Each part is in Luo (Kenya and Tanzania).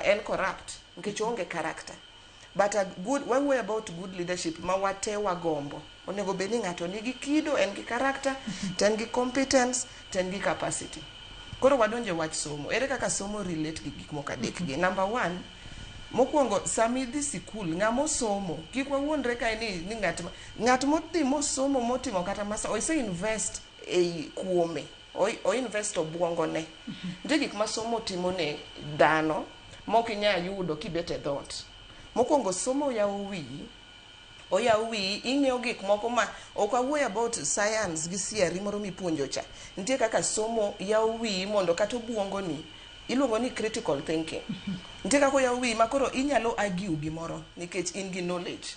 En corrupt nikech oonge character. But a good, wawuoyo about good leadership ma wate wagombo, onego bed ni ng'ato nigi kido, en gi character, to en gi competence, to en gi capacity. Koro wadonjo e wach somo. Ere kaka somo relate gi gik moko adek gi? Number one, mokwongo, sama idhi sikul, ng'ama osomo, kik wawuondre kae ni ng'at modhi mosomo, motimo kata masa, ose invest ei kuome, o invest obuongone. Nitie gik ma somo timo ne dhano mok inyal yudo kibet e dhoot. Mokwongo, somo yawo wiyi, oyawo wiyi, ing'eyo gik moko ma ok awuoyo about science gi theory moro mipuonjo cha. Nitie kaka somo yawo wiyi mondo kata obuongoni, iluongo ni critical thinking. Nitie kaka oyawo wiyi ma koro inyalo argue gimoro nikech in gi knowledge.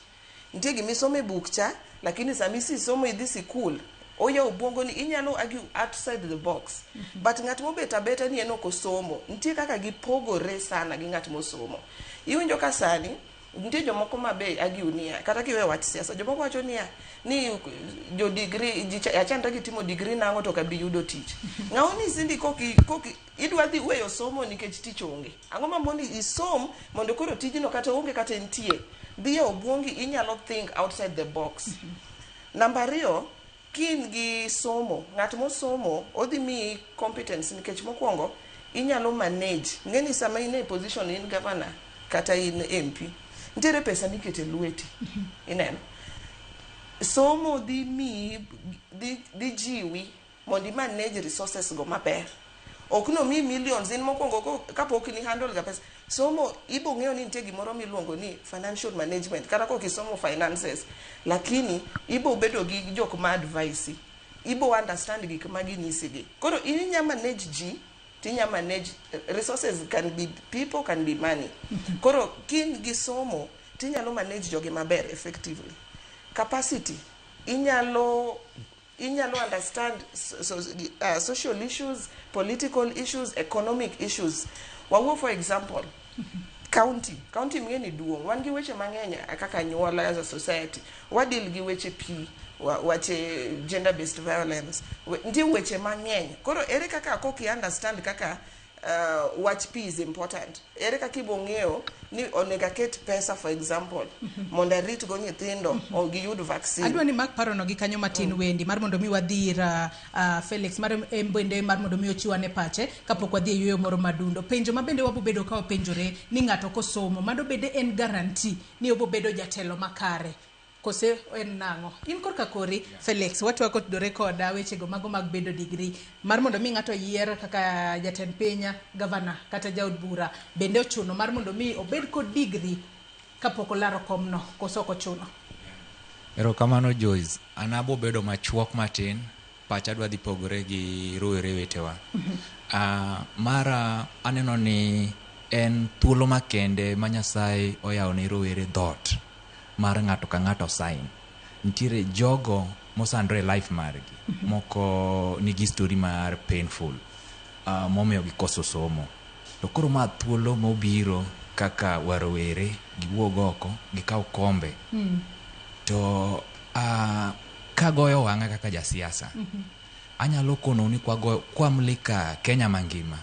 Nitie gimisomo e buk cha, lakini sama isisomo, idhi sikul, oyawo obuongoni, inyalo argue outside the box. But ng'at mobet abeta ni en ok osomo, nitie kaka gipogore sana gi ng'at mosomo. Iwinjo ka sani nitie jomoko ma be argue niya, kata kiweyo wach siasa, jomoko wacho niya ni jo degree ji achandre gi timo degree nang'o to ok abi yudo tich. Ng'awo nyisi ni koki idwa dhi weyo somo nikech tich onge? Ang'o ma mondi isom mondo koro tijno kata onge kata entie dhi e obuongi, inyalo think outside the box. Namba ariyo, kin gi somo, ng'at mosomo odhi miyi competence nikech mokwongo inyalo manage. Ng'eni sama in e position, in governor kata in MP, nitiere pesa mikete lweti. Ineno, somo dhi miyi, dhi jiwi mondo i manage resources go maber. Ok nomiyi millions in mokwongo kapok ni handle ga pesa. Somo ibo ng'eyo ni nitie gimoro miluongo ni financial management. Kata kok isomo finances, lakini ibo bedo gi jok ma advise, ibo understand gik ma ginyisi gi. Koro in inya manage ji, tinya manage resources, can be people, can be money. Koro kin gi somo, tinyalo manage jogi maber, effectively. Capacity, inyalo understand so social issues, political issues, economic issues. Wawuo, for example, county. Ming'e ni duong', wan gi weche mang'eny kaka anyuola. As a society, wadeal gi weche pi, wache gender based violence, nitie weche mang'eny. Koro ere kaka kok i understand kaka wach pi is important, ere kaka ibo ng'eyo ni onego aket pesa, for example, mondo arit go nyithindo o giyud vaccine? Adwa ni mak parono gi kanyo matin, Wendi, mar mondo mi wadhi ir Felix mar en bende mar mondo mi ochiw ane pache kapok wadhi e yueyo moro madundo. Penjo ma bende wabo bedo ka wapenjore ni ng'ato kosomo, mano bende en guarantee ni obo bedo jatelo makare kose en nang'o? In korka kori, Felix, watwa kotudore koda wechego mago mag bedo degree mar mondo mi ng'ato yier kaka jatend piny, gavana kata jaod bura, bende ochuno mar mondo mi obed kod degree kapok olaro komno koso ok ochuno? Erokamano, Joyce. An abo bedo machuok matin, pacha dwa dhi pogore gi rowere wetewa. Mara aneno ni en thuolo makende ma Nyasaye oyawo ne rowere dhoot mar ng'ato ka ng'ato sign. Nitiere jogo mosandore e life margi, moko nigi story mar painful, momiyo gikoso somo. To koro ma thuolo mobiro kaka warowere giwuog oko, gikaw kombe. To kagoyo wang'a kaka jasiasa, anyalo konou ni kwamulika Kenya mangima,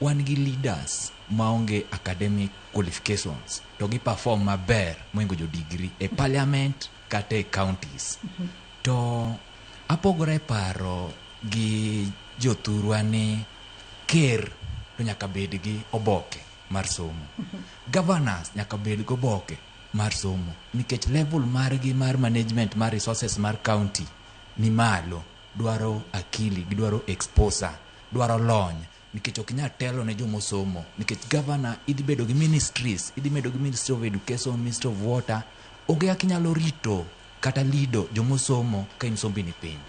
wan gi leaders maonge academic qualifications to gi perform maber mohingo jo degree e parliament kata e counties. To apogora e paro gi jothurwa ni ker to nyaka bed gi oboke mar somo, governors nyaka bed gi oboke mar somo, nikech level margi mar management mar resources mar county ni malo, dwaro akili, gidwaro exposure, dwaro lony, nikech ok inyal telo ne jomosomo. Nikech governor idhi bedo gi ministries, idhi bedo gi Ministry of Education, Ministry of Water. Onge kaka inyalo rito kata lido jomosomo ka in sombi ni piny.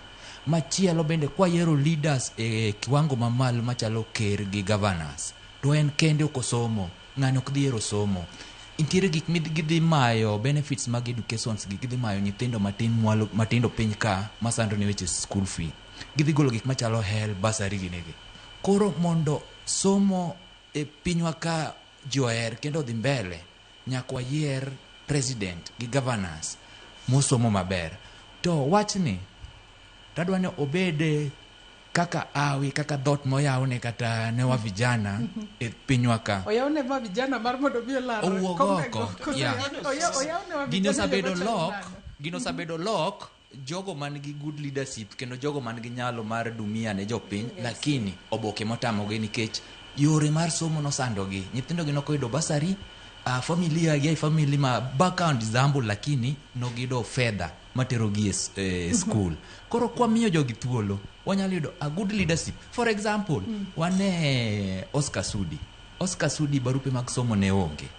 Machielo bende, kwayiero leaders e kiwango mamalo machalo ker gi governors, to en kende ok osomo, ng'ani ok dhi yiero somo, nitiere gik gidhi mayo benefits mag educations gi, gidhi mayo nyithindo matin mwalo matindo piny ka masando ni weche school fee, gidhi golo gik machalo HELB, bursary ginigi. Koro mondo somo e pinywa ka ji oher kendo odhi mbele, nyaka wayier president gi governors mosomo maber. To wachni tadwa ni obed Kaka awi kaka dhot moyawne kata ne wa vijana e pinywa ka. Oyawne ma vijana mar mondo mi olar Owuog kombego, oko. koso Yeah. oyawne wa Gini vijana osebedo joma chalo lock, nade? gini osebedo lock jogo man gi good leadership kendo jogo man gi nyalo mar dumia ne jopiny, lakini oboke motamogi nikech yore mar somo nosandogi. Nyithindo gi nokoyudo bursary, familia gi ai family ma background is humble, lakini nogiyudo fedha materogi e school. Koro kwamiyo jogi thuolo, wanyalo yudo a good leadership. For example, wane Oscar Sudi. Oscar Sudi barupe mag somo ne onge,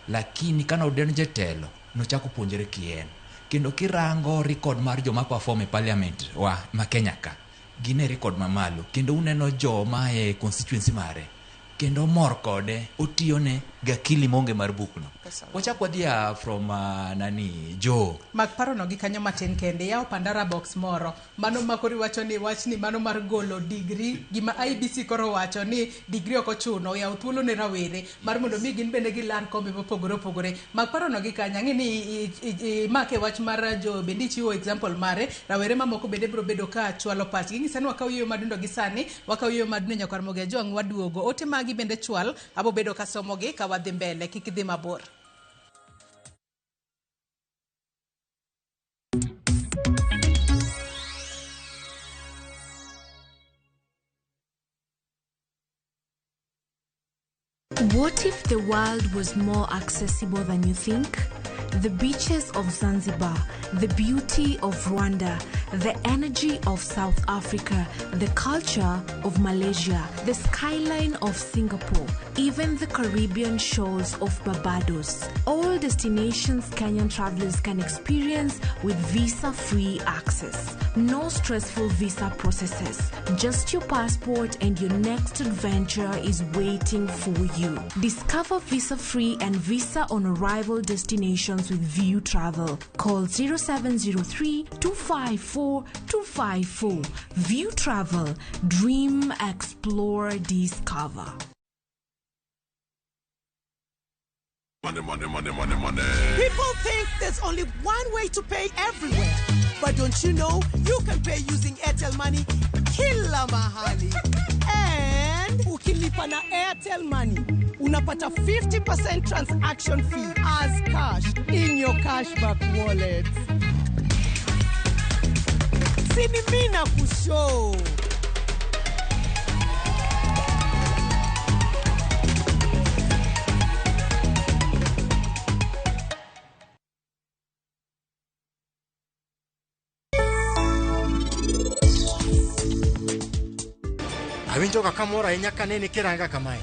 lakini kane odonjo e telo nochako puonjore kien. Kendo kirango record mar joma perform e parliament wa ma Kenya ka, gin e record mamalo. Kendo uneno joma e constituency mare kendo mor kode, otiyone gi akili maonge mar bukno. Wachak wadhi a from nani Joe. Mak parono gi kanyo matin kende, yawo Pandora box moro. Mano ma koro iwacho ni wachni mano mar golo degree, gima IEBC koro wacho ni degree ok ochuno, yawo thuolo ne rawere mar mondo mi gin bende gilar kombe mopogore opogore. Mak parono gi kanyo, ang'e ni imake wach mar Joe, bende ichiwo example mare, rawere mamoko bende biro bedo ka chwalo pachgi. Ng'isa ni wakaw yueyo madundo gi sani, wakaw yueyo madundo nyakwar Mogi Ajwang' waduogo. Ote magi bende chwal, abo bedo ka somogi ka wadhi mbele, kik idhi mabor. What if the world was more accessible than you think? The beaches of Zanzibar, the beauty of Rwanda, the energy of South Africa, the culture of Malaysia, the skyline of Singapore, even the Caribbean shores of Barbados. All destinations Kenyan travelers can experience with visa-free access. No stressful visa processes. Just your passport and your next adventure is waiting for you. Discover visa-free and visa on arrival destinations with View Travel. Call 0703 254 254. View Travel. Dream, explore, discover. Money, money, money, money, money. People think there's only one way to pay everywhere. But don't you know you can pay using Airtel Money kila mahali. And ukilipa na Airtel Money, unapata 50% transaction fee as cash in your cashback wallet. Sini mina kushow. Awinjo ga kamor ahinya kaneni kiranga kamae.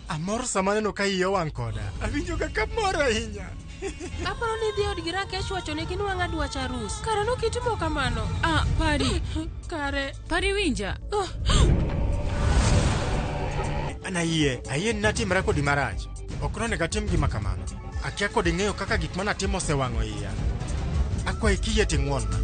Amor sama aneno ka iyi owang' koda. Awinjo ga kamor ahinya. Aparo ni idhi odgi Rakesh wacho ne ginwang'a dwach arus. Kare nokitimo kamano. Ah, Pari. Kare. Pari winja. Oh. An ayie, ayie ni natimra kodi marach. Ok nonego atim gima kamano. Akia kod ng'eyo kaka gik manatimo osewang'o iya. Akwayi kiyie to ing'won-na.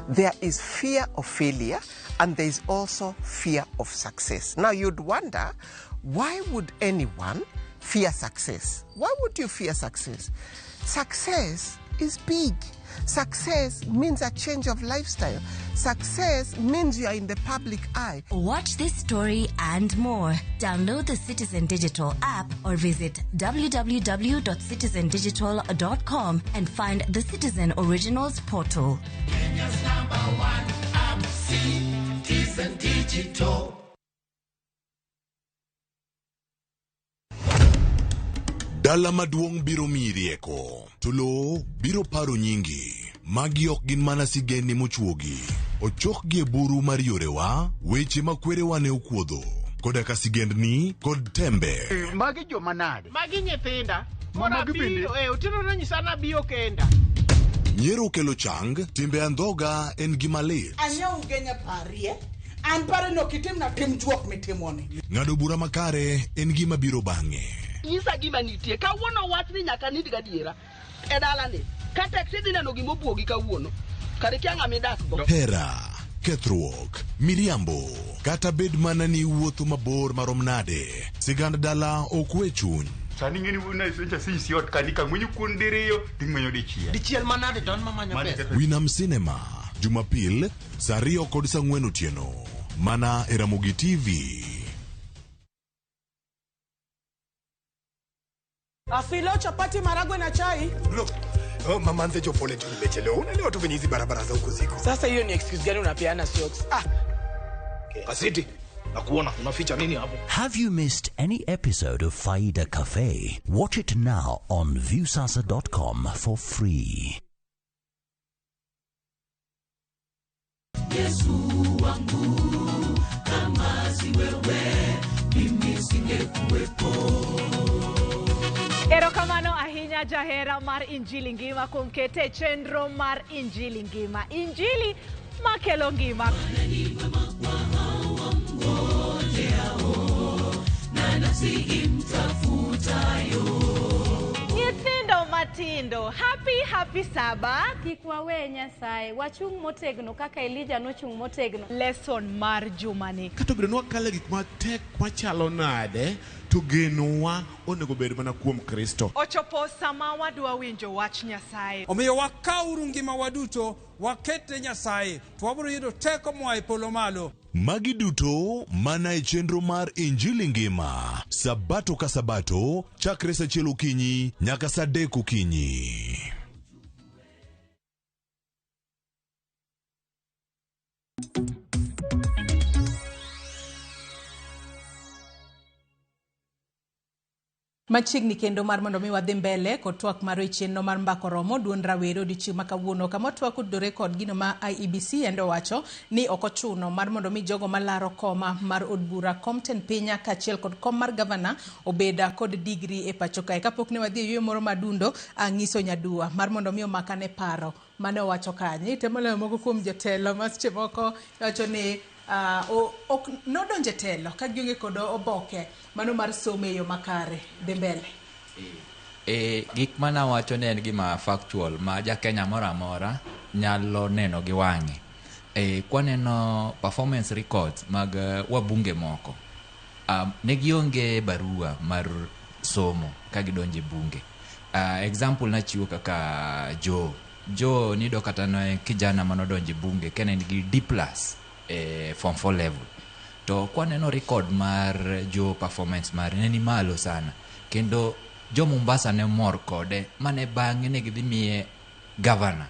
There is fear of failure and there is also fear of success. Now you'd wonder, why would anyone fear success? Why would you fear success? Success is big. Success means a change of lifestyle. Success means you are in the public eye. Watch this story and more. Download the Citizen Digital app or visit www.citizendigital.com and find the Citizen Originals portal. Kenya's #1 app, Citizen Digital. Dala maduong' biro miyi rieko, to lowo biro paro nyingi. Magi ok gin mana sigendni mochuogi. Ochokgi e buru mar yorewa, weche ma kwerewa ne okuodho, koda ka sigendni kod tembe. Magi joma nade? Magi nyithinda. Ma magi bende? Abiro, otieno nonyisa nabiyo kenda. Nyiero kelo chang, timbe andhoga en gima lit. Anyiew ugenya parie. An pare no kitimna tim juok mitimoni. Ng'ado bura makare en gima biro bang'e. Nyisa gima nitie. Kawuono wach ni nyaka nind gadiera. e dalani. Ka tek tidhi neno gima obwogi kawuono. Kare ikia ng'ama idak go. Hera, kethruok, miriambo, kata bed mana ni iwuotho mabor marom nade, sigand dala ok we chuny. Sani ing'eni wuod Naisencha since ot kani kang'wenyo kuon diriyo ting'wenyo dichiel. Dichiel manade to an mamanyo pesa. Winam Cinema, Jumapil, saa ariyo kod saa ang'wen otieno. Mana e Ramogi TV. Afilo chapati maragwe na chai. Look, oh, mama nze jo pole tu nimechelewa. Unaelewa tu venye hizi barabara za huku ziko. Sasa hiyo ni excuse gani unapeana socks? Ah. Kasiti, nakuona unaficha nini hapo? Have you missed any episode of Faida Cafe? Watch it now on viewsasa.com for free. Yesu wangu, kama si wewe, mimi singekuwepo. Erokamano ahinya jahera mar Injili Ngima kuom kete chenro mar Injili Ngima. Injili makelo ngima. Nyithindo matindo, happy happy Sabbath. Kik wawe Nyasaye, wachung' motegno kaka Elija nochung' motegno. Lesson mar jumani. Kata obedo ni wakalo e gik matek machalo nade, to genowa onego bed mana kuom Kristo. Ochopo sama wadwa winjo wach Nyasaye. Omiyo wakawuru ngimawa duto waket ne Nyasaye to wabiro yudo teko moa e polo malo. Magi duto mana e chenro mar Injili Ngima, Sabato ka Sabato, chakre saa achiel okinyi nyaka saa adek okinyi. Machiegni kendo mar mondo mi wadhi mbele kod twak mar chenro mar Mbaka Oromo duond rawere odiochieng' ma kawuono kama twak otudore kod gino ma IEBC endo owacho ni ok ochuno mar mondo mi jogo malaro koma mar od bura kom tend piny kaachiel kod kom mar gavana obed kod digri e pacho kae. Kapok ne wadhi e yueyo moro madundo, ang'iso Nyadua mar mondo mi omakane paro mane owacho kanyo. Itemo lewo moko kuom jotelo ma seche moko wacho ni ok nodonje telo ka gionge kod oboke mano mar somo e yo makare. Dhi mbele. Gik mana wacho ne en gima factual ma ja Kenya moro amora nyalo neno gi wang'e. Kwaneno performance records mag wabunge moko, ne gionge barua mar somo ka gidonje bunge. Example nachiwo kaka Joe nido kata ne kijana manodonje bunge kane en gi D+ form 4 level. To kwaneno record mar Joe, performance mare ne ni malo sana, kendo jo Mombasa ne mor kode mane bang'e ne gidhi miye governor.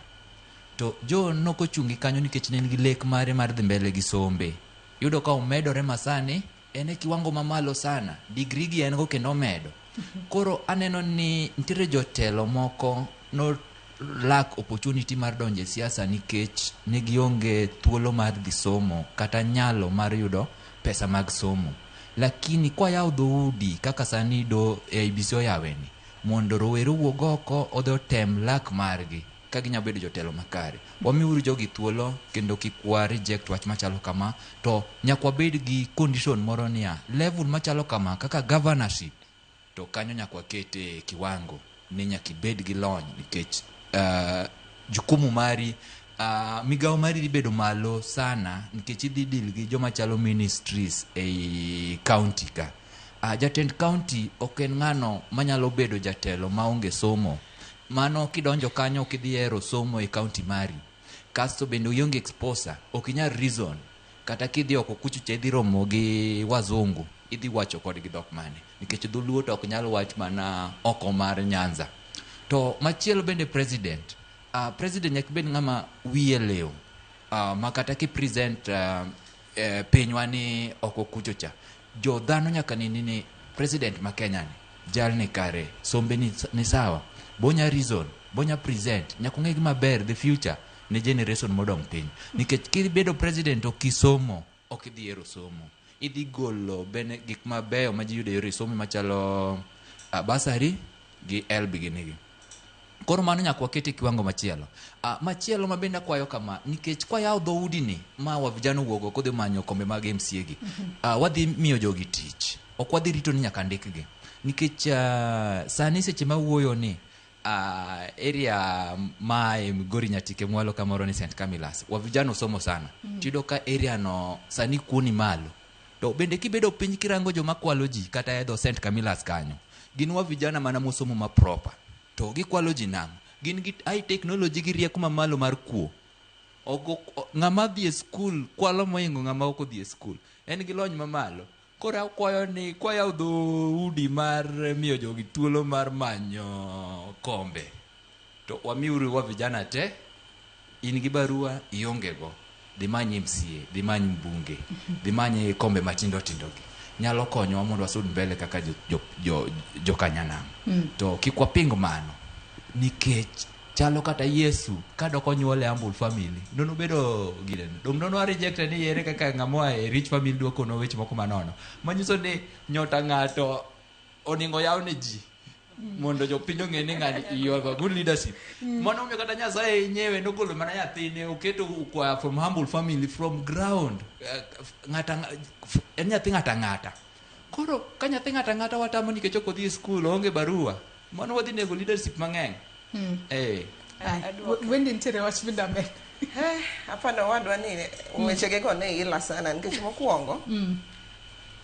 To Joe nokochungi kanyo nikech ne en gi lek mare mar dhi mbele gi sombe. Yudo ka omedore masani en e kiwango mamalo sana, degree gi en go kendo omedo. Koro aneno ni nitiere jotelo moko no lack opportunity mar donjo e siasa nikech ne gionge thuolo mar dhi somo kata nyalo mar yudo pesa mag somo. Lakini kwayawo dhoudi kaka sani do IEBC oyawe ni mondo rowere owuog oko odhi otem lak margi ka ginyalo bedo jotelo makare. Wamiuru jogi thuolo kendo kik wa reject wach machalo kama, to nyaka wabed gi condition moro niya, level machalo kama kaka governorship to kanyo nyaka wakete kiwango ni nyaka ibed gi lony nikech jukumu mari, migawo mari dhi bedo malo sana nikech idhi deal gi joma chalo ministries ei county ka. Jatend county ok en ng'ano manyalo bedo jatelo maonge somo. Mano kidonjo kanyo ok idhi hero somo e county mari. Kasto bende ionge exposure, ok inyal reason. Kata kidhi oko kucho cha idhi romo gi wazungu, idhi wacho kodgi dhok mane? Nikech dholuo to ok nyal wach mana oko mar Nyanza. To machielo bende president. President nyaka bed ng'ama wiye liw. Ma kata ki present pinywa ni oko kucho cha, jo dhano nyaka neni ni president ma Kenya ni jal ni kare, sombe ni sawa, bonya reason, bonya present, nyaka ong'e gima ber the future ne generation modong' piny. Nikech kibedo president ok isomo, ok idhi hero somo. Idhi golo bene gik mabeyo ma ji yudo e yore somo machalo bursary gi HELB gi nigi. Koro mano nyaka wakete kiwango machielo. Machielo ma bende akwayo kama, nikech kwayawo dhoudi ni ma wa vijana owuok oko odhi manyo kombe mag MCA gi, wadhi miyo jogi tich. Ok wadhi rito ni nyaka ndikgi. Nikech sani seche ma wuoyo ni, Area ma e Migori Nyatike mwalo kamoro ni St. Camillus wa vijana osomo sana. Tiyudo ka area no sani kuo ni malo. To bende kibedo piny kirango joma kwalo ji kata e dho St. Camillus kanyo, gin wa vijana mana mosomo ma proper. To gikwalo ji nang'o? Gin gi high technology gi rieko mamalo mar kuo. Ng'ama dhi e skul kwalo mohingo ng'ama ok odhi e skul. En gi lony mamalo. Koro akwayo ni kwayawo dhoudi mar miyo jogi thuolo mar manyo kombe, to wamiuru wa vijana te. In gi barua, ionge go, dhi many MCA, dhi many mbunge, dhi many kombe matindo tindo gi. Nyalo konyowa mondo wasud mbele kaka jo kanyanam. To kik waping mano, nikech chalo kata Yesu kadok onyuole humble family, nonobedo ginene. Dong nono reject ni ere kaka ng'ama oa e rich family dwa kono weche moko manono. Manyiso ni nyota ng'ato oningo yaw ne ji mondo jopiny ong'e ni ng'ani you have a good leadership. Mano omiyo kata Nyasaye nyewe nogolo mana nyathine oketo kwa from humble family, from ground. En nyathi ng'ata ng'ata. Koro ka nyathi ng'ata ng'ata watamo nikech ok odhi e skul, oonge barua, mano wadhi nego leadership mang'eny. Wendy, nitiere wach midame? Hapana, owadwa ni wechege go ne ila sana nikech mokwongo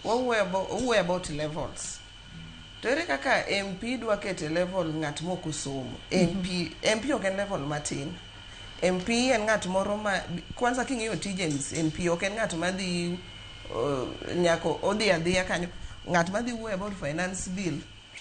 wawuoyo about levels. To ere kaka MP dwa kete level ng'at mok osomo? MP, MP ok en level matin. MP en ng'at moro ma kwanza king'iyo tij MP, ok en ng'at madhi nyako odhi adhiya kanyo, ng'at madhi wuoyo about finance bill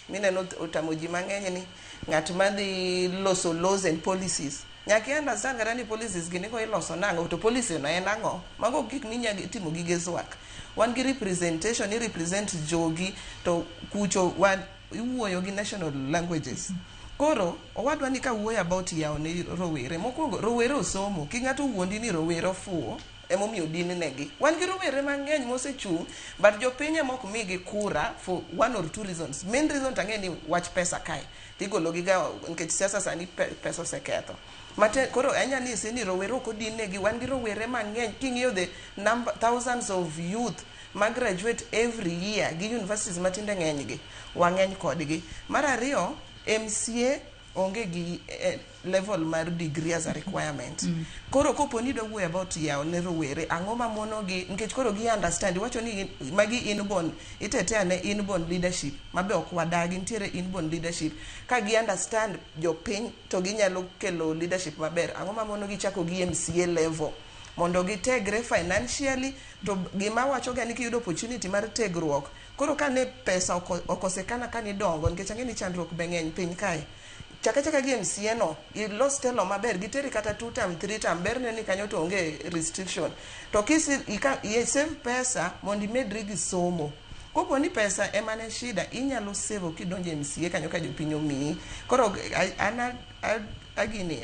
mineno otamo ji mang'eny, ni ng'at madhi loso laws and policies. Nyaka i understand kata ni policies gi niko iloso nang'o, to policy no en ang'o. Mago gik minya timo gige zwak. Wan gi representation, i represent jogi to kucho wan iwuoyo gi national languages. Koro owadwa ni ka wuoyo about yawo ne rowere, mokwongo rowere osomo. Kik ng'ato wuondi ni rowere ofuwo emomiyo din negi. Wan gi rowere mang'eny mosechung', but jopiny ema ok migi kura for one or two reasons. Main reason tang'e ni wach pesa kae tigolo gi ga, nikech siasa sani pesa oseketho. Mate, koro anya nyisi ni rowere ok odin negi. Wan gi rowere mang'eny. King'iyo the number, thousands of youth ma graduate every year gi universities matinde ng'eny gi, wang'eny kodgi. Mar ariyo, MCA onge gi level mar degree as a requirement. Koro kopo ni idwa wuoyo about yawo ne rowere, ang'o ma monogi? Nikech koro gi understand iwacho ni magi inborn, itetea ne inborn leadership mabe ok wadagi. Nitiere inborn leadership. Ka gi understand jopiny to ginyalo kelo leadership maber. Ang'o ma monogi chako gi MCA level mondo gitegre financially? To gima wacho ga ni kiyudo opportunity mar tegruok, koro ka ne pesa okosekana ka nidongo, nikech ang'e ni chandruok be ng'eny piny kae, chaka chaka gi MCA no ilos telo maber, giteri kata two term, three term, berne ni kanyo to onge restriction. To kisi i save pesa mondo imedri gi somo. Kopo ni pesa ema ne shida, inyalo save kidonjo e MCA kanyo ka jopiny omiyi. Koro an agini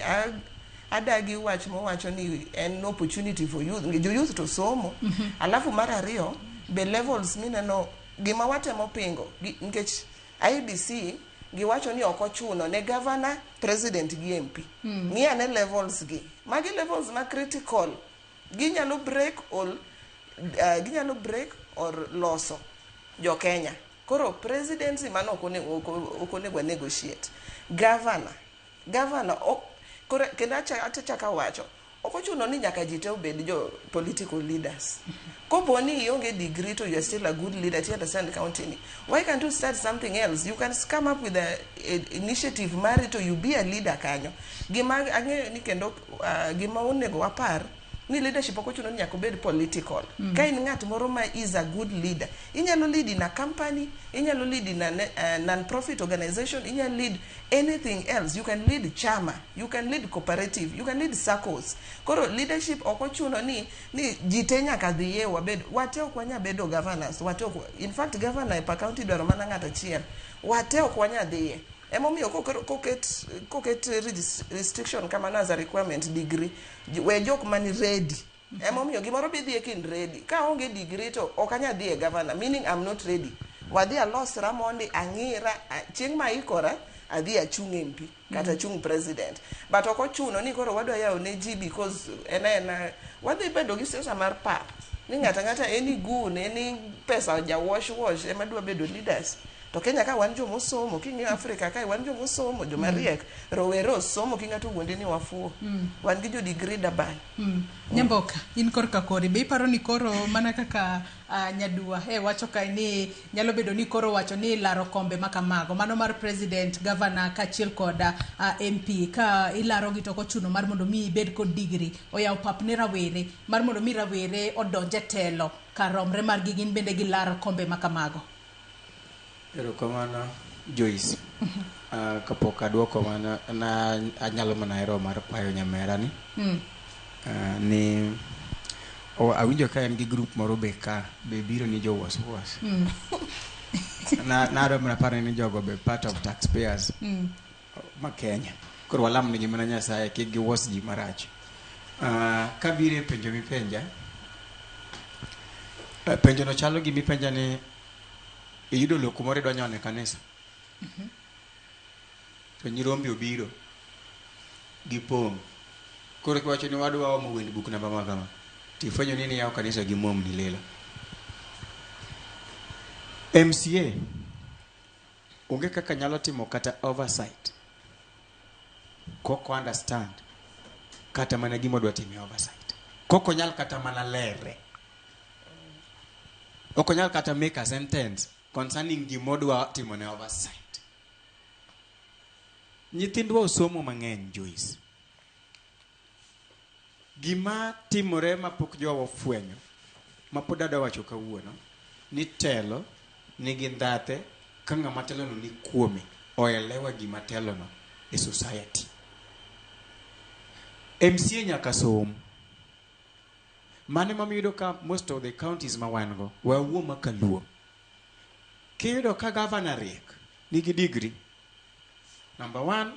adagi wach mowacho ni en opportunity for youth. Jo youth to somo. Alafu mar ariyo be, levels mineno gima watemo pingo nikech IEBC giwacho ni ok ochuno ne governor, president gi MP. Ng'i ane levels gi, magi levels ma critical. Ginyalo break or ginyalo break or loso jo Kenya. Koro presidency mano ok onego negotiate. Governor ok, koro kendo achako awacho, ok ochuno ni nyaka ji te obed jo political leaders. Kopo ni ionge degree to you are still a good leader, ti understand county ni, why can't you start something else? You can come up with a initiative mari to you be a leader kanyo. Gima ang'eyo ni kendo gima onego wapar ni leadership ok ochuno ni nyaka obed political. Ka in ng'at moro ma is a good leader, inyalo lead in a company, inyalo lead in a non-profit organization, inyalo lead anything else. You can lead chama, you can lead cooperative, you can lead SACCOs. Koro leadership ok ochuno ni ji te nyaka dhiye wabed. Wate ok wanya bedo governors, wate ok. In fact, governor e pa county dwaro mana ng'at achiel. Wate ok wanya dhiye. Emomiyo koket restriction kamano as a requirement degree, we jok mani ready. Emomiyo gimoro bidhiye kin ready. Ka onge degree to ok anya dhi e governor, meaning I'm not ready. Wadhi alosra mondi ang'ira chieng' ma aikora adhi achung' MP kata achung' president. But ok ochuno ni koro wadwa yawo ne ji, because en aena wadhi bedo gi siasa mar pap ni ng'ato ang'ata, any goon, any pesa, ja wash wash ema dwa bedo leaders. To To Kenya ka wan jomosomo, king'iyo Afrika kae wan jomosomo, joma riek, rowere osomo ki ng'ato wuondi ni wafuo. Wan gi jo degree dabal. Nyamboka, in korka kori, be iparo ni koro mana kaka Nyadua wacho kae ni nyalo bedo ni koro wacho ni laro kombe ma kamago, mano mar president, governor kaachiel kod MP, ka ilaro gi to ok ochuno mar mondo mi ibed kod degree, oyawo pap ne rawere mar mondo mi rawere odonj e telo kar romre margi gin bende gilar kombe ma kamago. Erokamano Joyce. Kapok aduoko mano, na anyalo mana hero mar kwayo nyamera ni ni awinjo ka en gi group moro be ka be biro ni jo was was. Na nadwa mana paro ni jogo be part of taxpayers ma Kenya. Koro walam negi mana Nyasaye kik giwos ji marach. Kabiro e penjo mipenja, penjo no chalo gi mipenja ni iyudo lowo kumoro idwa nyono e kanisa. To nyirombe obiro gipong'. Koro kiwacho ni wadwa omo wend buk namba ma kama, tifwenyo ni niyawo kanisa gi momni lilo. MCA onge kaka nyalo timo kata oversight koko understand kata mana gima odwa timo e oversight. Koko nyal kata mana lere. Ok onyal kata make a sentence concerning gima odwa timo ne oversight. Nyithindwa osomo mang'eny, Joyce. Gima timore mapok jowa ofwenyo, mapod adwa wacho kawuono, ni telo nigi ndhathe ka ng'ama telono ni kuome oelewa gima telono e society. MCA nyaka som. Mano ema iyudo ka most of the counties ma wan go, wawuo ma kaluo. Kiyudo ka governor riek, nigi degree. Number one,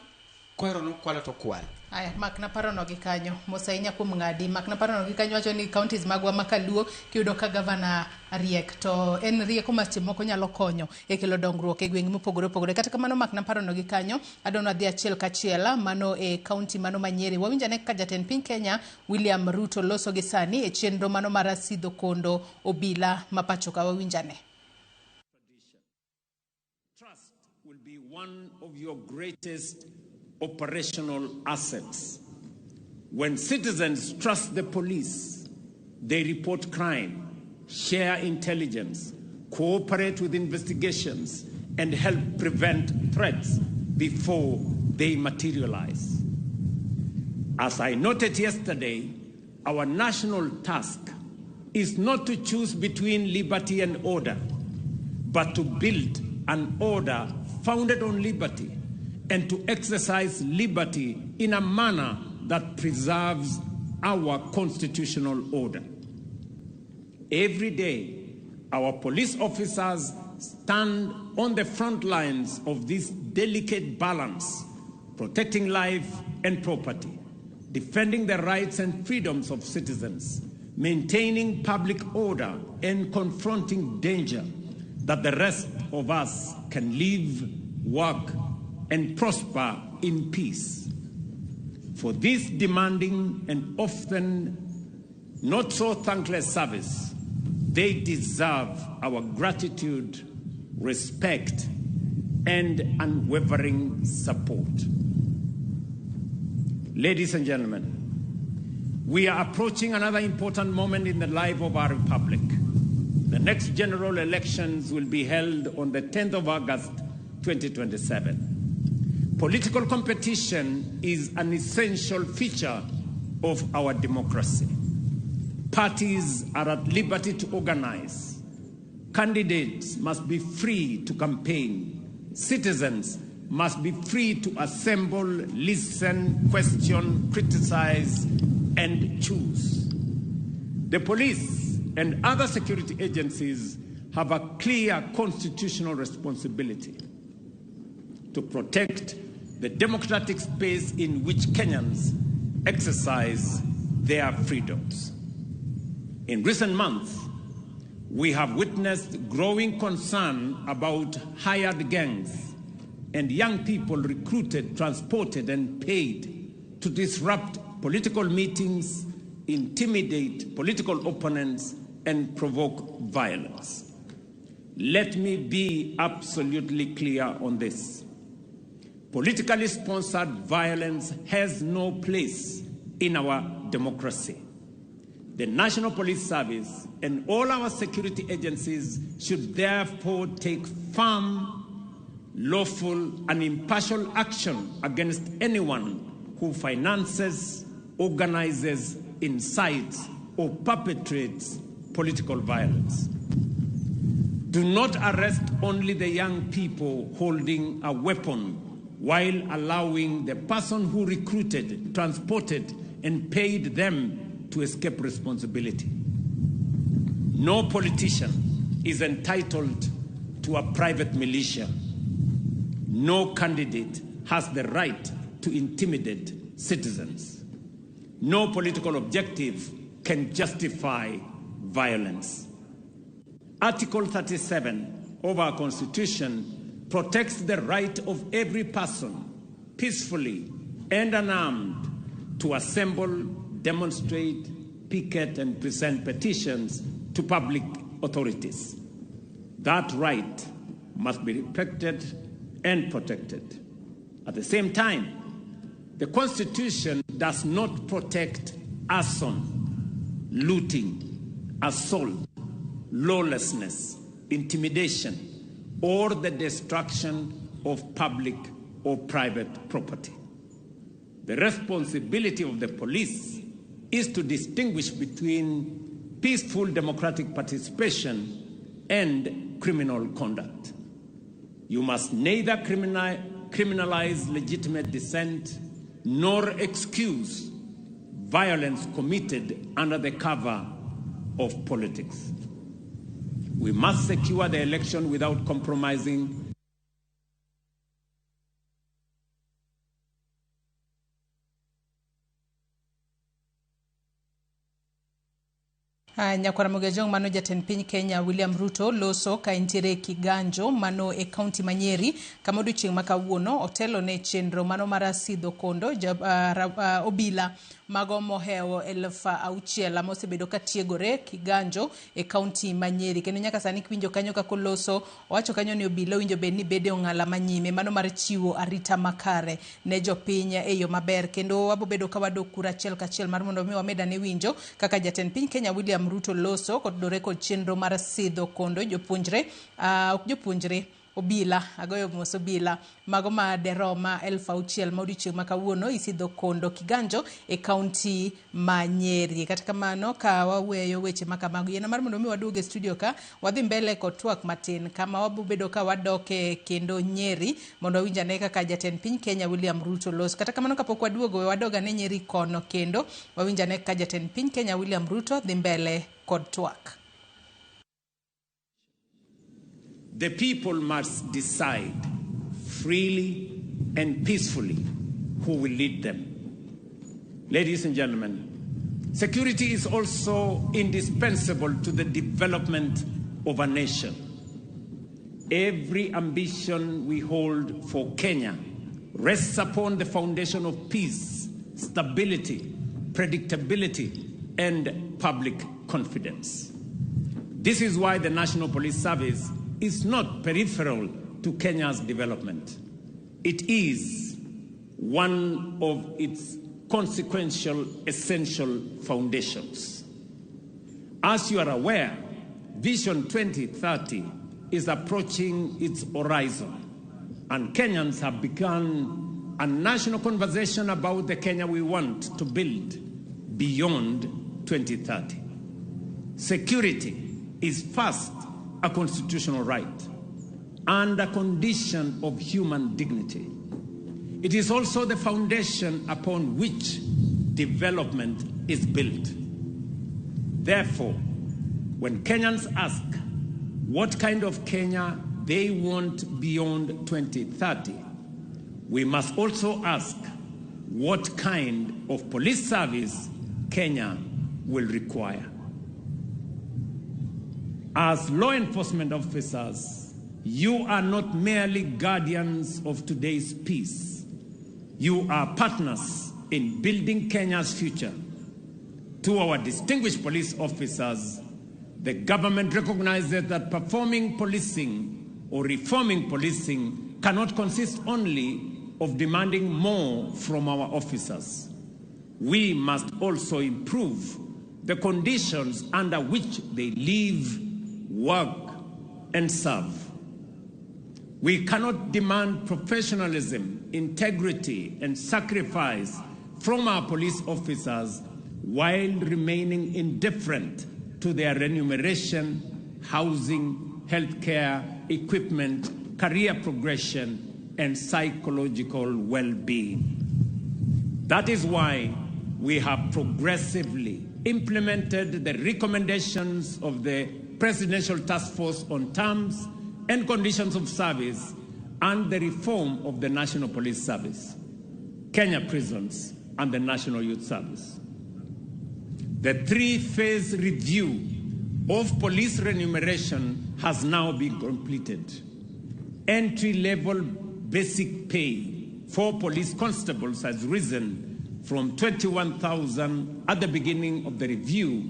kohero nokwalo to kwal. Aya, mak na parono gi kanyo. Mos ahinya kuom ng'adi. Mak na parono gi kanyo wacho ni counties magwa ma kaluo kiyudo ka gavana riek to en rieko ma seche moko nyalo konyo e kelo dongruok e gwenge mopogore opogore. Kata kamano mak na parono gi kanyo, adwa ni wadhi achiel kachiel mano e county mano ma Nyeri. Wawinj ane kaka jatend piny Kenya William Ruto loso gi sani e chenro mano mar sidho kondo obila ma pacho ka. Wawinj ane. Trust will be one of your greatest operational assets. When citizens trust the police, they report crime, share intelligence, cooperate with investigations, and help prevent threats before they materialize. As I noted yesterday, our national task is not to choose between liberty and order, but to build an order founded on liberty and to exercise liberty in a manner that preserves our constitutional order. Every day, our police officers stand on the front lines of this delicate balance, protecting life and property, defending the rights and freedoms of citizens, maintaining public order, and confronting danger that the rest of us can live, work, and prosper in peace. For this demanding and often not so thankless service, they deserve our gratitude, respect, and unwavering support. Ladies and gentlemen, we are approaching another important moment in the life of our republic. The next general elections will be held on the 10th of August, 2027. Political competition is an essential feature of our democracy. Parties are at liberty to organize. Candidates must be free to campaign. Citizens must be free to assemble, listen, question, criticize, and choose. The police and other security agencies have a clear constitutional responsibility to protect the democratic space in which Kenyans exercise their freedoms. In recent months, we have witnessed growing concern about hired gangs and young people recruited, transported, and paid to disrupt political meetings, intimidate political opponents, and provoke violence. Let me be absolutely clear on this. Politically sponsored violence has no place in our democracy. The National Police Service and all our security agencies should therefore take firm, lawful, and impartial action against anyone who finances, organizes, incites, or perpetrates political violence. Do not arrest only the young people holding a weapon while allowing the person who recruited, transported, and paid them to escape responsibility. No politician is entitled to a private militia. No candidate has the right to intimidate citizens. No political objective can justify violence. Article 37 of our Constitution protects the right of every person, peacefully and unarmed, to assemble, demonstrate, picket, and present petitions to public authorities. That right must be respected and protected. At the same time, the Constitution does not protect arson, looting, assault, lawlessness, intimidation, or the destruction of public or private property. The responsibility of the police is to distinguish between peaceful democratic participation and criminal conduct. You must neither criminalize legitimate dissent nor excuse violence committed under the cover of politics. We must secure the election without compromising Nyakwara Mogejong mano jatend piny Kenya William Ruto loso ka entiere Kiganjo mano e kaunti ma Nyeri kama odiochieng' ma kawuono otelo ne chenro mano mar sidho kondo obila mago mohewo 6,000 mosebedo ka tiegore Kiganjo e kaunti ma Nyeri. Kendo nyaka sani kiwinjo kanyo kaka oloso, owacho kanyo ni obila owinjo bed ni bede ong'ala manyime mano mar chiwo arita makare ne jopiny e yo maber. Kendo wabobedo ka wadok kura achiel kachiel mar mondo mi wamed ane winjo kaka jatend piny Kenya William Ruto loso kotudore kod chenro mar sidho kondo jopuonjre, ok jopuonjre, obila, agoyo mos obila mago ma deroma 6,000 ma odiochieng' ma kawuono isidho kondo Kiganjo e kaunti ma Nyeri. Kata kamano ka waweyo weche ma kamago, yiena mar mondo mi waduog e studio ka wadhi mbele kod twak matin kama wabobedo ka wadoke kendo Nyeri mondo wawinj ane kaka jatend piny Kenya William Ruto loso. Kata kamano kapok waduogo, we wadog ane Nyeri kono kendo wawinj ane kaka jatend piny Kenya William Ruto dhi mbele kod twak. The people must decide freely and peacefully who will lead them. Ladies and gentlemen, security is also indispensable to the development of a nation. Every ambition we hold for Kenya rests upon the foundation of peace, stability, predictability, and public confidence. This is why the National Police Service is not peripheral to Kenya's development. It is one of its consequential, essential foundations. As you are aware, Vision 2030 is approaching its horizon, and Kenyans have begun a national conversation about the Kenya we want to build beyond 2030. Security is first a constitutional right and a condition of human dignity. It is also the foundation upon which development is built. Therefore, when Kenyans ask what kind of Kenya they want beyond 2030, we must also ask what kind of police service Kenya will require. As law enforcement officers, you are not merely guardians of today's peace. You are partners in building Kenya's future. To our distinguished police officers, The government recognizes that performing policing or reforming policing cannot consist only of demanding more from our officers. We must also improve the conditions under which they live, work, and serve. We cannot demand professionalism, integrity, and sacrifice from our police officers while remaining indifferent to their remuneration, housing, healthcare, equipment, career progression, and psychological well-being. That is why we have progressively implemented the recommendations of the Presidential Task Force on Terms and Conditions of Service and the reform of the National Police Service, Kenya Prisons, and the National Youth Service. The three-phase review of police remuneration has now been completed. Entry-level basic pay for police constables has risen from 21,000 at the beginning of the review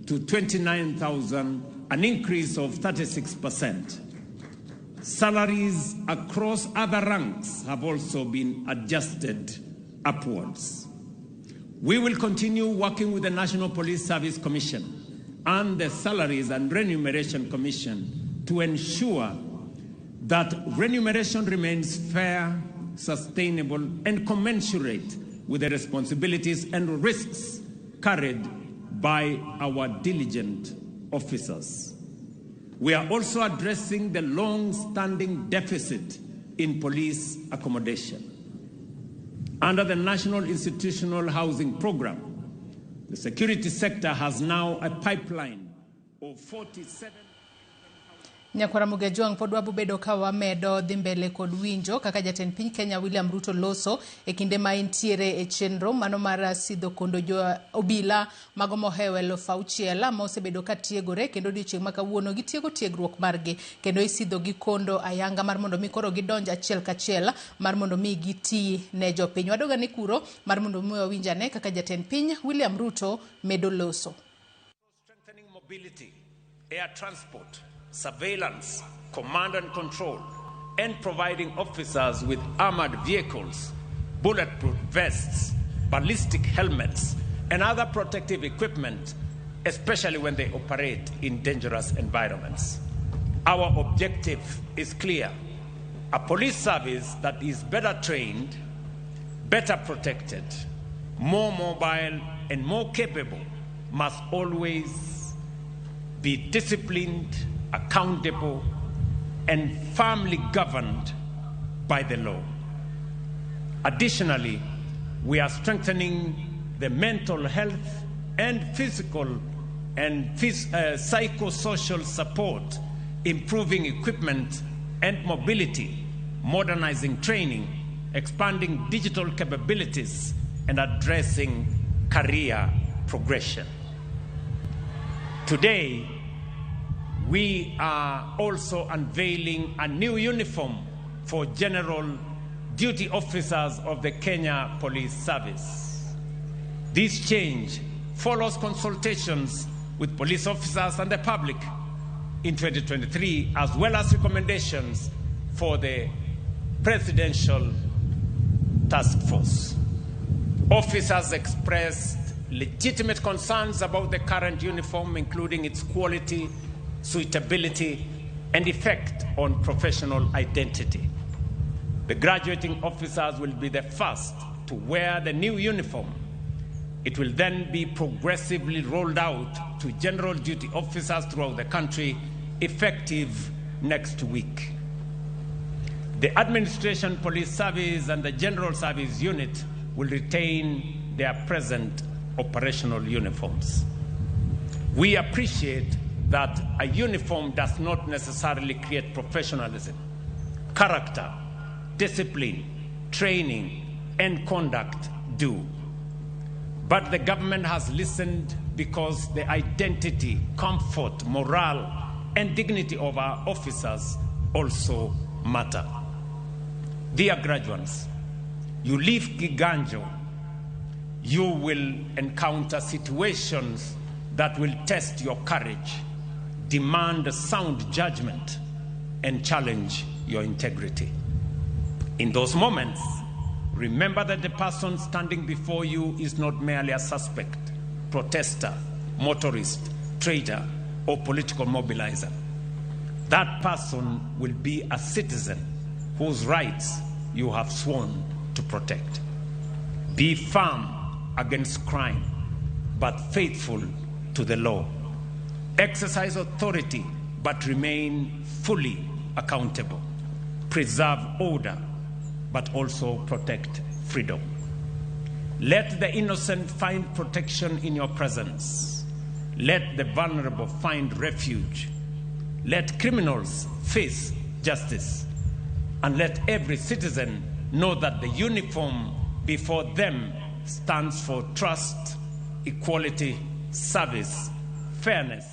to 29,000, an increase of 36%. Salaries across other ranks have also been adjusted upwards. We will continue working with the National Police Service Commission and the Salaries and Remuneration Commission to ensure that remuneration remains fair, sustainable, and commensurate with the responsibilities and risks carried by our diligent officers. We are also addressing the long-standing deficit in police accommodation. Under the National Institutional Housing Program, the security sector has now a pipeline of 47. Nyakwara Mugejwang' pod wabobedo ka wamedo dhi mbele kod winjo kaka jatend piny Kenya William Ruto loso e kinde ma entiere e chenro mano mar sidho kondo jo obila mago mohewo 6,000 ma osebedo ka tiegore kendo odiochieng' ma kawuono gitieko tiegruok margi kendo isidho gi kondo ayanga mar mondo mi koro gidonj achiel kachiel mar mondo mi giti ne jopiny. Wadoga ni kuro mar mondo mi wawinj ane kaka jatend piny William Ruto medo loso. Strengthening mobility, air transport, surveillance, command and control, and providing officers with armored vehicles, bulletproof vests, ballistic helmets, and other protective equipment, especially when they operate in dangerous environments. Our objective is clear: a police service that is better trained, better protected, more mobile, and more capable must always be disciplined, accountable, and firmly governed by the law. Additionally, we are strengthening the mental health and physical and psychosocial support, improving equipment and mobility, modernizing training, expanding digital capabilities, and addressing career progression. Today, we are also unveiling a new uniform for general duty officers of the Kenya Police Service. This change follows consultations with police officers and the public in 2023, as well as recommendations for the Presidential Task Force. Officers expressed legitimate concerns about the current uniform, including its quality, suitability, and effect on professional identity. The graduating officers will be the first to wear the new uniform. It will then be progressively rolled out to general duty officers throughout the country, effective next week. The Administration Police Service and the General Service Unit will retain their present operational uniforms. We appreciate that a uniform does not necessarily create professionalism. Character, discipline, training, and conduct do. But the government has listened because the identity, comfort, morale, and dignity of our officers also matter. Dear graduates, you leave Kiganjo, you will encounter situations that will test your courage, demand sound judgment, and challenge your integrity. In those moments, remember that the person standing before you is not merely a suspect, protester, motorist, trader, or political mobilizer. That person will be a citizen whose rights you have sworn to protect. Be firm against crime, but faithful to the law. Exercise authority, but remain fully accountable. Preserve order, but also protect freedom. Let the innocent find protection in your presence. Let the vulnerable find refuge. Let criminals face justice. And let every citizen know that the uniform before them stands for trust, equality, service, fairness.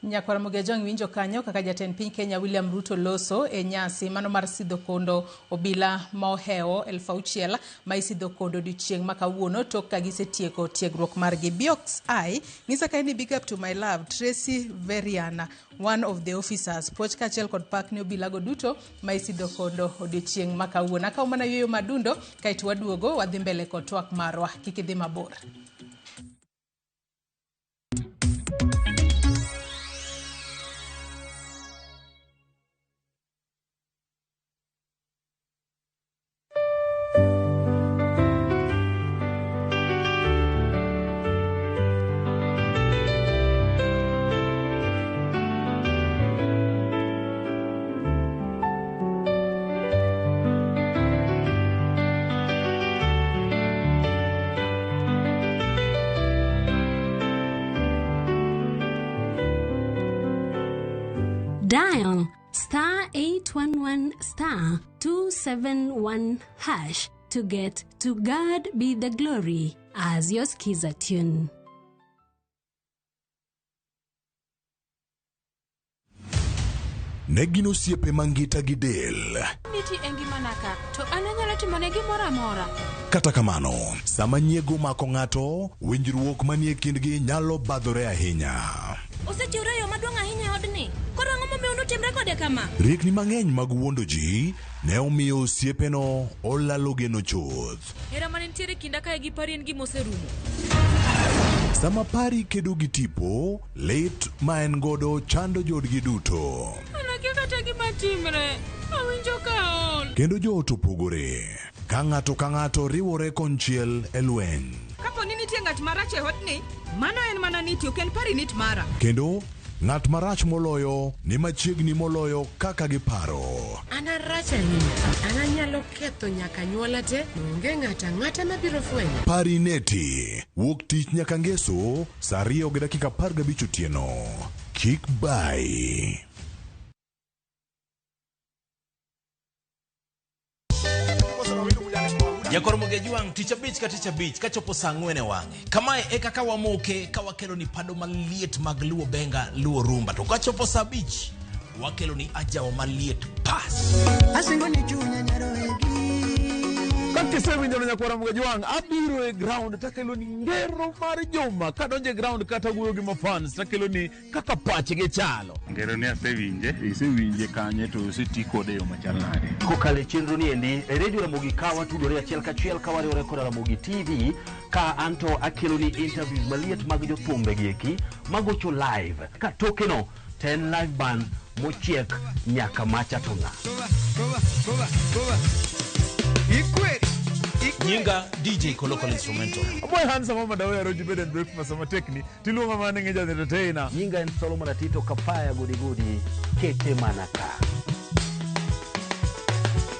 Nyakwar Mugejong winjo kanyo kaka jatend piny Kenya William Ruto loso e nyasi mano mar sidho kondo obila ma ohewo 6,000 ma isidho kondo odiochieng' ma kawuono tok ka gisetieko tiegruok margi. Biox I ng'isa kae ni big up to my love Tracy Veriana, one of the officers. Puoch kaachiel kod pak ne obilago duto ma isidho kondo odiochieng' ma kawuono. Akawo mana yueyo madundo kaeto waduogo wadhi mbele kod twak marwa. Kik idhi mabor. Dial star 811 star 271 hash to get To God Be the Glory as your Skiza tune. Ne gin osiepe mangita gi del. Niti e ngimana ka, to an anyalo timone gimoro amora. Kata kamano, sama nyiego mako ng'ato, winjruok manie kindgi nyalo badhore ahinya. Osechiwre yo maduong' ahinya e odni. Koro ang'o momiyo notimre kode kama? Riekni mang'eny mag wuondo ji ne omiyo osiepeno olalo geno chuth. Hera mane nitiere kinda kae gi Pari en gima oserumo. Sama Pari kedo gi tipo, lit ma en godo chando joodgi duto. An akia kata gima timre. Awinjo ka aol. Kendo joot opogore, ka ng'ato ka ng'ato riwore konchiel e lweny. Kapo ni nitie ng'at marach e odni, mano en mana niti, ok en Pari nit mara. Kendo ng'at marach moloyo ni machiegni moloyo kaka giparo. An arach ahinya. An anyalo ketho nyaka anyuola te, onge ng'ato ang'ata mabiro fwenyo. Pari Neti, wuok tich nyaka ngeso, saa 2:15 otieno. Kik bai. Jakor Mugejwang' tich abich ka tich abich kachopo saa 4 e wang'e. Kamae e kaka wamoke ka wakelo ni pado maliet mag Luo Benga, Luo Rumba. To kachopo saa 5 wakelo ni ajawa maliet pas. Asingo ni chunya nyaroegi. Kakisewinjo no nyakwara Mugejwang' abiro e ground takelo ni ngero mar juma. Kadonjo e ground kata wuoyo gi mafans takelo ni kaka pachgi chalo. Ngero ni asewinje, isewinje kanye to oseti kode e yo machal nade? Kokalo e chenro ni endi e redio Ramogi ka watudore achiel kachiel ka wariwore koda Ramogi TV ka anto akelo ni interviews maliet mag jothumbe gi eki magocho live ka tokeno to en live band mochiek nyaka macha to ng'a. Nyinga DJ Kolokol Instrumental. Aboy handsome mama dawe roji bed and breakfast sama tekni tiluonga mana ng'e ja entertainer. Nyinga en Solomon Atito Kapaya gudi gudi kete mana ka.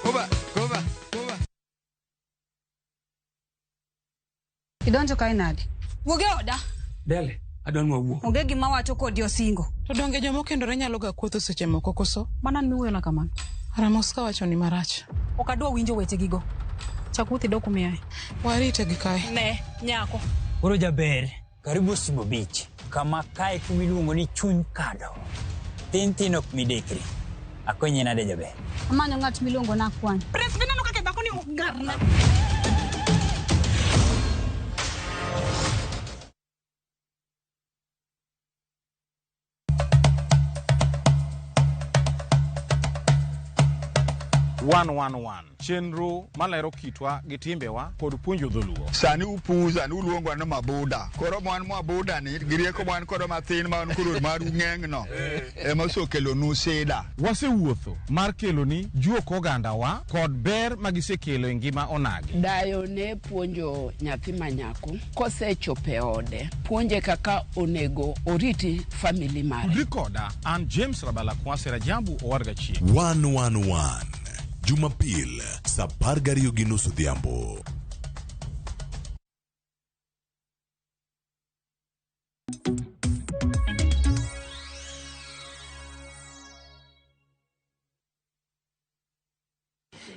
Koba, koba, koba. Idonjo kae nade? Wuog e oda. Dele, adwa nwawuo. Onge gima wacho kodi osingo. To donge joma okendore nyalo ga kuotho seche moko koso? Mana an miwuoyona kamano. Ramos kawacho ni marach. Ok adwa winjo wechegigo. Chak wuoth idok kumiaye. Warite gi kae. Ne, nyako. Koro jaber, karibu Sibo Beach, kama kae kumiluongo ni chuny kado. Tin tin ok midekre. Akonyi nade jaber? Amanyo ng'at miluongo ni Akwany. Pres, bineno kaka dhako ni ogarna. 111 chenro malero kitwa gi timbewa kod puonjo dholuo. Sani upuza ni uluongwa ni mabuda. Koro mwan mabuda ni gi rieko mwan kodo mathin ma wan koro maru ng'eng' ema osekelonu sida. Wasewuotho mar keloni juok ogandawa kod ber magisekelo e ngima onagi. Dayo ne puonjo nyathi ma nyako kosechopo e ode, puonje kaka onego oriti family mare. Tudri koda an James Rabala Kwase Rajabu Owadga Chieng'. 111 Jumapil saa 12:30 odhiambo.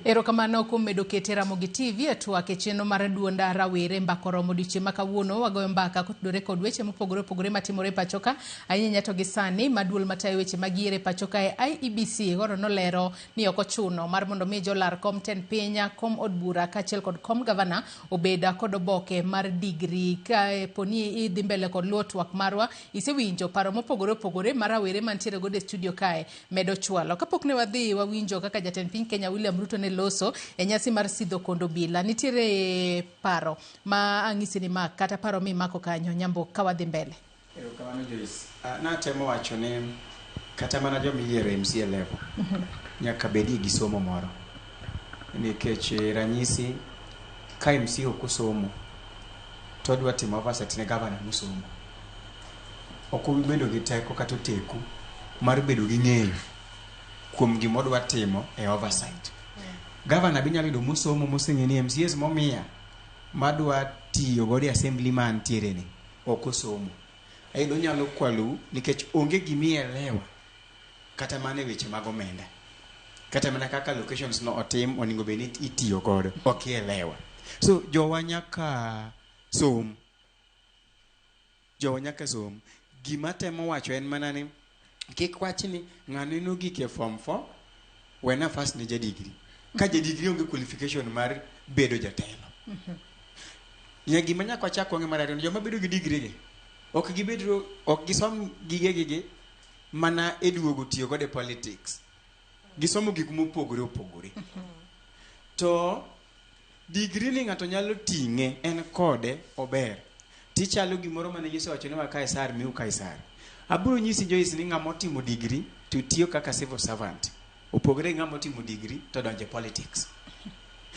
Erokamano kuom medo kete Ramogi TV e twak e chenro mar duonda rawere mbaka oromo odiochieng' ma kawuono wagoyo mbaka kotudore kod weche mopogore opogore matimore e pachoka ahinya to gi sani ma duol matayo weche mag yiero e pachoka e IEBC koro nolero ni ok ochuno mar mondo mi jolar kom tend piny, kom od bura kaachiel kod kom gavana obed kod oboke mar digri. Kapo ni idhi mbele kod luwo twak marwa, isewinjo paro mopogore opogore ma rawere mantiere godo e studio kae medo chwalo. Kapok ne wadhi wawinjo kaka jatend piny Kenya William Ruto ne loso e nyasi mar sidho kondo bila. Nitiere paro ma ang'isi ni mak kata paro mimako kanyo Nyambo ka wadhi mbele. Erokamano Joyce. Natemo wacho ni kata mana joma iyiero MCA level nyaka bedie gi somo moro. Nikech ranyisi ka MCA ok osomo to odwa timo oversight ne gavana mosomo. Ok obi bedo gi teko kata oteku mar bedo gi ng'eyo kuom gima odwa timo e oversight. Gavana be inyalo yudo mosomo moseng'eyo ni MCAs momiya madwa tiyo godo e assembly ma antiere ni ok osomo. Aidha onyalo kwalou nikech onge gimielewa kata mana e weche mag omenda. Kata mana kaka locations no otim onego bed ni itiyo godo ok ielewa. So jowa nyaka som. Jowa nyaka som. Gima temo wacho en mana ni kik wach ni ng'ane nogik e form 4 we nafas ne ja degree. Ka ja degree onge qualification mar bedo jatelo. Nya gima nyaka wachak wang'e mar ariyo ni joma bedo gi degree gi ok gibed ok gisom gigegi gi mana e duogo tiyo godo e politics. Gisomo gik mopogore opogore. To degree ni ng'ato nyalo ting'e en kode ober. Tichalo gimoro mane Yesu owacho ni wa Kaisar miu Kaisar. Abiro nyisi Joyce ni ng'ama otimo degree to tiyo kaka civil servant. Opogore gi ng'ama otimo degree to donjo e politics.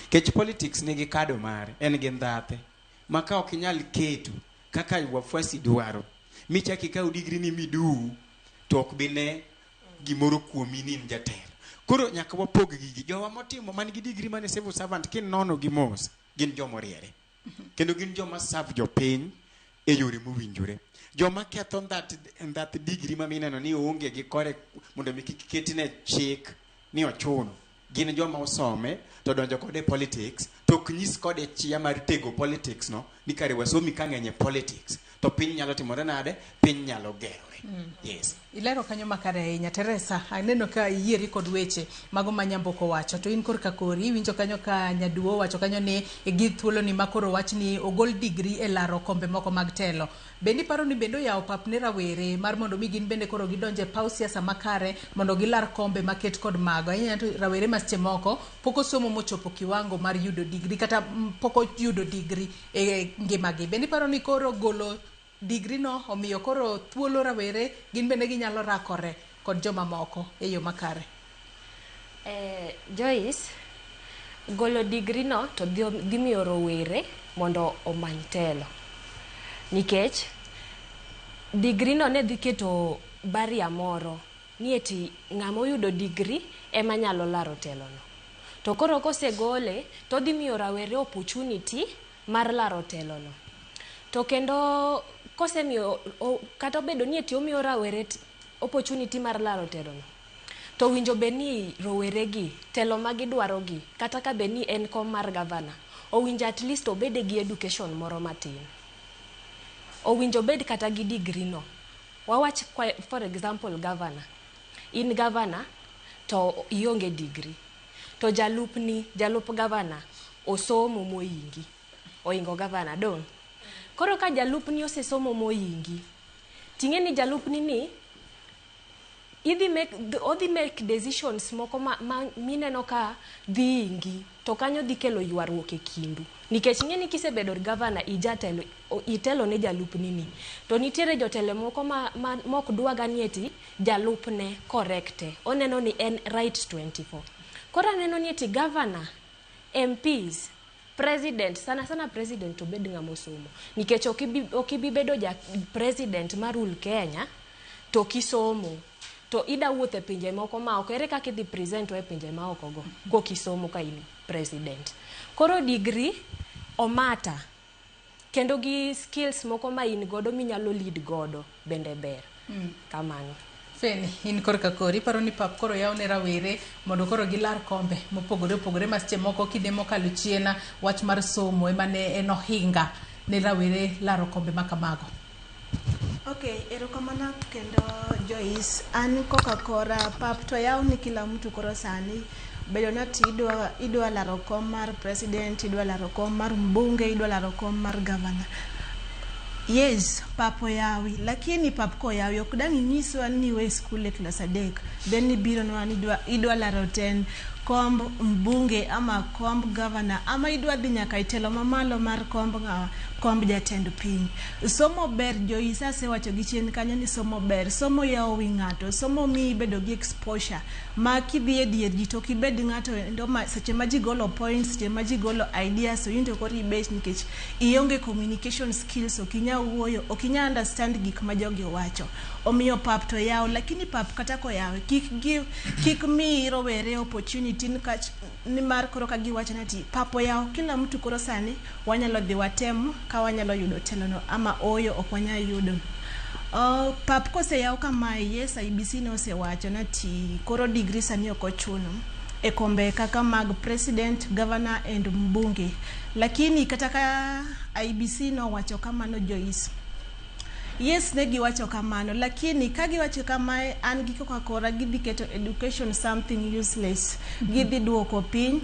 Kech politics nigi kado mare, en gi ndhathe. Ma ka ok inyal keto kaka wafuasi dwaro, michak ikaw degree ni miduw, to ok bine gimoro kuomi ni in jatelo. Koro nyaka wapog gigi. Jowa motimo man gi degree mane civil servant kinono gi mos, gin joma oriere. Kendo gin joma serve jopiny e yore mowinjore. Joma ketho ndhath degree ma mineno ni oonge gi kore mondo mi kik ketne chik ni ochuno. Gin joma osome to donjo kode e politics to ok nyis kode chia mar tego politics no ni kare wasomi ka ng'eny e politics to piny nyalo timore nade? Piny nyalo gerore. Yes. Ilero kanyo makare ahinya. Teresa, aneno ka iyieri kod weche mago ma Nyamboko wacho. To in korka kori, iwinjo kanyo ka Nyaduo wacho kanyo ni gi thuoloni ma koro wach ni ogol digri e laro kombe moko mag telo. Bende iparo ni bende oyawo pap ne rawere mar mondo mi gin bende koro gidonje paw siasa makare mondo gilar kombe maket kod mago. Ahinya to rawere ma seche moko pok osomo mochopo kiwango mar yudo digri kata pok oyudo digri e ngimagi. Bende iparo ni koro golo digri no omiyo koro thuolo rawere gin bende ginyalo rakore kod joma moko e yo makare? Joyce, golo digri no to dhi miyo rowere mondo omany telo. Nikech digri no ne dhi keto barrier moro ni eti ng'ama oyudo digri ema nyalo laro telo no. To koro kosegole to dhi miyo rawere opportunity mar laro telo no. To kendo kosemiyo kata obedo ni eti omiyo rawere opportunity mar laro telo no, to winjo bed ni rowere gi telo ma gidwaro gi kata ka bed ni en kom mar gavana owinjo at least obede gi education moro matin. Owinjo bed kata gi degree no. Wawach for example governor. In governor to ionge degree. To jalupni, jalup governor osomo moingi. Oingo governor dong. Koro ka jalupni osesomo moingi, ting'e ni jalupni ni Idhi make, odhi make decisions moko ma mineno ka dhi ingi to kanyo dhi kelo ywaruok e kindu. Nikech ing'e ni kisebedo gavana ijatelo, itelo ne jalupni ni. To nitiere jotelo moko ma mok dwaga ni eti jalupne correcte. Oneno ni en right 24. Koro aneno ni eti gavana, MPs, president, sana sana president obed ng'ama osomo. Nikech ok ibi bedo ja president mar rule Kenya to kisomo to ida wuotho e pinje moko ma oko. Ere kaka idhi present e pinje ma oko go kokisomo ka in president? Koro degree omata kendo gi skills moko ma in godo minyalo lead godo bende ber. Kamano. Feni, in korka kori, iparo ni pap koro yaw ne rawere mondo koro gilar kombe mopogore opogore ma seche moko kinde mokalo chien wach mar somo ema ne en ohinga ne rawere laro kombe ma kamago. Okay, erokamano kendo Joyce. An koka kora pap to yaw ni kila mtu koro sani bedo na ti idwa laro kom mar president, idwa laro kom mar mbunge, idwa laro kom mar governor. Yes, pap oyawi, lakini pap koyawi ok dang' inyiswa ni iwe skul e klas 3, then ibironwa ni idwa laro ten komb mbunge ama komb governor ama idwa dhi nyaka e telo mamalo mar komb ng'awa, komb jatend piny. Somo ber, Joyce asewacho gi chien kanyo ni somo ber, somo yawo wi ng'ato, somo miyi bedo gi exposure ma kidhi e dier ji to ok ibed ng'ato endo ma seche ma ji golo points, seche ma ji golo ideas to in to koro ibet nikech ionge communication skills, ok inyal wuoyo, ok inyal understand gik ma jogi wacho. Omiyo pap to yawo, lakini pap kata koyawe kik mi rowere opportunity nimar koro ka giwacho ni ati pap oyawo kila mtu koro sani wanyalo dhi watem ka wanyalo yudo telono ama ooyo ok wanyal yudo. Pap koseyaw kamae, yes, IEBC nosewacho ni ati koro degree sani ok ochuno e kombe kaka mag president, governor and mbunge. Lakini kata ka IEBC nowacho kamano Joyce, yes, ne giwacho kamano, lakini ka giwacho kamae an gi koka kora gidhi keto education something useless. Gidhi duoko piny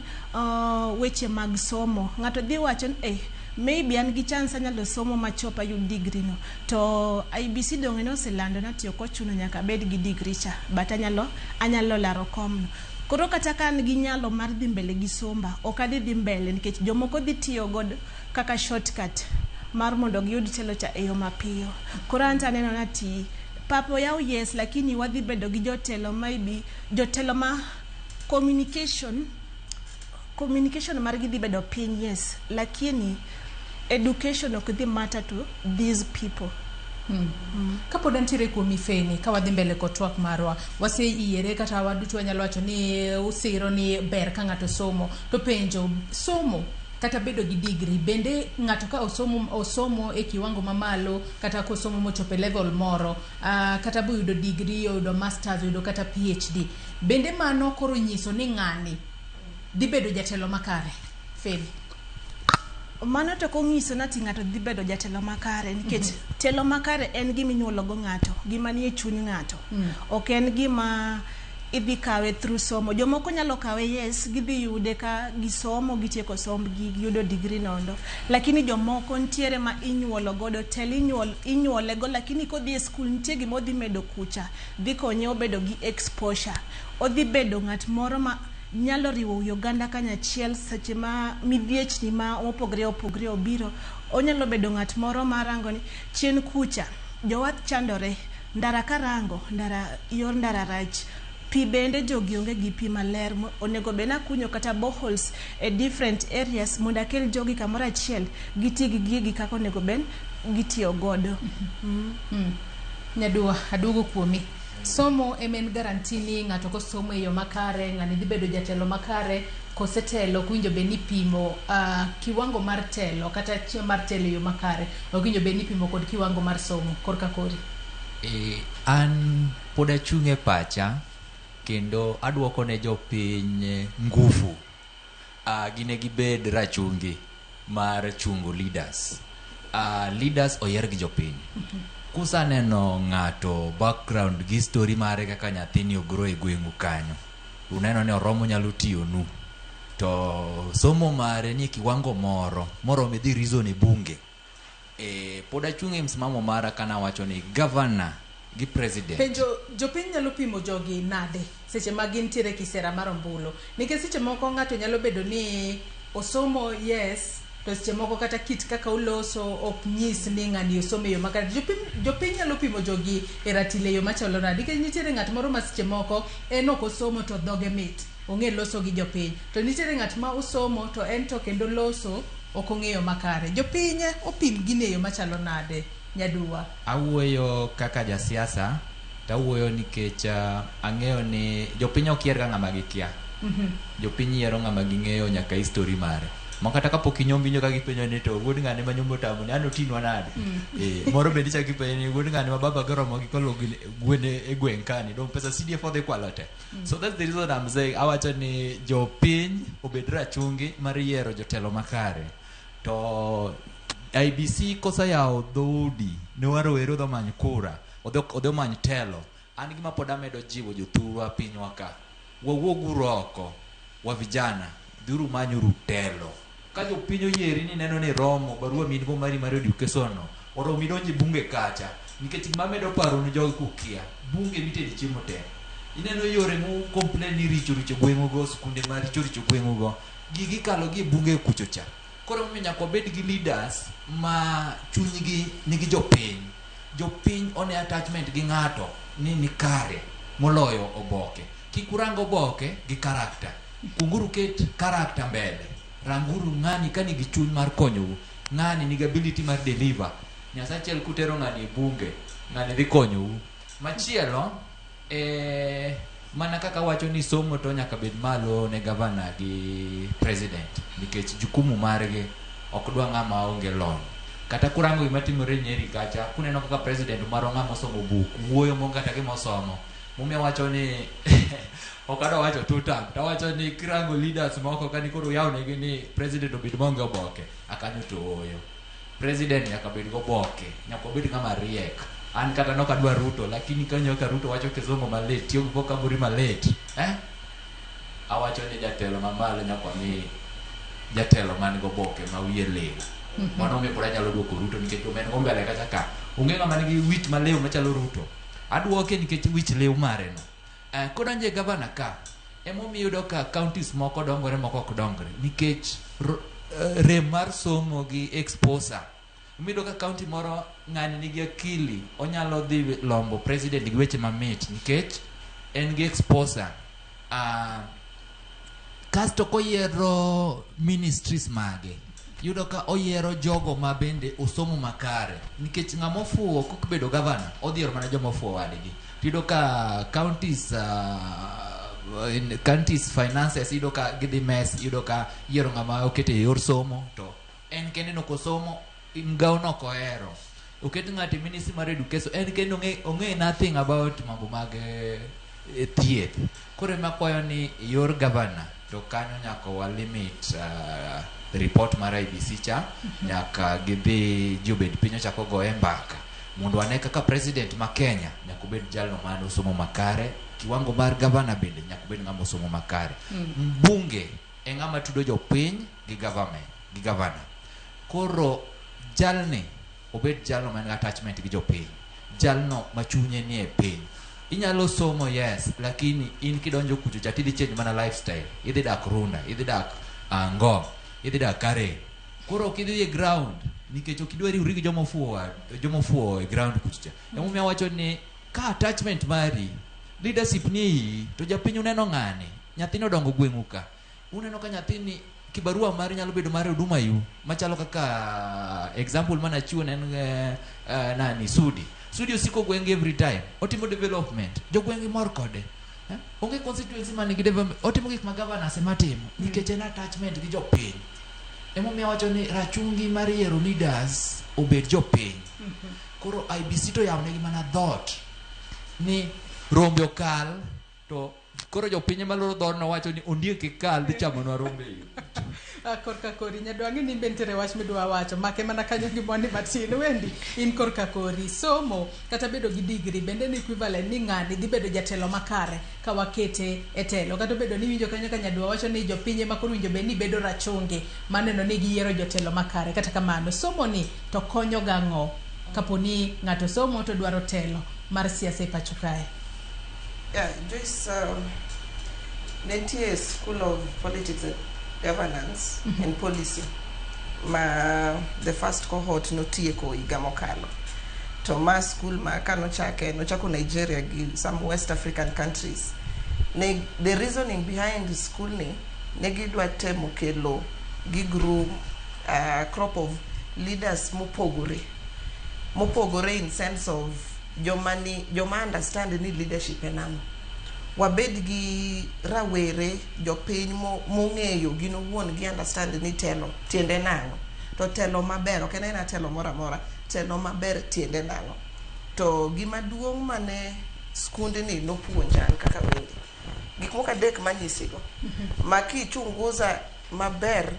weche mag somo. Ng'ato dhi wacho ni maybe an gi chance anyalo somo machop ayud degree no. To IEBC dong' noselando ni ati ok ochuno nyaka abed gi degree cha, but anyalo laro komno. Koro kata ka an gi nyalo mar dhi mbele gi somba, ok adhi dhi mbele nikech jomoko dhi tiyo godo kaka shortcut mar mondo giyud telo cha e yo mapiyo. Koro an to aneno ni ati pap oyaw yes, lakini wadhi bedo gi jotelo maybe jotelo ma communication margi dhi bedo piny, yes, lakini education ok dhi matter to these people. Kapod antiere kuom Feni, ka wadhi mbele kod twak marwa, waseyiere kata waduto wanyalo wacho ni usiro ni ber ka ng'ato somo. To penjo, somo kata bedo gi degree, bende ng'ato ka osomo e kiwango mamalo kata kosomo mochopo e level moro, kata boyudo degree, oyudo masters, oyudo kata PhD, bende mano koro nyiso ni ng'ani dhi bedo jatelo makare? Feni. Mano to kong'iso ni ati ng'ato dhi bedo jatelo makare nikech telo makare en gima inyuolo go ng'ato, gima nie chuny ng'ato. Ok en gima idhi kawe through somo. Jomoko nyalo kawe, yes, gidhi yude ka gisomo, gitieko sombgi, giyudo degree nondo. Lakini jomoko nitiere ma inyuolo godo, telo inyuole go, lakini kodhi e skul nitie gima odhi medo kucha, dhi konye obedo gi exposure. Odhi bedo ng'at moro ma nyalo riwo wi oganda kanyachiel seche ma midhiechni ma opogre opogre obiro. Onyalo bedo ng'at moro ma rango ni chien kucha jowath chandore, ndara karango, ndara yor ndara rach, pi bende jogi onge gi pi maler, onego bed nakunyo kata boreholes e different areas mondo akel jogi kamoro achiel giti gi gigi kaka onego bed gitiyo godo. Nyadua, aduogo kuomi. Somo ema en guarantee ni ng'ato kosomo e yo makare, ng'ani dhi bedo jatelo makare, kosetelo ok owinjo bed ni ipimo kiwango mar telo kata chiemo mar telo e yo makare, ok owinjo bed ni ipimo kod kiwango mar somo korka kori. An pod achung' e pacha kendo aduoko ne jopiny ngufu. Gine gibed rachungi mar chungo leaders. Leaders oyier gi jopiny. Kusaneno ng'ato background gi story mare kaka nyathini ogro e gweng'u kanyo, uneno ni oromo nyalo tiyonu, to somo mare nie kiwango moro moromo idhi reason e bunge. Pod achung' e msimamo mara kana wacho ni governor gi president. Penjo jopiny nyalo pimo jogi nade seche ma gintiere kisera mar ombulu? Nikech seche moko ng'ato nyalo bedo ni osomo yes, to seche moko kata kit kaka uloso ok nyis ni ng'ani osomo e yo makare. Jopiny nyalo pimo jogi e ratil e yo machalo nade? Nikech nitiere ng'at moro ma seche moko en ok osomo to dhoge mit, ong'e loso gi jopiny. To nitiere ng'at ma osomo to en to kendo loso ok ong'eyo makare. Jopiny opim gini e yo machalo nade, Nyaduwa? Awuoyo kaka jasiasa to awuoyo nikech ang'eyo ni jopiny ok yier ga ng'ama gikia. Jopiny yiero ng'ama ging'eyo nyaka history mare. Ma kata kapok inyombo iwinjo ka gipenjo ni to wuod ng'ane ma nyombo otamo ni an otinwa nade? Moro bende ichako ipenjo ni wuod ng'ane ma baba goromo gi kolo gwen e gweng' kani dong pesa CDF odhi kwalo te. So that's the reason I'm saying awacho ni jopiny obed rachungi mar yiero jotelo makare. To IBC koseyawo dhoudi ne rowere odhi omany kura, odhi omany telo. An gima pod amedo jiwo jothurwa pinywa ka, wawuog uru oko, wa vijana, dhiuru manyuru telo. Ka jopiny oyieri ni neno ni romo, barua min go mari mar education no, oromo idonje bunge kacha. Nikech gima amedo paro ni jogi kukia, bunge mitede chiemo te. Ineno yore mu complain ni richo richo gweng'u go, skunde ma richo richo gweng'u go. Gigi ikalo gi e bunge kucho cha. Koro emomiyo nyaka wabed gi leaders ma chunygi nigi jopiny. Jopiny one attachment gi ng'ato ni nikare moloyo oboke. Kik urang oboke gi character. Kuonguru ket character mbele. Ranguru ng'ani ka nigi chuny mar konyou. Ng'ani nigi ability mar deliver. Nyasaye achiel kutero ng'ani e bunge, ng'ani dhi konyou. Machielo, mana kaka wacho ni somo to nyaka bed malo ne gavana gi president nikech jukumu margi ok dwa ng'ama onge lony. Kata kurango gima timore Nyeri kacha, kuneno kaka president marwa ng'ama osomo buk, wuoyo monge kata gima osomo. Momiyo awacho ni ok adwa wacho two term, to awacho ni kirango leaders moko kani koro uyaw negi ni president obed maonge oboke, akanyo to ooyo. President nyaka bed goboke, nyaka obed ng'ama riek. An kata nok adwa Ruto, lakini kanyo ka Ruto wacho kizungu malit, tiyo gi vocabulary malit, eh? Awacho ni jatelo mamalo nyaka mi jatelo man goboke ma wiye liw. Mano omiyo pod anyalo duoko Ruto nikech joma en go mbele kacha ka. Onge ng'ama nigi wich maliw machalo Ruto. Aduoke nikech wich liw mare no. Kodonjo e gavana ka, emomiyo iyudo ka counties moko dongore moko ok dongre nikech rem mar somo gi exposure. Iyudo ka county moro ng'ani nigi akili, onyalo dhi lombo president gi weche mamit nikech en gi exposure. Kasto koyiero ministries mage, yudo ka oyiero jogo ma bende osomo makare nikech ng'ama ofuwo kok bedo gavana odhi yiero mana joma ofuwo wadgi. Tiyudo ka counties in counties finances iyudo ka gidhi mess, iyudo ka yiero ng'ama oketo e yor somo to en kende nok osomo, mgawo no ok ohero. Oket ng'ato e ministry mar education, en kende ong'e nothing about mambo mag thieth. Koro ema akwayo ni yor gavana to kanyo nyaka wa limit report mar IBC cha, nyaka gidhi ji obed piny ochako goye mbaka mondo wane kaka president ma Kenya nyaka obed jalno man osomo makare, kiwango mar gavana bende nyaka obed ng'ama osomo makare. Mbunge e ng'ama tudo jopiny gi government gi gavana. Koro jalni obed jalno man gi attachment gi jopiny, jalno ma chunye nie piny. Inyalo somo yes, lakini in kidonjo kucho cha tidhi change mana lifestyle. Idhi dak Runda, idhi dak Ngong, idhi dak Karen. Koro ok idhi e ground nikech ok idwa riwri gi joma ofuwo e ground kucho cha. Emomiyo awacho ni ka attachment mari, leadership ni e iyi, to japiny uneno ng'ani, nyathini odongo gweng'u ka. Uneno ka nyathini kibarua mari nyalo bedo mar huduma yu machalo kaka example mana chiwo ne en nani Sudi. Sudi osiko gweng'gi every time. Otimo development. Jogweng'gi mor kode. Onge constituency man nigi development. Otimo gik ma governors ema timo nikech en attachment gi jopiny. Emomiyo awacho ni rachungi mar yiero leaders obed jopiny. Koro IBC to yawo negi mana dhoot ni rombe okal to koro jopiny ema loro dhoodno wacho ni ondiek kik kal dhi chamonwa rombe e yo. Korka kori nyadwa ang'e ni in be nitiere wach midwa wacho make mana kanyo gi mondi matin Wendi in korka kori somo kata bedo gi degree bende ni equivalent ni ng'ani dhi bedo jatelo makare ka wakete e telo kata obedo ni iwinjo kanyo ka nyadwa wacho ni jopiny ema koro winjo bed ni bedo rachungi maneno ni giyiero jotelo makare kata kamano somo ni to konyo gang'o Kapo ni ng'ato somo to dwaro telo mar siasa e pacho kae. Yeah, Joyce, ne nitie School of Politics and Governance and Policy ma the first cohort notieko higa mokalo. To ma school ma kanochake, nochako Nigeria gi some West African countries. Ne, the reasoning behind school ni, ne gidwa temo kelo gi groom crop of leaders mopogore. Mopogore in sense of joma ni, joma understand ni leadership en ang'o. Wabed gi rawere jopiny mong'eyo gin owuon gi understand ni telo tiende nang'o. To telo maber, ok en aena telo moro amora, telo maber tiende nang'o. To gima duong' mane skundni nopuonja an kaka Wendy, gik moko adek manyisigo, ma kichunguza maber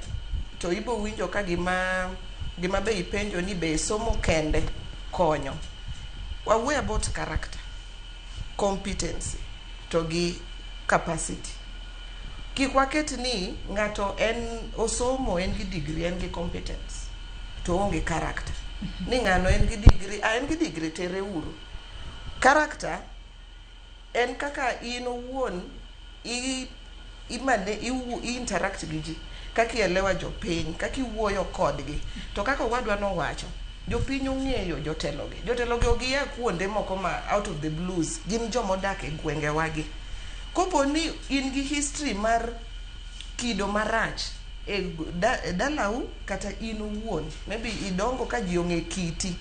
to ibo winjo ka gima be ipenjo ni be somo kende konyo. Wawuoyo about character, competency to gi capacity. Kik waket ni ng'ato en osomo, en gi degree, en gi competence to oonge character. Ni ng'ano en gi degree, en gi degree tere uru. Character en kaka in owuon i interact gi ji, kaka ielewa jopiny, kaka iwuoyo kodgi. To kaka owadwa nowacho, jopiny ong'eyo jotelogi. Jotelogi ok gia kuonde moko ma out of the blues, gin jomodak e gwengewagi. Kopo ni in gi history mar kido marach e dalau kata in owuon, maybe idongo ka ji ong'e kiti,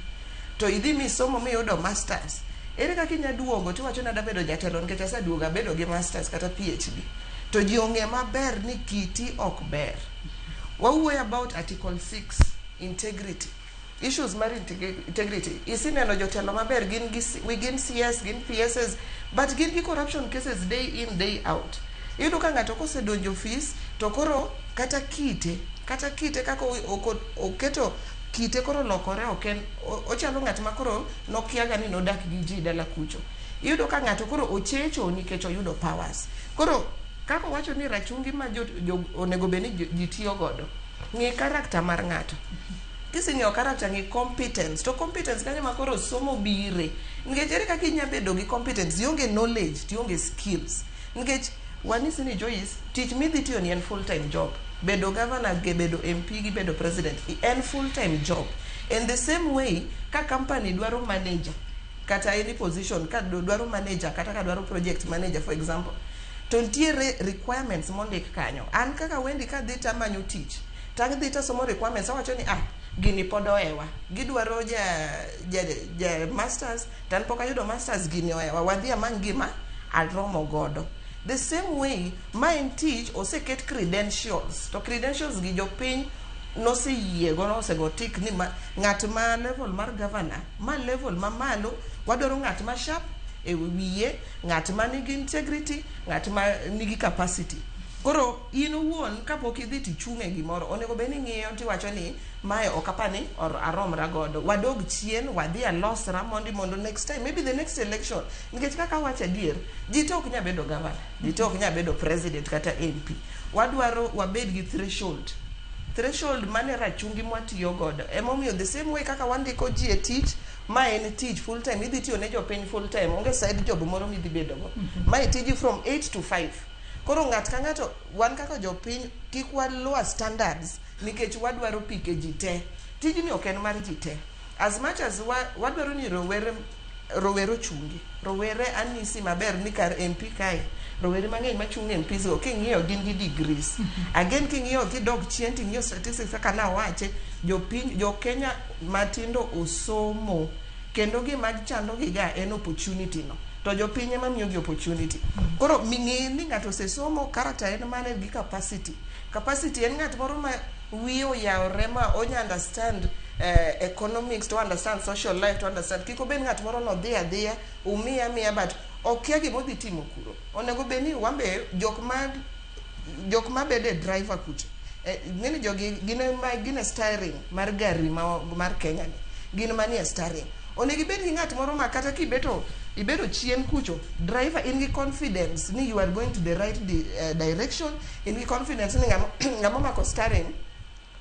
to idhi misomo miyudo masters, ere kaka inya duogo tiwacho ni adwa bedo jatelo nikech aseduogo abedo gi masters kata PhD, to ji ong'e maber ni kiti ok ber. Wawuoyo about Article 6, integrity. Issues mar integrity. Isineno jotelo maber, gin gi gin CS, gin PSs, but gin gi corruption cases day in, day out. Iyudo ka ng'ato kosedonjo ofis, to koro kata kite kaka oketo kite koro lokore, ok en ochalo ng'at ma koro nokiaga ni nodak gi ji dala kucho. Iyudo ka ng'ato koro ochecho nikech oyudo powers. Koro kaka owacho ni rachungi ma jo onego bed ni ji tiyo godo, ng'i character mar ng'ato. Kiseng'iyo character, ng'i competence. To competence kanyo ma koro somo bire. Nikech ere kaka inya bedo gi competence, ionge knowledge, to ionge skills. Nikech wanyisi ni Joyce, tich midhi tiyo ni en full time job. Bedo governor gi bedo MP gi bedo president en full time job. In the same way, ka company dwaro manager, kata any position, ka dwaro manager, kata ka dwaro project manager for example, to nitiere requirements mondik kanyo. An kaka Wendy kadhi tamanyo tich, tadhi tasomo requirements, awacho ni gini pod oewa. Gidwaro ja masters, to an pok ayudo masters, gini oewa. Wadhi amany gima aromo godo. The same way, ma en tich oseket credentials, to credentials gi jopiny noseyiego, nosego tick ni ma, ng'at ma level mar governor, ma level mamalo, wadwaro ng'at ma sharp e wiye, ng'at ma nigi integrity, ng'at ma nigi capacity. Koro in owuon kapok idhi tichung' e gimoro, onego bed ni ing'iyo tiwacho ni mae ok apa ni aromra godo. Wadog chien, wadhi alosra mondi mondo next time, maybe the next election. Nikech kaka awacho adier, ji te ok nyal bedo governor, ji te ok nyal bedo president kata MP. Wadwaro wabed gi threshold. Threshold mane rachungi mwatiyo godo. Emomiyo the same way kaka wandiko ji e tich, ma en tich full time, idhi tiyo ne jopiny full time, onge side job moro midhi bedo go. Mae tiji from 8 to 5. Koro ng'at ka ng'ato, wan kaka jopiny, kik wa lower standards nikech wadwaro pike ji te. Tijni ok en mar ji te. As much as wadwaro ni rowere ochungi. Rowere anyisi maber ni kar MP kae, rowere mang'eny machung' MPs go king'iyo gin gi degrees. Again king'iyo kidok chien ting'iyo statistics kaka nawache, jopiny, jo Kenya matindo osomo kendo gima chando gi ga en opportunity no. To jopiny ema miyo gi opportunity. Koro ng'i ni ng'ato osesomo, character en mane gi capacity. Capacity en ng'at moro ma wiye oyawore ma onya understand economics, to understand social life, to understand. Kik obed ng'at moro nodhi adhiya, umiye amiya but okia gima odhi timo kuro. Onego bed ni wambe jok ma bedo e driver kucho. Ng'eni jogi gin ema gin e steering mar gari mar Kenya ni. Gin manie steering. Onego ibed gi ng'at moro ma kata kibeto ibedo chien kucho, driver in gi confidence ni you are going to the right direction, in gi confidence ni ng'ama omako steering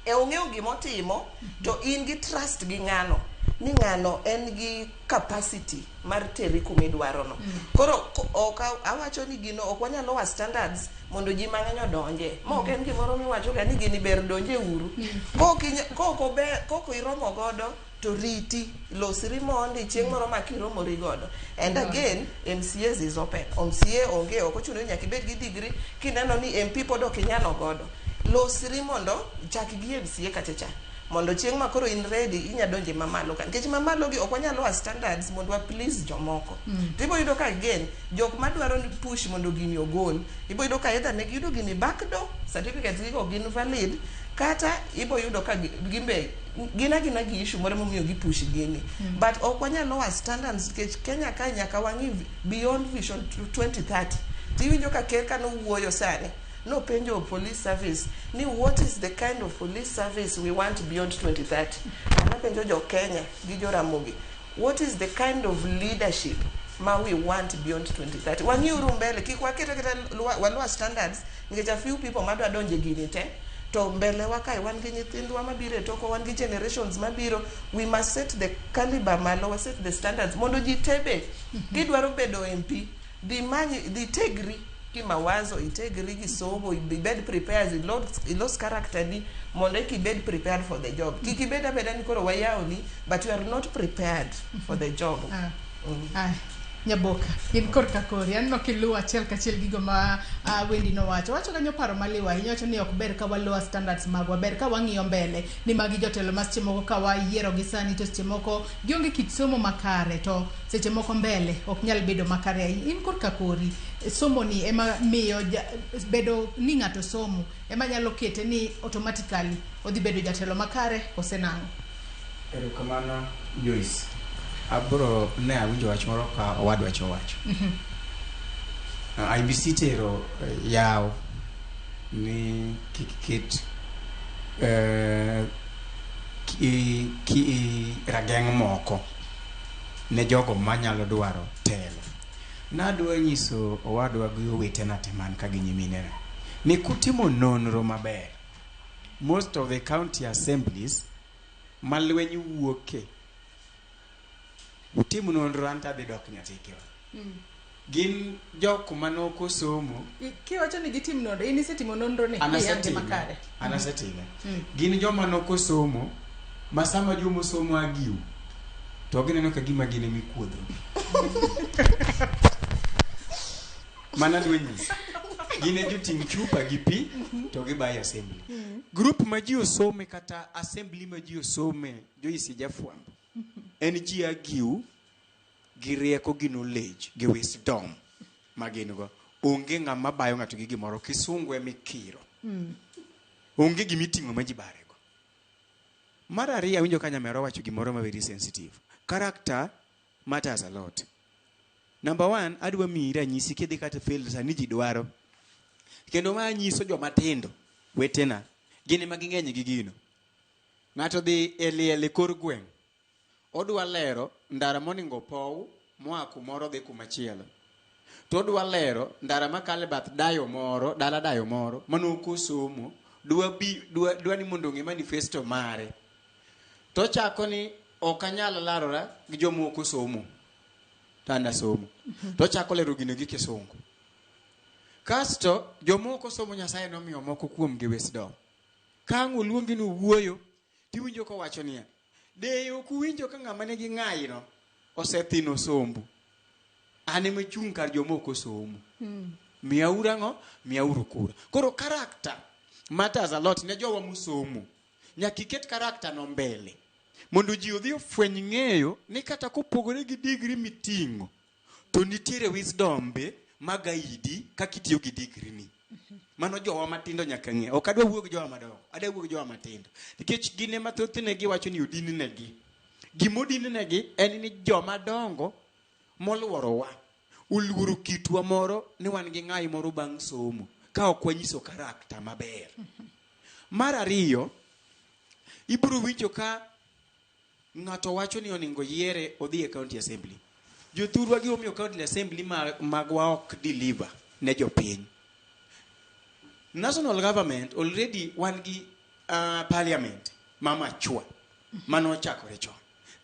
e ong'eyo gimotimo to in gi trust gi ng'ano. ni ng'ano en gi capacity mar teri kumidwarono. Koro ok awacho ni gino ok wanyal lower standards mondo ji mang'eny odonje. Ma ok en gimoro miwacho ga ni gini ber donje uru. Kok ober, kok iromo godo to riti, losri mondi chieng' moro ma kiromori godo. And again, MCAs is open. MCA onge, ok ochuno ni nyaka ibed gi degree. Kineno ni MP pod ok inyalo godo, losri mondo chak gi MCA kacha cha, mondo chieng' ma koro in ready inya donje mamalo ka, nikech mamalo gi ok wanyal lower standards mondo wa please jomoko. To ibo yudo ka again jok madwaro ni push mondo gini ogol, ibo yudo ka either ne giyudo gini backdoor, certificates gigo gin valid, kata ibo yudo ka gimbe gin agina gi issue moro momiyo gi push gini. But ok wanyal lower standards, nikech Kenya ka nyaka wang'i beyond Vision 2030. Tiwinjo ka ker kanowuoyo sani nopenjo police service ni what is the kind of police service we want beyond 2030. An apenjo jo Kenya gi jo Ramogi, what is the kind of leadership ma we want beyond 2030? Wang'iuru mbele, kik waket aketa walower standards nikech a few people madwa donje gini te. To mbele wa kae wan gi nyithindwa mabiro e tokwa, wan gi generations mabiro. We must set the caliber malo, wa set the standards mondo ji te be kidwaro bedo MP, dhi many, dhi tegri kimawazo, itegri gi somo, ibed prepared, ilos character ni mondo eka ibed prepared for the job. Kik ibed abeda ni koro wayawni but you are not prepared for the job. Ah, Nyaboka, in korka kori, aneno kiluwo achiel kachiel gigo ma Wendi nowacho. Wacho kanyo paro maliw ahinya, wacho ni ok ber ka walower standards magwa, ber ka wang'iyo mbele ni magi jotelo ma seche moko ka wayiero gi sani to seche moko gionge kit somo makare, to seche moko mbele ok nyal bedo makare ahinya. In korka kori, somo ni ema miyo bedo ni ng'ato somo ema nyalo kete ni automatically odhi bedo jatelo makare kose nang'o? Erokamano, Joyce. Abro ne awinjo wach moro ka owadwa cha owacho. IEBC tero yawo ni kik ket ki rageng' moko ne jogo manyalo dwaro telo. Nadwa nyiso owadwa gi owetena te man ka gi nyiminena ni kutimo nonro maber, most of the county assemblies ma lweny wuoke, utim nonro, an tadhi dok nyathikiwa, gin jok manok osomo. Kiwacho ni gitim nonro, in isetimo nonro ni An ni yange asetime. makare. An asetime. Gin joma nok osomo ma sama joma osomo agiw to gineno ka gima gin emikuodho. Mana adwa nyisi, gin e joting' chupa gi pi to gibayo assembly. Group ma ji osome kata assembly ma ji osome, Joyce Jafwambo, en ji agiw gi rieko gi knowledge gi wisdom ma gin go. Onge ng'ama bayo ng'ato gi gimoro, kisungu emikiro. Onge gimiting'o ma ji barego. Mar ariyo, awinjo ka nyamera owacho gimoro ma very sensitive. Character matters a lot. Number one, adwa miyi ranyisi kidhi kata field sani ji dwaro. Kendo ma nyiso joma tindo wetena, gin ema ging'eny gi gino. Ng'ato dhi e liel e kor gweng', odwa lero ndara moningo pow moa kumoro dhi kumachielo. To odwa lero ndara makalo e bath dayo moro, dala dayo moro, manok osomo, dwa ni mondo ong'e manifesto mare. To ochako ni ok anyal larora gi joma ok osomo. To an asomo. To ochako lero gino gi kisungu. Kasto joma ok osomo Nyasaye nomiyo moko kuom gi wisdom. Ka ang' oluongi ni owuoyo, tiwinjo kowacho niya, de ok uwinjo ka ng'ama nigi ng'ayino osethino sombu. An ema achung' kar joma ok osomo. Miyauru ang'o? Miyauru kura. Koro character matters a lot ne jowa mosomo. Nyaka iket character no mbele. Mondo ji odhi ofweny ng'eyo ni kata kopogore gi degree miting'o, to nitiere wisdom be magaidi kaka itiyo gi degree ni. Mano jowa matindo nyaka ng'e. Ok adwa wuoyo gi jowa madongo, adwa wuoyo gi jowa matindo. Nikech gin ema thothne giwacho ni odin negi. Gima odin negi en ni joma dongo moluorowa oluoro kitwa moro ni wan gi ng'ayi moro bang' somo ka ok wanyiso character maber. Mar ariyo, ibiro winjo ka ng'ato wacho ni oningo yiere odhi e county assembly. Jothurwa gi omiyo county assembly magwa ok deliver ne jopiny. National government already wan gi parliament ma machua mano ochakore chon.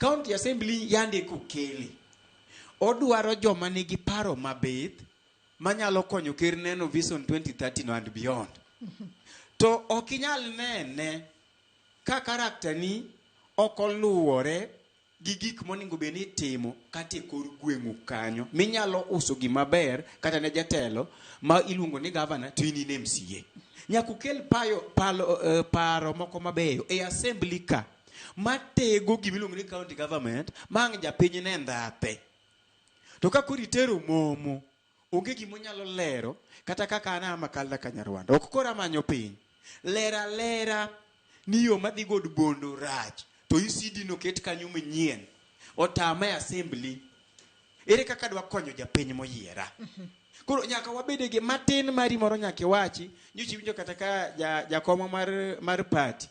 County Assembly yande kokele. Odwaro joma nigi paro mabith manyalo konyo ker neno Vision 2030 no and beyond. To ok inyal nene ka karakta ni ok oluwore gi gik monego bed ni itimo kata e kor gweng'u kanyo minyalo uso gima ber kata ne jatelo ma iluongo ni gavana to in in MCA. Nyaka ukel paro moko mabeyo e assembly ka matego gimiluongo ni county government ma ang' japiny ne ndhathe. To ka koro itero momo, onge gimonyalo lero kata kaka an ama kalda ka Nyarwanda. Ok koro amanyo piny. Lera lera ni yo madhi god Bondo rach to ECD noket kanyo manyien. Otama e assembly. Ere kaka dwa konyo japiny moyiera? Koro nyaka wabede gi matin mari moro nyaka iwachi. Nyocha iwinjo kata ka jakom mar party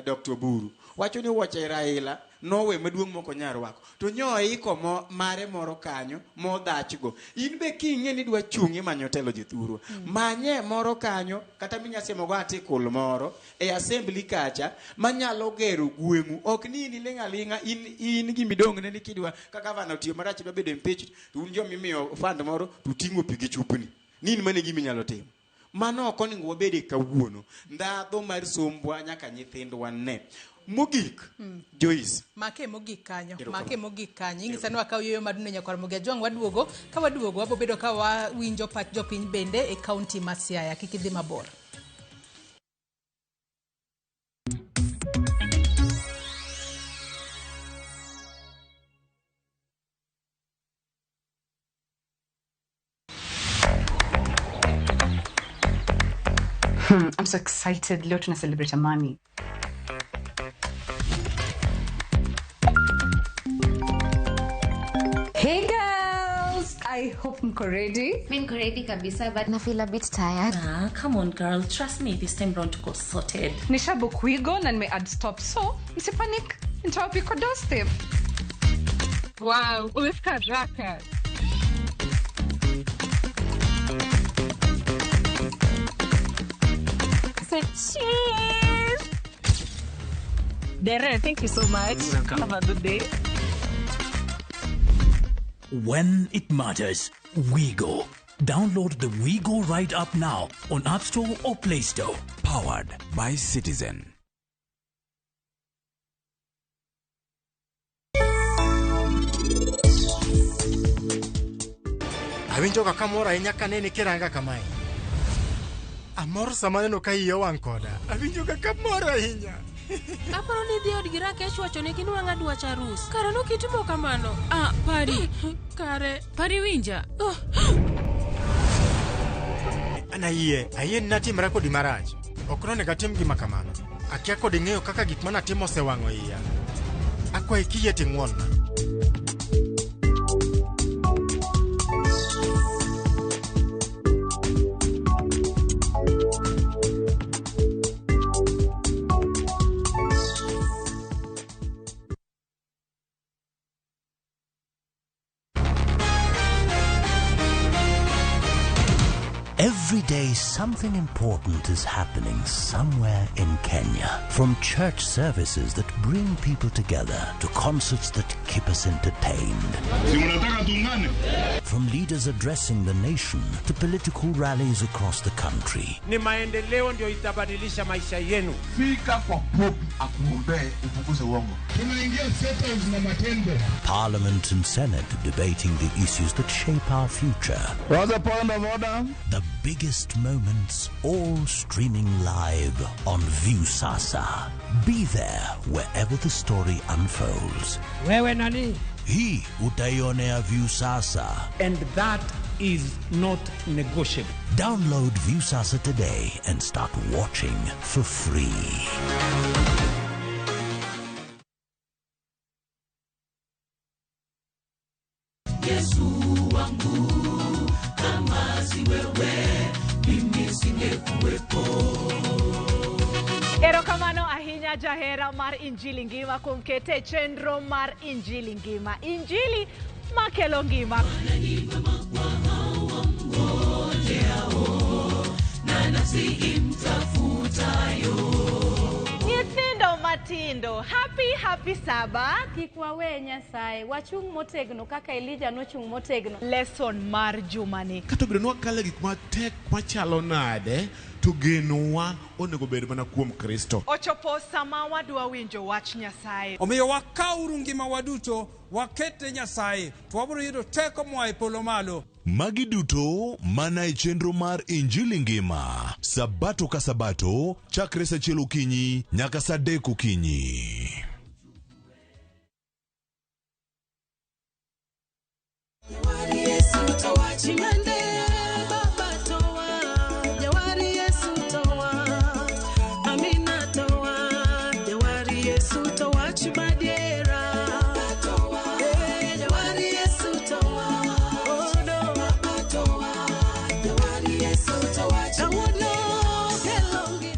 Dr. Oburu wacho ni wuoche Raila nowe maduong' moko nyar rwako to nyo iko mare moro kanyo modhachgo. In be king'e ni idwa chung' imanyo telo jothurwa, manye moro kanyo kata minyasimogo article moro e assembly kacha manyalo gero gweng'u. Ok ni in iling' aling'a, in gimidong'ne ni kidwa ka gavana otiyo marach idwa bedo impeached to un jomimiyo fund moro to uting'o pi gi chupni ni in mane gima inyalo timo. Mano ok onego wabede kawuono. Ndhadho mar sombwa nyaka nyithindwa ne. Mogik, Joyce. Make mogik kanyo. Make mogik kanyo. Ingisa ni wakaw yueyo maduong' nyakwar Ramogi Ajwang' waduogo. Ka waduogo wabobedo ka wawinjo pach jopiny bende e kaunti ma Siaya. Kik idhi mabor. I'm so excited. Leo tuna celebrate Amani. Hey girls, I hope mko ready. Mimi niko ready kabisa, but na feel a bit tired. Ah, come on girl, trust me, this time round tuko sorted. Nishabook Wigo na nime add stop, so msipanic. Nitawapika doorstep. Wow, umefika haraka. Cheers! Dere, thank you so much. Welcome. Have a good day. When it matters, WeGo. Download the WeGo Ride app now on App Store or Play Store. Powered by Citizen. Awinjo kaka mor ahinya kaneni kiranga kamae. Amor sama aneno ka iyi owang' koda. Awinjo kaka mor ahinya. Aparo ni idhi odgi Rakesh wacho ne ginwang'a dwach arus. Kare nokitimo kamano. Ah, Pari. Kare. Pari winja. Oh. An ayie, ayie ni natimra kodi marach. Ok nonego atim gima kamano. Akia kod ing'eyo kaka gik manatimo osewang'o iya. Akwayi kiyie to ing'won-na. Every day, something important is happening somewhere in Kenya. From church services that bring people together to concerts that keep us entertained. From leaders addressing the nation to political rallies across the country. Ni maendeleo ndio itabadilisha maisha yenu. Fika kwa Pope akuombee upunguze uongo. Tunaingia settles na matendo. Parliament and Senate debating the issues that shape our future. What's the point of order? The biggest moments, all streaming live on Viusasa. Be there wherever the story unfolds. Wewe nani? Hii utaionea Viusasa. And that is not negotiable. Download Viusasa today and start watching for free. Yesu wangu, kama si wewe, mimi singekuwepo. Erokamano ahinya jahera mar Injili Ngima kuom kete chenro mar Injili Ngima. Injili makelo ngima. Na nafsi imtafutayo. Nyithindo matindo matindo, happy happy Sabbath. Kik wawe Nyasaye, wachung' motegno kaka Elija nochung' motegno. Lesson mar jumani. Kata obedo ni wakalo e gik matek machalo nade, to genowa onego bed mana kuom Kristo. Ochopo sama wadwa winjo wach Nyasaye. Omiyo wakawuru ngimawa duto waket ne Nyasaye to wabiro yudo teko moa e polo malo. Magi duto mana e chenro mar Injili Ngima, Sabato ka Sabato, chakre saa achiel okinyi nyaka saa adek okinyi.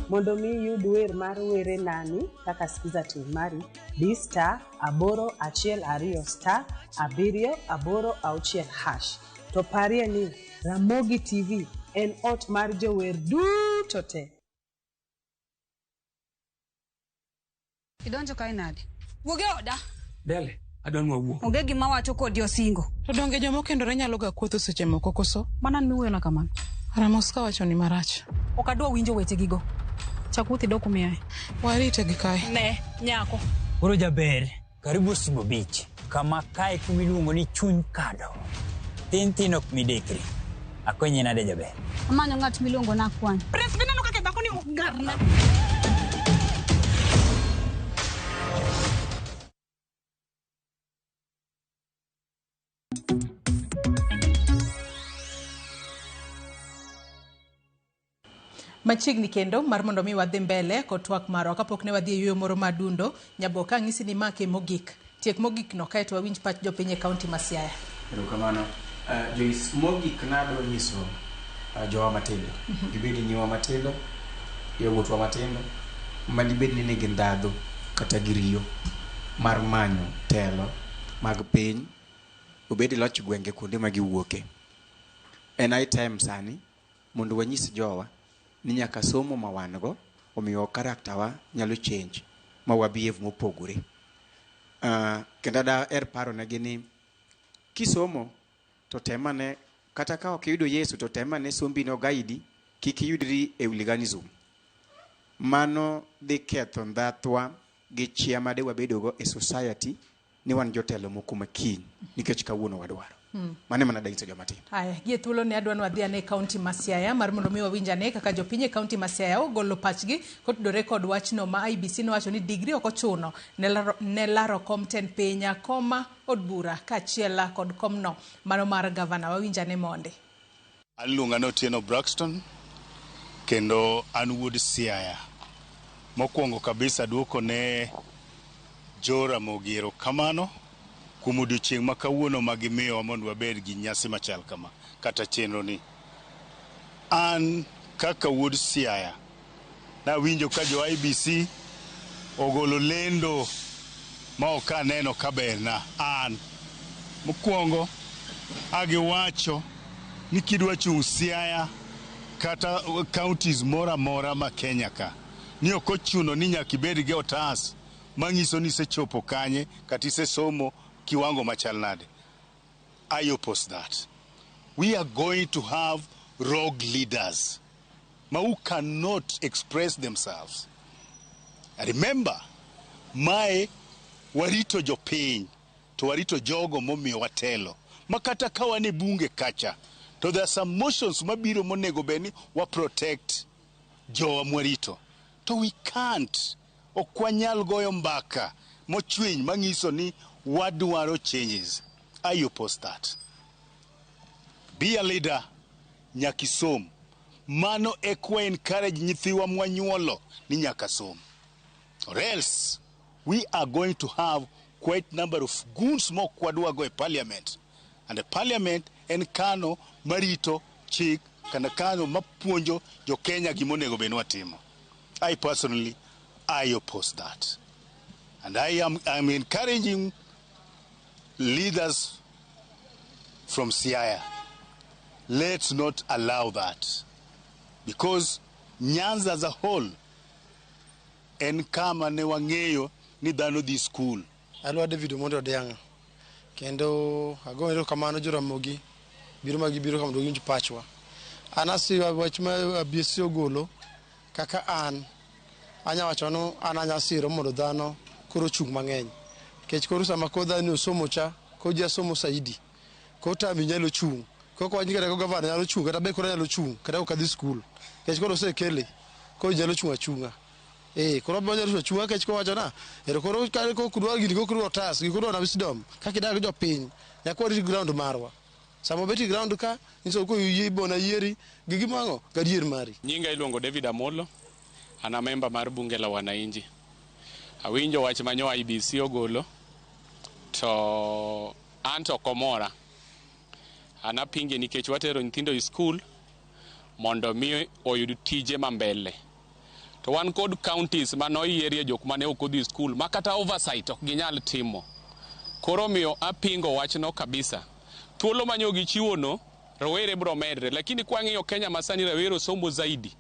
Mondo mi iyud wer mar Were Nani kaka Skiza Tune mari, di *812*786#. To parie ni Ramogi TV en ot mar jower duto te. Idonjo kae nade? Wuog e oda. Dele, adwa ni wawuo. Onge gima wacho kodi osingo. To donge joma okendore nyalo ga kuotho seche moko koso? Mana an miwuoyona kamano. Ramos ka wacho ni marach. Ok adwa winjo wechegigo. Chak wuoth idok kumiaye. Warite gi kae. Ne, nyako. Koro jaber, karibu Sibo Beach, kama kae kuma iluongo ni chuny kado. Thin thin ok midekre. Akonyi nade jaber? Amanyo ng'at miluongo ni Akwany. Prince, bineno kaka dhako ni ogarna. Machiegni kendo mar mondo mi wadhi mbele kod twak marwa kapok ne wadhi e yueyo moro madundo, Nyaboka ang'isi ni make mogik. Tiek mogik no kaeto wawinj pach jopiny e kaunti ma Siaya. Erokamano. Joyce, mogik nadwa nyiso jowa matindo. Gibed nyiwa matindo, yawuotwa matindo, madibed ni nigi ndhadhu kata gi riyo mar manyo telo mag piny, obed e loch gwenge kuonde ma giwuoke. En high time sani mondo wanyis jowa ni nyaka somo ma wan go omiyo character wa nyalo change ma wa behave mopogore. Kendo daher paro negi ni kisomo to temane kata ka ok iyudo Yesu to temane sombi no guide kik iyudri e hooliganism. Mano dhi ketho ndhathwa gi chia made wabedogo e society ni wan jotelo moko makiny nikech kawuono wadwaro. Mano ema nadanyiso joma tindo. Aya, gie thuolo ne adwa ni wadhi ane e kaunti ma Siaya mar mondo mi wawinj ane kaka jopiny e kaunti ma Siaya ogolo pachgi kotudore kod wachno ma IEBC nowacho ni digri ok ochuno ne laro kom tend piny, koma od bura kaachiel kod komno mano mar gavana. Wawinj ane monde. An iluonga ni Otieno Braxton kendo an wuod Siaya. Mokwongo kabisa duoko ne jo Ramogi erokamano kuom odiochieng' ma kawuono ma gimiyowa mondo wabed gi nyasi machal kama kata chenro ni. An kaka wuod Siaya nawinjo ka jo IEBC ogolo lendo ma ok aneno ka berna. An mokwongo agiwacho ni kidwa chung' Siaya kata counties moro amora ma Kenya ka ni ok ochuno ni nyaka ibed gi otas manyiso ni isechopo kanye kata isesomo kiwango machal nade. I oppose that. We are going to have rogue leaders ma who cannot express themselves. Remember, mae warito jopiny to warito jogo momiyo watelo. Ma kata ka wan e bunge kacha, to there are some motions mabiro monego bed ni wa protect jowa mwarito. To we can't. Ok wanyal goyo mbaka mochwiny manyiso ni wadwaro changes. I oppose that. Be a leader, nyaka isom. Mano ekwa encourage nyithiwa mwanyuolo ni nyaka som. Or else we are going to have quite number of goons mok wadwago e parliament. And the parliament en kano marito chik kana kano mapuonjo jo Kenya gimonego bed ni watimo. I personally, I oppose that. And I'm encouraging leaders from Siaya, let's not allow that. Because Nyanza as a whole En kama ne wang'eyo ni dhano dhi skul. Aluwa David Omondi Odianga. Kendo ago erokamano Joramogi biro ma gibiro ka mondo giwinj pachwa. An asiwa wach ma IEBC ogolo kaka an anya wacho ni an anya siro mondo dhano koro ochung' mang'eny. Nikech koro sama koro dhano osomo cha, koro ji somo saidi. Koro tami nyalo chung'. Koro wach ni kata ko gavana nyalo chung' kata be koro anyalo chung' kata ok adhi skul. Nikech koro osekele. Koro ji nyalo chung' achung'a. Koro wanyalo chung' achung'a nikech kowacho na, ero koro ka kok udwa gini kok udwa otas, gi kudwa na wisdom, kaka idak gi jopiny, nyaka warit ground marwa. Sama obet e ground ka, nyiso ko yie bona yieri, gi gimang'o, gadier mari. Nyinga iluongo David Amolo, an a member mar bunge la wananchi. Awinjo wach manyo IEBC ogolo, to an to ok omora. An apinge nikech watero nyithindo e skul mondo mi oyud tije ma mbele. To wan kod counties manoyierie jok mane ok odhi skul ma kata oversight ok ginyal timo. Koro omiyo apingo wachno kabisa. Thuolo manyo gichiwono, rowere biro medre, lakini kwang'iyo Kenya masani rawere osomo zaidi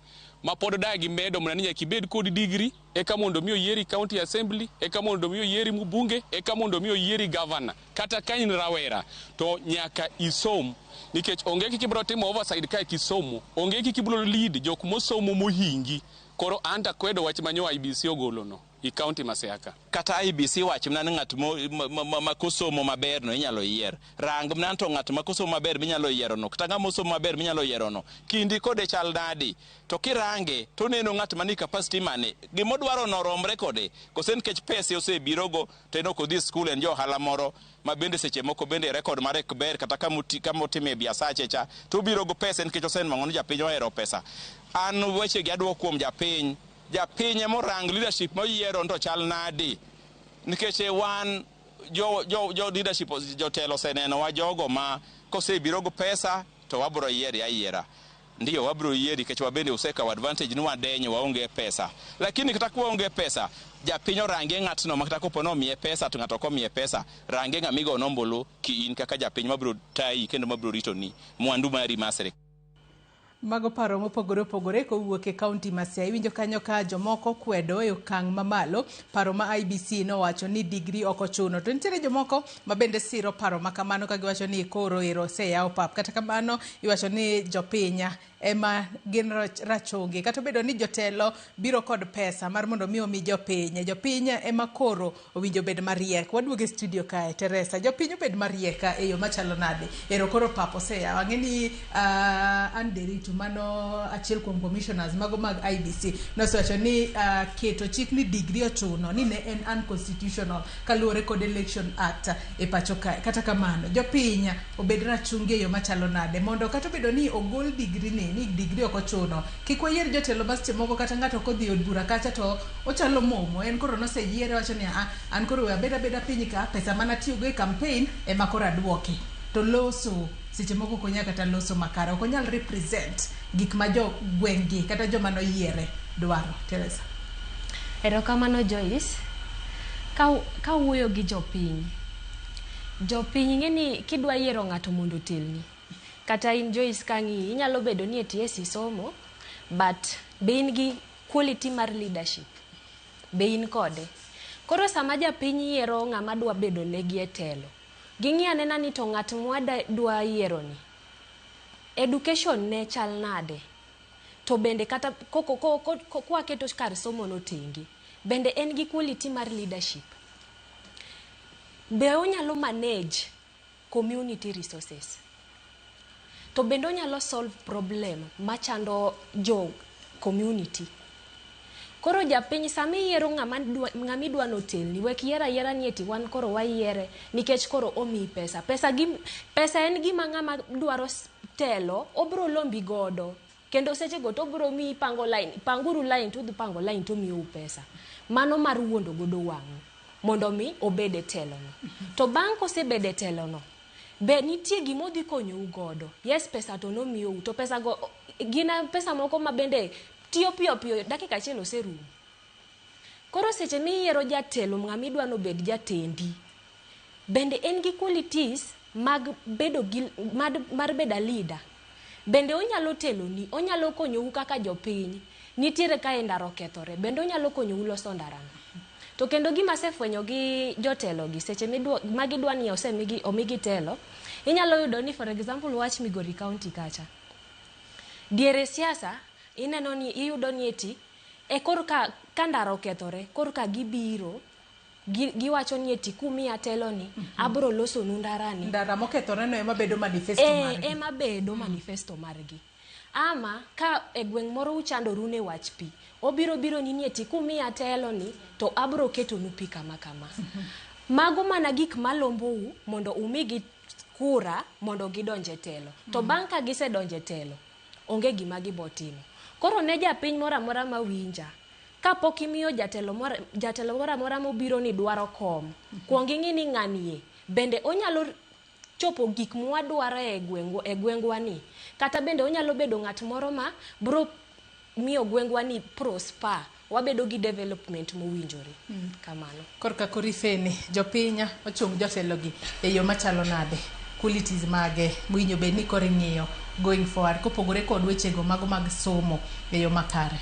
ma pod dagi medo mana ni nyaka ibed kod degree eka mondo mi oyieri county assembly, eka mondo mi oyieri mbunge, eka mondo mi oyieri governor. Kata ka in rawera to nyaka isom nikech onge kaka ibiro timo oversight ka kisomo, onge kaka ibiro lead jok mosomo mohingi. Koro an to akwedo wach manyo IEBC ogolono i county ma Siaya. Kata IEBC wach mana ni ng'at ma kosomo maber no inyalo yier. Rang mana to ng'at ma kosomo maber minyalo yiero no, kata ng'ama osomo maber minyalo yiero no, kindi kode chal nadi? To kirange to oneno ng'at mani capacity mane, gimodwaro no romre kode, kose nikech pesa osebirogo to en ok odhi skul, en jo ohala moro ma bende seche moko bende record mare ok ber kata kamotime biasache cha, to obiro go pesa nikech osenwang'o ni japiny ohero pesa. An wechegi aduoko kuom japiny. Japiny emorang leadership moyiero to chal nadi, nikech wan jo leadership jotelo oseneno wa jogo ma kosebiro go pesa to wabro yieri ayiera. Ndiyo wabro yieri nikech wabende usekawo advantage ni wadenyo waonge pesa. Lakini kata ka waonge pesa, japiny orange ng'atno ma kata kopo nomiye pesa to ng'ato ok omiye pesa, range ng'ama igono ombulu ki in kaka japiny mabro tayi kendo mabro ritoni mwandu mari mar sirikal. Mago paro mopogore opogore kowuok e kaunti ma Siaya. Iwinjo kanyo ka jomoko kwedo e okang' mamalo paro ma IEBC nowacho ni degree ok ochuno. To nitiere jomoko ma bende siro paro ma kamano ka giwacho ni koro ero oseyaw pap. Kata kamano iwacho ni jopiny ema gin rachungi. Kata obedo ni jotelo biro kod pesa mar mondo mi omi jopiny. Jopiny ema koro owinjo bed mariek. Waduogo e studio kae, Teresa. Jopiny obed mariek e yo machalo nade? Ero koro pap oseyaw. Ang'e ni Anne Nderitu mano achiel kuom commissioners mago mag IEBC nosewacho ni keto chik ni degree ochuno ni ne en unconstitutional kaluwore kod Election Act e pacho kae. Kata kamano jopiny obed rachungi e yo machalo nade mondo kata obedo ni ogol degree ni degree ok ochuno, kik wayier jotelo ma seche moko kata ng'ato kodhi e od bura kacha to ochalo momo, en koro noseyiere wacho ni an koro we abed abeda piny ka, pesa manatiyogo e campaign ema koro aduoki. To loso seche moko ok onyal kata loso makare, ok onyal represent gik ma jo gweng' gi kata joma noyiere dwaro. Teresa. Erokamano Joyce. Ka wuoyo gi jopiny, jopiny ing'e ni kidwa yiero ng'ato mondo otelni, kata in Joyce kang'iyi, inyalo bedo ni eti isomo, but be in gi quality mar leadership? Be in kode? Koro sama japiny yiero ng'ama dwa bedo negi e telo, ging'i anena ni to ng'at mwadwa yiero ni, education ne chal nade? To bende kata kwaketo kar somo no tenge, bende en gi quality mar leadership? Be onyalo manage community resources? To bende onyalo solve problem machando jo community? Koro japiny sama iyiero ng'ama idwa notelni, wek yiero ayiera ni eti wan koro wayiere nikech koro omiyi pesa. Pesa en gima ng'ama dwaro telo obro lombi godo. Kendo sechego to obro miyi pango line, panguru line to udhi pango line to omiyou pesa. Mano mar wuondo godo wang'u mondo mi obed e telo no. To bang' kosebedo e telo no, be nitie gima odhi konyou godo? Yes, pesa to nomiyou, to pesa go gin pesa moko ma bende tiyo piyo piyo, dakika achiel oserumo. Koro seche miyiero jatelo ng'ama idwa nobed jatendi, bende en gi qualities mag bedo gi mar bedo a leader? Bende onyalo teloni, onyalo konyou kaka jopiny? Nitiere kae ndara okethore, bende onyalo konyou loso ndarano. To kendo gima asefwenyo gi jotelo gi seche midwa, ma gidwa ni osemigi omigi telo, inyalo yudo ni for example wach Migori County kacha. Diere siasa ineno ni iyudo ni eti e korka ka ndara okethore korka gibiro gi, giwacho ni eti kumiya telo ni abro losonu ndarani. Ndara mokethore no ema bedo manifesto margi. Ema bedo manifesto margi. Ama ka e gweng' moro uchandoru ne wach pi, obiro biro ni eti kumiya telo ni to abro ketonu pi kama kama. Mago mana gik malombou mondo umigi kura mondo gidonj e telo. To bang' ka gisedonjo e telo, onge gima gibo timo. Koro ne japiny moro amora mawinja, kapok imiyo jatelo moro jatelo moro amora mobiro ni dwaro kom, kuong ing'i ni ng'ani e bende onyalo chopo gik mwadwaro e gwengwa e gwengwa ni kata bende onyalo bedo ng'at moro ma bro miyo gwengwa ni prosper wabedo gi development mowinjore kamano. Korka korifeni jopiny ochung jotelo gi e yo machalo nade? Qualities mage mowinjo bed ni koro ing'iyo going forward kopogore kod wechego mago mag somo e yo makare?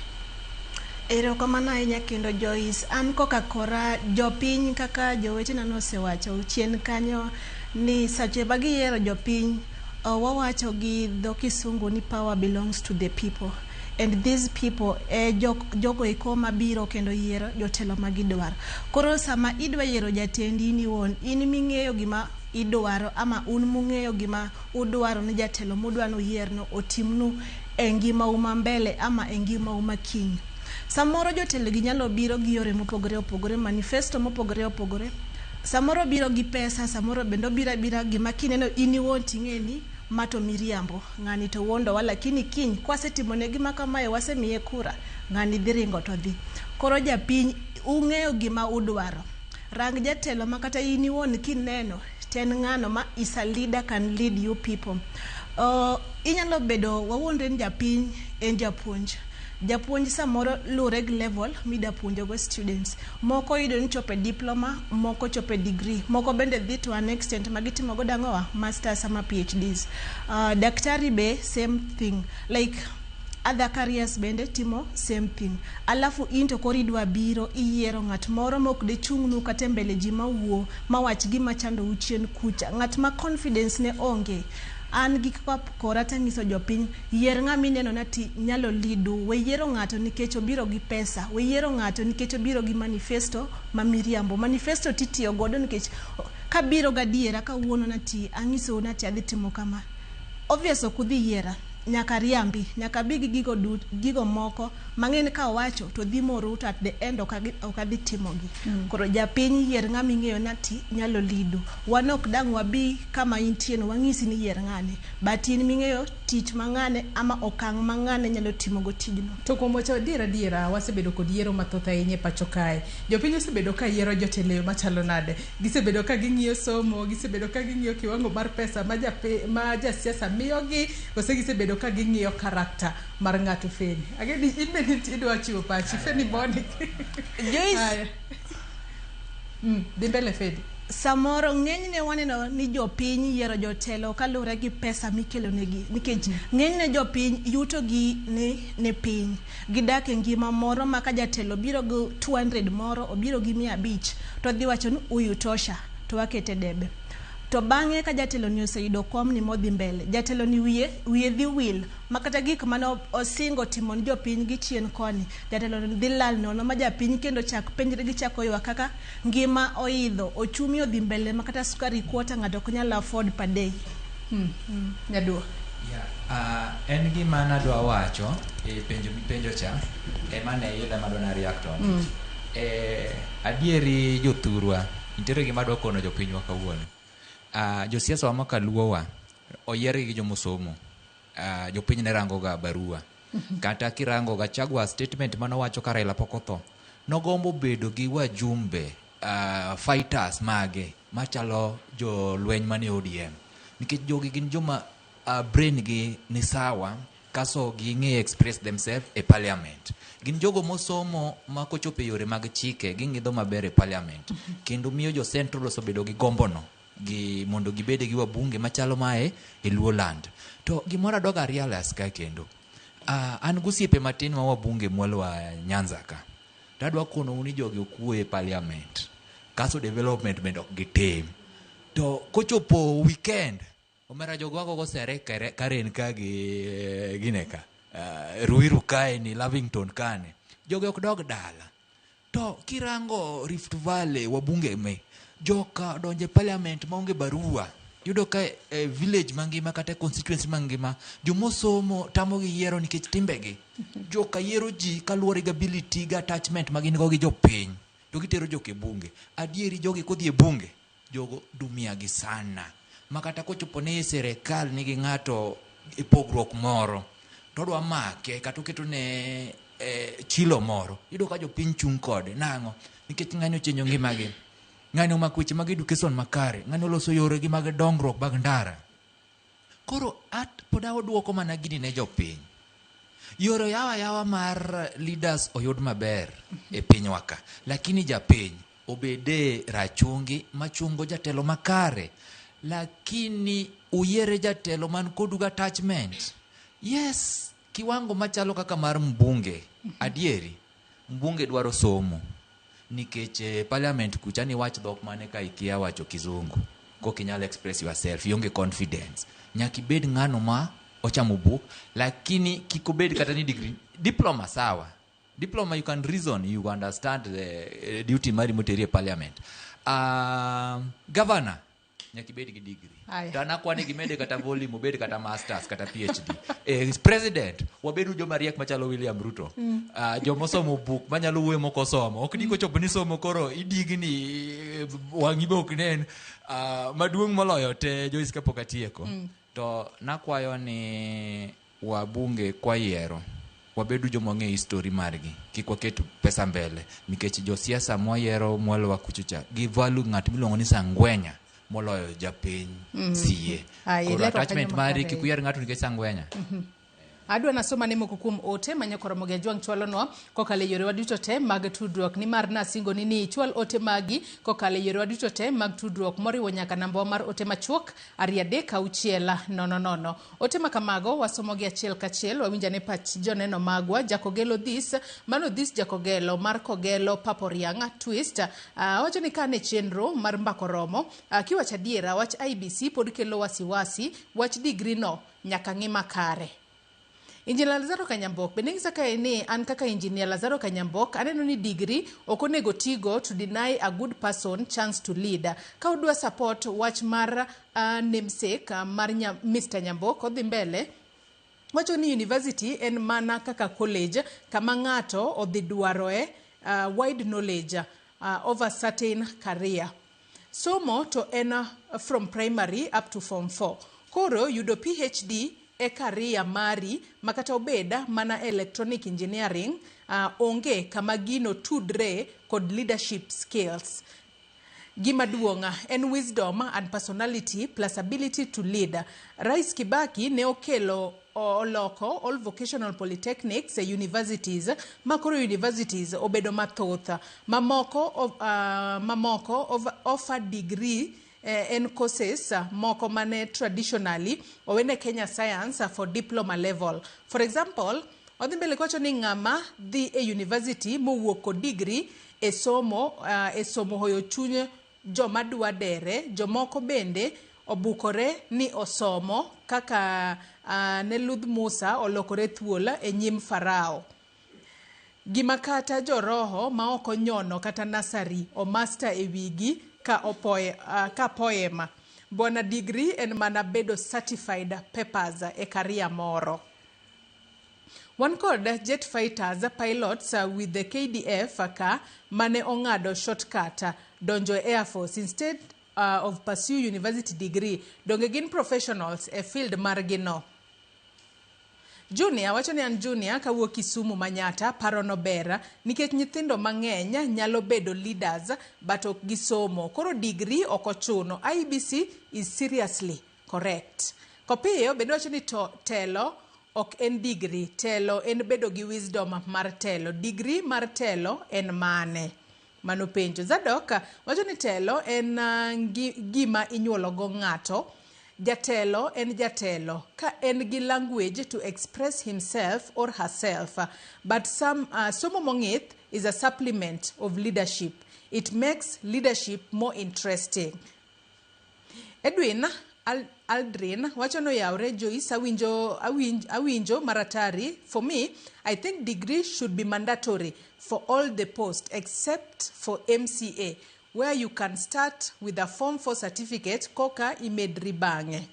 Erokamano ahinya kendo Joyce. An koka kora jopiny kaka jowetena nosewacho chien kanyo ni seche ma giyiero jopiny wawacho gi dho kisungu ni power belongs to the people and these people e jogo eko mabiro kendo yiero jotelo ma gidwaro. Koro sama idwa yiero jatendi in iwuon, in ming'eyo gima idwaro ama un mung'eyo gima udwaro ni jatelo mudwa ni uyierno otimnu e ngimau ma mbele ama e ngimau ma kiny. Samoro jotelo gi nyalo biro gi yore mopogore opogore, manifesto mopogore opogore. Samoro biro gi pesa, samoro bende obiro abira gima kineno in iwuon ting'e ni ma to miriambo, ng'ani to wuondowa lakini kiny kwasetimone gima kamae wasemiye kura, ng'ani dhi ringo to dhi. Koro japiny ung'eyo gima udwaro. Rang jatelo ma kata in iwuon kineno to en ng'ano ma is a leader can lead you people. Inyalo bedo wawuondre ni japiny en japuonj. Japuonj samoro lure gi level mida puonjogo students. Moko yudo ni chopo e diploma, moko chopo e degree, moko bende dhi to an extent ma gitimo godo ang'owa masters ama PhDs. Daktari be same thing like other careers bende timo same thing. Alafu in to koro idwa biro iyiero ng'at moro mok de chung'nu kata e mbele ji mawuo mawach gima chandou chien kucha. Ng'at ma confidence ne onge. An gi kora tang'iso jopiny yier ng'ama ineno na ti nyalo lead u. We yiero ng'ato nikech obiro gi pesa. We yiero ng'ato nikech obiro gi manifesto ma miriambo. Manifesto titiyo godo nikech kabiro gadiera kawuono nati ang'isou nati adhi timo kama. Obvious ok udhi yiera. Nyaka riambi, nyaka abi gi gigo dut, gigo moko mang'e ni kawacho to dhi morou to at the end ok adhi timogi. Koro japiny yier ng'ama ing'eyo nati nyalo lead u. Wan ok dang' wabi kama intie no wang'isi ni yier ng'ane. But in ming'eyo tich ma ng'ane ama okang' ma ng'ane nyalo timogo tijno. To kuom wacho adier adiera, wasebedo kod yiero mathoth ahinya e pacho kae. Jopiny osebedo ka yiero jotelo e yo machalo nade? Gisebedo ka ging'iyo somo, gisebedo ka ging'iyo kiwango mar pesa ma japi, ma jasiasa miyogi, kose gisebedo ka ging'iyo character mar ng'ato Feni. Ageni in bende idwa chiwo pachi Feni Monique. Joyce. Dhi mbele Feni. Samoro ng'enyne waneno ni jopiny yiero jotelo kaluwore gi pesa mikelonegi nikech ng'enyne jopiny yuto gi ni piny. Gidak e ngima moro ma ka jatelo biro gi 200 moro obiro gi 500 to dhi wacho ni huyu tosha to wakete debe. To bang'e ka jatelo ni oseyudo kom ni modhi mbele, jatelo ni wiye dhi wil ma kata gik mane osingo timo ne jopiny gi chien koni, jatelo ni dhi lal nono ma japiny kendo chak penjre gi chako ywak kaka ngima oidho, ochumi odhi mbele ma kata sukari kwota ng'ato ok nyal afford per day. Nyaduo. Yeah. En gima nadwa wacho e penjo mipenjo cha ema ne ila madwa na react on. Adieri jothurwa nitiere gima adwa kono jopinywa kawuono. Josiasa wa makaluowa oyier gi jomosomo. Jopiny ne rango ga barua. Kata kirango Gachagua statement manowacho ka Raila pok otho. Nogombo bedo gi wajumbe fighters mage machalo jolweny mane ODM. Nikech jogi gin joma brain gi ni sawa kaso ging'e express themselves e parliament. Gin jogo mosomo ma kochopo e yore mag chike ging'idho maber e parliament. Kendo miyo jo Central osebedo gi gombono gi mondo gibed gi wabunge machalo mae e Luo land. To gimoro adwa ga realize ka kendo. An gosiepe matin ma wabunge mwalo wa Nyanza ka. To adwa konou ni jogi ok wuo e parliament. Kaso development bende ok gitim. To kochopo weekend, omera jogo wagogo sere Karen ka gi gine ka. Ruiru kae ni Lavington kane. Jogi ok dog dala. To kirango Rift Valley wabunge me, joka donje parliament maonge barua. Yudo ka e village mangima kata e constituency mangima, jomosomo tamogi yiero nikech timbegi. Joka yiero ji kaluwore gi ability gi attachment ma gin go gi jopiny. To gitero jok e bunge. Adieri jogi kodhi e bunge, jogo dumia gi sana. Ma kata kochopo ni sirikal nigi ng'ato e pogruok moro, to odwa make kata oketo ne chilo moro, iyudo ka jopiny chung' kode. Nang'o? Nikech ng'ani ochenjo ngimagi. Ng'ani omako weche mag education makare. Ng'ani oloso yoregi mag dongruok mag ndara. Koro at pod aduoko mana gini ne jopiny. Yore yawa yawa mar leaders oyud maber e pinywa ka. Lakini japiny obede rachungi machungo jatelo makare. Lakini uyiere jatelo man kodu gi attachment. Yes, kiwango machalo kaka mar mbunge, adieri, mbunge dwaro somo. Nikech parliament kucha ni wach dhok mane ka ikia wacho kizungu. Kok inyal express yourself, ionge confidence. Nyaka ibed ng'ano ma ochamo buk, lakini kik obed kata ni degree. Diploma sawa. Diploma you can reason, you understand the duty mari moteri e parliament. Governor, nyaka ibed gi degree. To an akwa ni gimede kata volume, obed kata masters, kata PhD. President, wabedu joma riek machalo William Ruto. Jomosomo buk manyalo wuoyo mok osomo. Ok ni kochopo ni somo koro idigni, wang'i be ok nen. Maduong' moloyo te Joyce kapok atieko. To nakwayo ni wabunge kwayiero wabedu joma ong'eyo history margi, kik waket pesa mbele, nikech josiasa mwayiero mwalowa kuchocha gi value ng'at miluongo ni sangwenya moloyo japiny sie. Aye, Koro lero attachment kanyo mari makare. kik uyier ng'ato nikech sangwenya. Adwa nasoma ne moko kuom ote ma nyakoro Ramogi Ajwang' chwalonwa kokalo e yorewa duto te mag tudruok, nimar nasingoni ni ichwal ote magi kokalo e yorewa duto te mag tudruok moriwo nyaka nambawa mar ote machuok 23600. Ote ma kamago wasomogi achiel kachiel, wawinjane pach joneno magwa. Jakogelo Dhis, mano Dhis Jakogelo mar Kogelo Paporiang' Twist, wacho ni kane chenro mar mbako romo, kiwacho adiera wach IBC pod kelo wasiwasi, wach degree no nyaka ng'i makare. Engineer Lazaro Kanyambok bende ng'isa kae ni an kaka Engineer Lazaro Kanyambok aneno ni degree ok onego tigo to deny a good person chance to lead. Ka udwa support wach mar namesake mar Mr. Nyambok odhi mbele wacho ni university en mana kaka college kama ng'ato odhi dwaroe wide knowledge over certain career. Somo to en from primary up to form 4. Koro yudo PhD e career mari makata obed mana electronic engineering, onge kama gino tudre kod leadership skills. Gima duong' en wisdom and personality plus ability to lead. Rais Kibaki ne okelo oloko all vocational polytechnics e universities, makoro universities obedo mathoth. Mamoko offer degree en courses moko mane traditionally owene Kenya Science for diploma level. For example, odhi mbele kowacho ni ng'ama dhi e university mowuok kod degree e somo hoyo chuny joma dwa dere, jomoko bende obukore ni osomo kaka ne ludh Musa olokore thuol e nyim Farao. Gima kata joroho ma ok onyono kata nasari omasta e wigi ka poema. Bwana degree en mana bedo certified papers e career moro. Wan kod jet fighters pilots with the KDF ka mane ong'ado shortcut donjo e Air Force instead of pursue university degree. Donge gin professionals e field margi no. Junior wacho ni an Junior kawuok Kisumu Manyata, paro no ber nikech nyithindo mang'eny nyalo bedo leaders but ok gisomo. Koro degree ok ochuno. IEBC is seriously correct. Kopiyo bende wacho ni to telo ok en degree, telo en bedo gi wisdom mar telo. Degree mar telo en mane? Mano penjo. Zadok wacho ni telo en gima inyuolo go ng'ato. Jatelo en jatelo ka en gi language to express himself or herself. But some somo mong'ith is a supplement of leadership. It makes leadership more interesting. Edwin Aldrin wacho noyawre Joyce awinjo, awinjo maratari. For me, I think degree should be mandatory for all the posts except for MCA, where you can start with a Form 4 certificate koka imedri bang'e.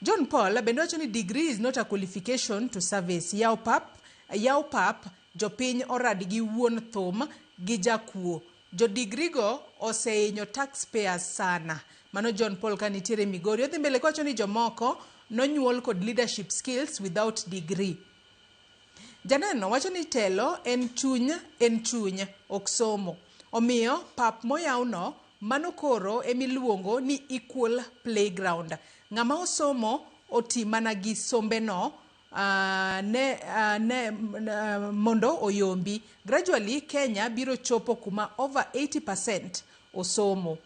John Paul bende wacho ni degree is not a qualification to service. Yaw pap, yaw pap, jopiny orad gi wuon thum gi jakuo. Jo degree go osehinyo taxpayers sana. Mano John Paul ka nitiere Migori. Odhi mbele kowacho ni jomoko nonyuol kod leadership skills without degree. Janeno wacho ni telo en chuny, en chuny, ok somo. Omiyo pap moyawno mano koro emiluongo ni equal playground. Ng'ama osomo oti mana gi sombeno ne mondo oyombi. Gradually Kenya biro chopo kuma over 80% osomo.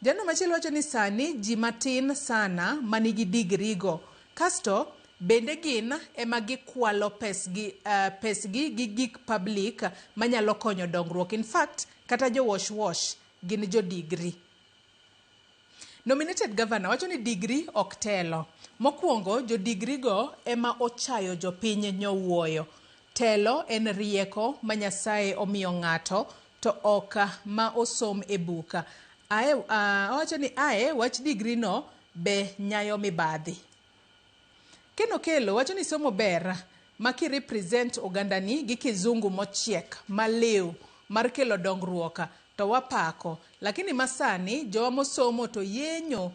Janeno machielo wacho ni sani ji matin sana manigi degree go. Kasto bende gin ema gikwalo pesgi gi gik public manyalo konyo dongruok. In fact, kata jo wash wash gin jo degree. Nominated governor wacho ni degree ok telo. Mokwongo, jo degree go ema ochayo jopiny nyowuoyo. Telo en rieko ma Nyasaye omiyo ng'ato to ok ma osom e buk. Ae, owacho ni ae wach degree no be nyayo mibadhi. Ken Okello wacho ni somo ber ma kirepresent ogandani gi kizungu mochiek maliw mar kelo dongruok to wapako, lakini masani jowa mosomo to yenyo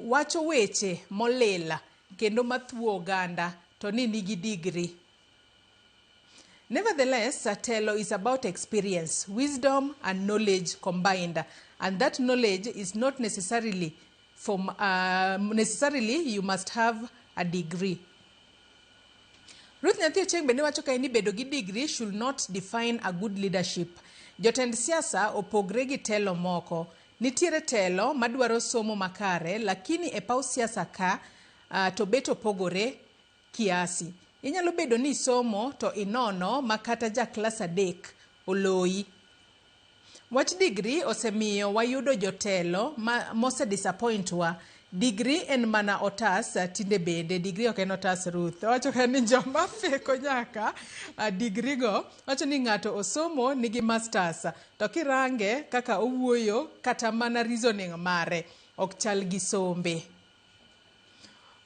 wacho weche molil kendo mathuo oganda to ni nigi degree. Nevertheless, telo is about experience, wisdom and knowledge combined, and that knowledge is not necessarily from necessarily you must have a degree. Ruth Nyathi Ochieng bende wacho kae ni bedo gi degree should not define a good leadership. Jotend siasa opogre gi telo moko. Nitiere telo madwaro somo makare, lakini e paw siasa ka to bet opogore kiasi. Inyalo bedo ni isomo to inono ma kata ja klas 3 oloyi. Wach degree osemiyo wayudo jotelo mose disappoint wa. Degree en mana otas tinde bende. Degree ok en otas Ruth. Owacho ka ni joma feko nyaka degree go, wacho ni ng'ato osomo nigi masters to kirange kaka owuoyo kata mana reasoning mare ok chal gi sombe.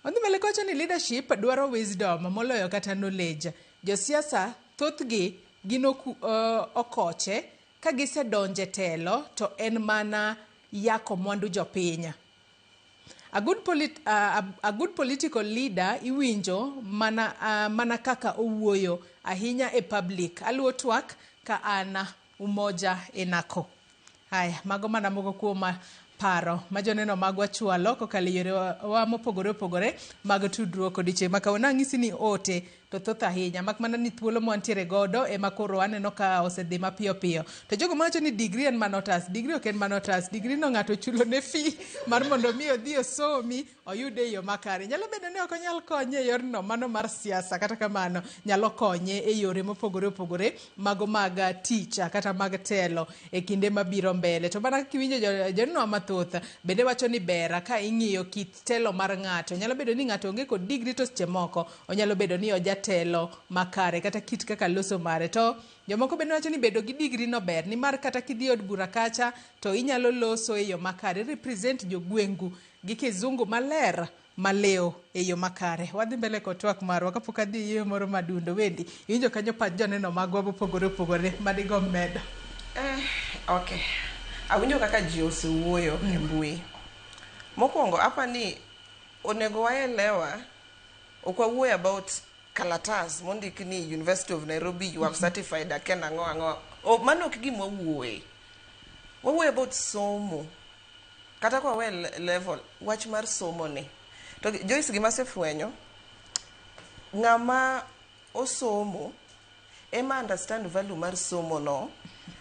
Odhi mbele kowacho ni leadership dwaro wisdom moloyo kata knowledge. Josiasa thothgi gin okoche ka gisedonje telo to en mana yako mwandu jopiny. A good political leader iwinjo mana kaka owuoyo ahinya e public. Aluwo twak ka an Umoja Enako. Haya, mago mana moko kuom paro ma joneno magwa chwalo kokalo e yore wa mopogore opogore mag tudruok odiochieng' ma kawuono. Ang'isi ni ote to thoth ahinya, mak mana ni thuolo mwantiere godo ema koro aneno ka osedhi mapiyo piyo. To jogo mawacho ni degree en mana otas, degree ok en mana otas, degree no ng'ato chulo ne fee mar mondo mi odhi osomi oyude e yo makare. Nyalo bedo ni ok onyal konye e yorno mano mar siasa, kata kamano nyalo konye e yore mopogore opogore mago mag tich kata mag telo e kinde mabiro mbele. To mana kiwinjo joneno mathoth bende wacho ni ber ka ing'iyo kit telo mar ng'ato. Nyalo bedo ni ng'ato onge kod degree to seche moko onyalo bedo ni ojatelo makare kata kit kaka loso mare. To jomoko bende wacho ni bedo gi degree no ber nimar kata kidhi od bura kacha to inyalo loso e yo makare, represent jogwengu gi kizungu maler maliw e yo makare. Wadhi mbele kod twak marwa kapok adhi e yweyo moro madundo. Wendi, iwinjo kanyo pach joneno magwa mopogore opogore madigomb medo? Okay. Awinjo kaka ji osewuoyo e mbui. Mokwongo apa ni onego waelewa ok wawuoyo about kalatas mondik ni University of Nairobi you have certified akia nang'o ang'o. Mano ok gima wawuoye. Wawuoyo about somo. Kata kwa wawe level wach mar somo ni. To Joyce gima asefwenyo, ng'ama osomo ema understand value mar somo no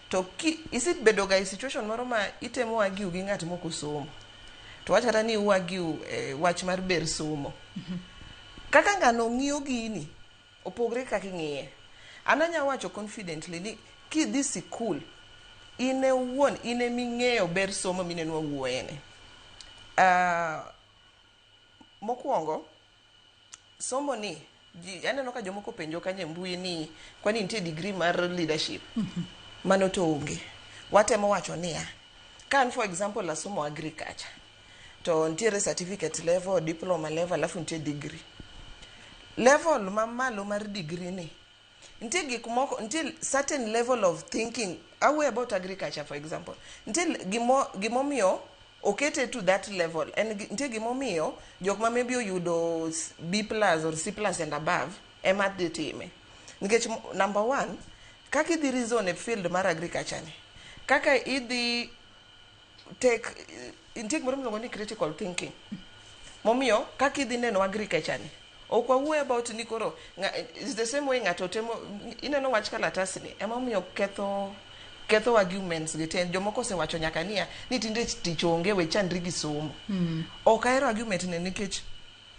to ki isebedo ga e situation moro ma itemo argue gi ng'at mok osomo. To wach kata ni uargue wach mar ber somo. Kaka ng'ano ng'iyo gini opogre kaka ing'iye. An anya wacho confidently ni kidhi sikul in e wuon in eming'eyo ber somo mineno wawuoyeni. Mokwongo somo ni ji aneno ka jomoko penjo kanyo e mbui ni kwani nitie degree mar leadership. Mano to onge. Watemo wacho niya, ka an for example asomo agriculture to nitiere certificate level, diploma level alafu nitie degree. Level mamalo mar degree ni nitie gik moko, nitie certain level of thinking. Awuoyo about agriculture for example. Nitie gimomiyo okete to that level en nitie gimomiyo jok ma maybe oyudo B plus or C plus and above ema dhi time. Nikech number one, kaka idhi reason e field mar agriculture ni, kaka idhi take, nitie gimoro miluongo ni critical thinking. Momiyo kaka idhi neno agriculture ni, ok wawuoyo about ni koro it's the same way ng'ato temo ineno wach kalatas ni emomiyo ketho arguments gi te. Jomoko osewacho nyaka niya ni tinde tich onge, we chandri gi somo. Ok ahero argument ni nikech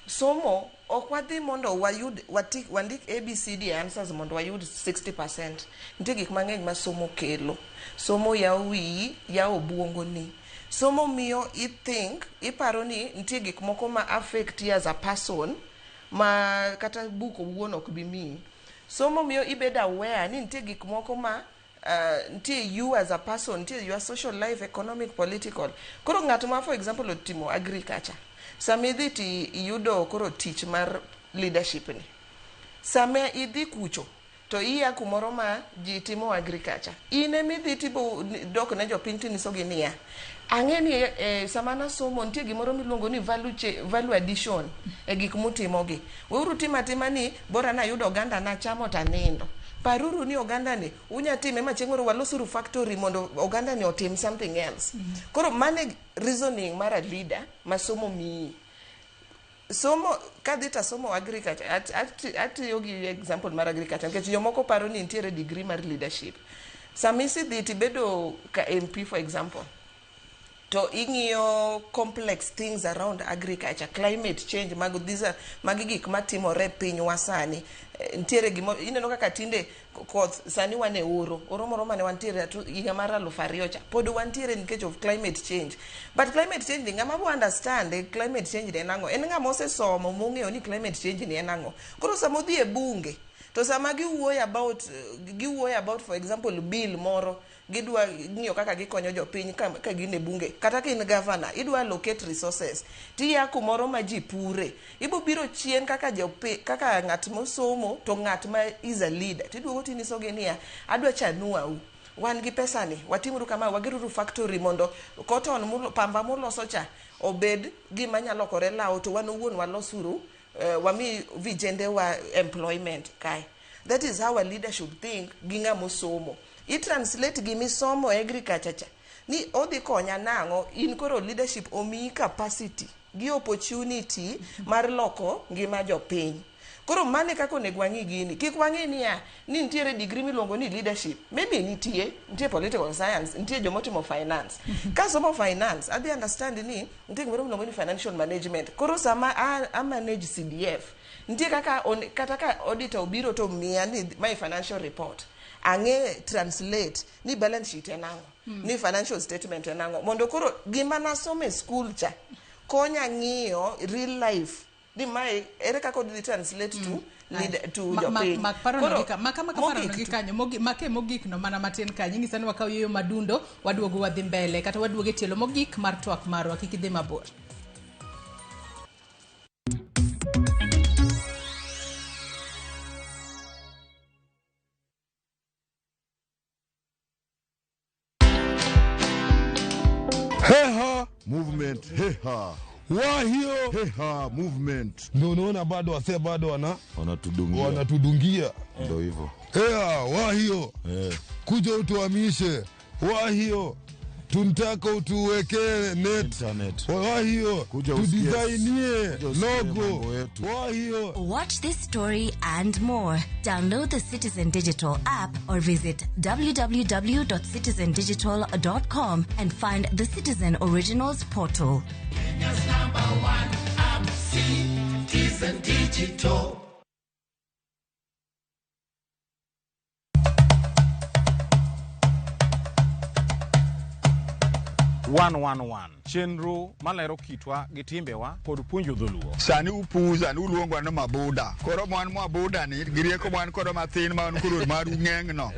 somo ok wadhi mondo wayud wandik ABCD answers mondo wayud 60%. Nitie gik mang'eny ma somo kelo. Somo yawo wiyi, yawo obwongoni. Somo miyo i think, iparo ni nitie gik moko ma affect you as a person ma kata buk owuon ok bi miyi. Somo miyo ibedo aware ni nitie gik moko ma nitie you as a person, nitie your social life, economic, political. Koro ng'at ma for example otimo agriculture, sama idhi ti iyudo koro tich mar leadership ni, sama idhi kucho to iya kumoro ma ji timo agriculture, in emidhi tibo dok ne jopiny tinyisogi niya, ang'e ni sama nasomo nitie gimoro miluongo ni value addition e gik mutimogi. Weuru timo atima ni bora nayudo oganda nachamo tanindo. Paruru ni oganda ni unya time ma chieng' moro walosuru factory mondo oganda ni otim something else. Koro mane reasoning mar a leader ma somo miyi. Somo kadhi to somo agriculture, atiyo gi example mar agriculture nikech jomoko paro ni nitiere degree mar leadership. Sama isedhi tibedo ka MP for example, to ing'iyo complex things around agriculture, climate change, mago these are magi gik matimore e pinywa sani. Nitiere gimo ineno kaka tinde koth sani wan e oro, oro moro mane wantiere higa mar 2000 cha pod wantiere nikech of climate change. But climate change ni ng'ama bo understand climate change ni en ang'o? En ng'ama osesomo mong'eyo ni climate change ni en ang'o. Koro sama odhi e bunge to sama giwuoyo about for example bill moro, gidwa ng'iyo kaka gikonyo jopiny ka gin e bunge, kata ka in governor idwa allocate resources tiya kumoro ma ji pure, ibo biro chien kaka kaka ng'at mosomo to ng'at ma is a leader tiduogo tinyisogi niya, adwa chanuau, wan gi pesa ni, watimuru kama, wageruru factory mondo cotton pamba muloso cha obed gima nyalo lokore law, to wan owuon walosuru, wami vijende wa employment kae. That is how a leader should think gi ng'ama osomo. I translate gimisomo e agriculture cha ni odhi konya nang'o, in koro leadership omiyi capacity gi opportunity mar loko ngima jopiny. Koro mane kaka onego wang'i gini, kik wang'i niya ni nitiere degree miluongo ni leadership, maybe nitie political science, nitie jomotimo finance. Kasomo finance adhi understand ni nitie gimoro miluongo ni financial management. Koro sama a manage CDF, nitie kaka kata ka auditor obiro to miya ni my financial report, ang'e translate ni balance sheet en ang'o, ni financial statement en ang'o, mondo koro gima nasomo e school cha konya ng'iyo real life ni mae ere kaka odhi translate to leader to jopiny. Make mogik no mana matin kanyo inyisa ni wakaw yueyo madundo, waduogo wadhi mbele kata waduogo e tielo mogik mar twak marwa, kik idhi mabor. Heha movement, heha wahio, heha movement. Ndio unaona bado wasee bado wanatudungia. Ndio hivyo. Heha wahio, kuja utuhamishe wahio. Tunataka utuwekee net. Internet. Kwa hiyo Kuja usikie- tudesignie kuja usikie logo. mambo yetu. Kwa hiyo Watch this story and more. Download the Citizen Digital app or visit www.citizendigital.com and find the Citizen Originals portal. Kenya's number one app, Citizen Digital. One chenro malero kitwa gi timbewa kod puonjo dholuo. Sani upuza ni uluongwa ni mabuda. Koro mwan mabuda ni gi rieko mwan kodo mathin ma wan koro maru ng'eng no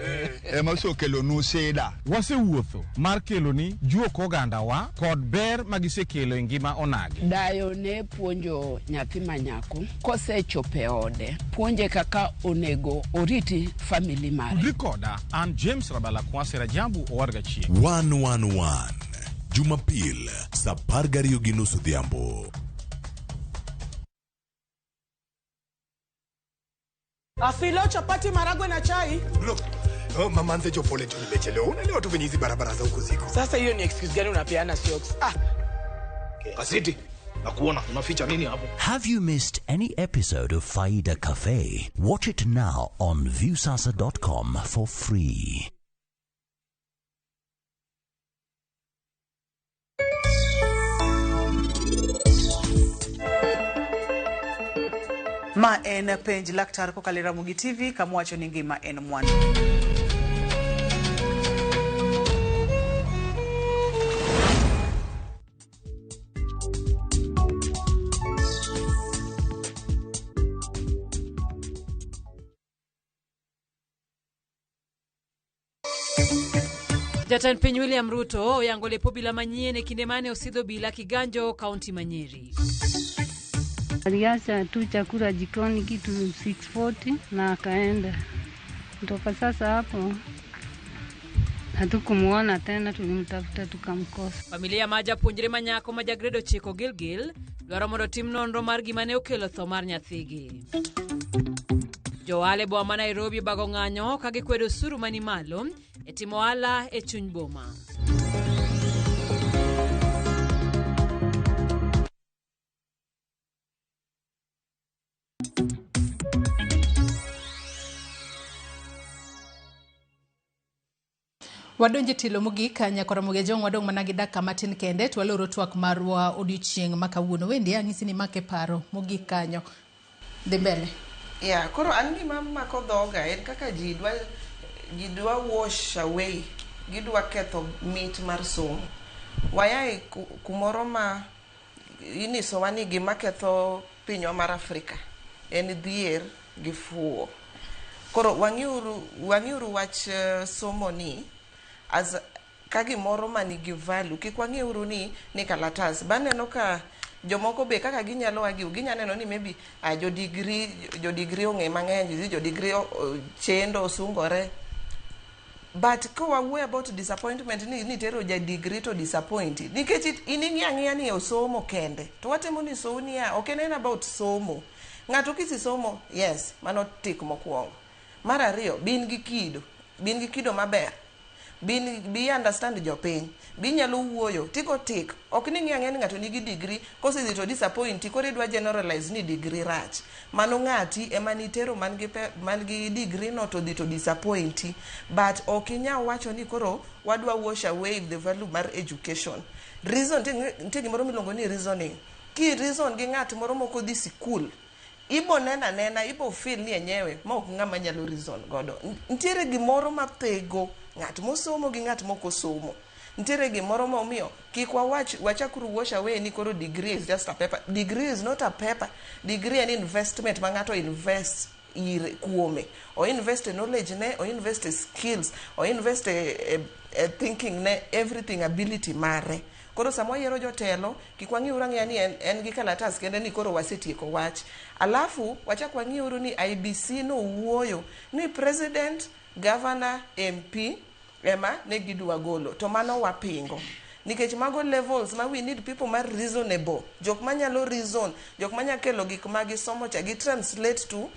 ema osekelonu sida. Wasewuotho mar keloni juok ogandawa kod ber magisekelo e ngima onagi. Dayo ne puonjo nyathi manyako kosechopo e ode, puonje kaka onego oriti family mare. Tudri koda an James Rabala Kwasi Rajabu Owarga Chieng'. 111 Jumapil saa 12:30 odhiambo. Afilo chapati maragwe na chai. Look, oh, mama nze pole tu nimechelewa. Unaelewa tu venye hizi barabara za huku ziko. Sasa hiyo ni excuse gani unapeana socks? Ah, Kasiti, nakuona unaficha nini hapo? Have you missed any episode of Faida Cafe? Watch it now on Viusasa.com for free. Ma en penj laktar kokalo e Ramogi TV kama wacho ni ngima en mwandu. Jatend piny William Ruto oyango lep obila manyien e kinde mane osidho obila Kiganjo, kaunti ma Nyeri. Aliacha tu chakula jikoni kitu 640 na akaenda. Kutoka sasa hapo hatukumuona tena, tulimtafuta tukamkosa. Familia ma japuonjre ma nyako ma ja grade 9 Gilgil dwaro mondo tim nonro mar gima ne okelo tho mar nyathigi. Jo ohala e boma ma Nairobi obago ng'anyo ka gikwedo osuru mani malo e timo ohala e chuny boma. Wadonje tilo mogik nyakoromogi jong wadong' mana gi dakika matin kende to waloro twak marwa odiochieng' ma kawuono. Wendi ang'isi ni make paro mogik kanyo. Dhi mbele. Yeah, koro an gima mako dhoga en kaka ji dwa wash away, gidwa ketho mit mar somo. Wayae kumoro ma inyisowa ni gima ketho pinywa mar Afrika en dhier gi fuwo. Koro wang'iuru wach somo ni as ka gimoro manigi value, kik wang'iuru ni kalatas. Baneno ka jomoko be kaka ginyalo argue, ginya neno ni maybe jo degree ong'e mang'eny, jo degree chendo sungore. But ka wawuoyo about disappointment ni tero ja degree to disappoint nikech in ing'iyo ang'iya ni osomo kende to watemo ni somo niya ok en about somo. Ng'ato kisisomo, yes, mano tik mokwongo. Mar ariyo, bin gi kido maber, bi understand jopiny, bi nyalo wuoyo tigo tik. Ok ni ng'iyo ang'iya ni ng'ato nigi degree kosedhi to disappoint, koro idwa generalize ni degree rach. Mano ng'ati ema nitero man gi degree no to dhi to disappoint. But ok inyal wacho ni koro wadwa wash away the value mar education. Reason nitie gimoro miluongo ni reasoning. Ki reason gi ng'at moro mok odhi sikul, ibo nena nena, ibo feel ni enyewe ma ok ng'ama nyalo reason godo. Nitiere gimoro mathego ng'at mosomo gi ng'at mok osomo. Nitiere gimoro momiyo kik wachakuru wash away ni koro degree is just a paper. Degree is not a paper. Degree en investment ma ng'ato invest ire kuome. O invest e knowledge ne, o invest e skills, o invest e thinking ne, everything, ability mare. Koro sama wayiero jotelo, kik wang'iuru ang'iya ni en gi kalatas kende ni koro wasetieko wach. Alafu wachak wang'iuru ni IBC nowuoyo ni president, governor, MP ema ne gidwa golo, to mano wapingo. Nikech mago levels ma we need people ma reasonable, jok manyalo reason, jok manya kelo gik ma gisomo cha gi translate to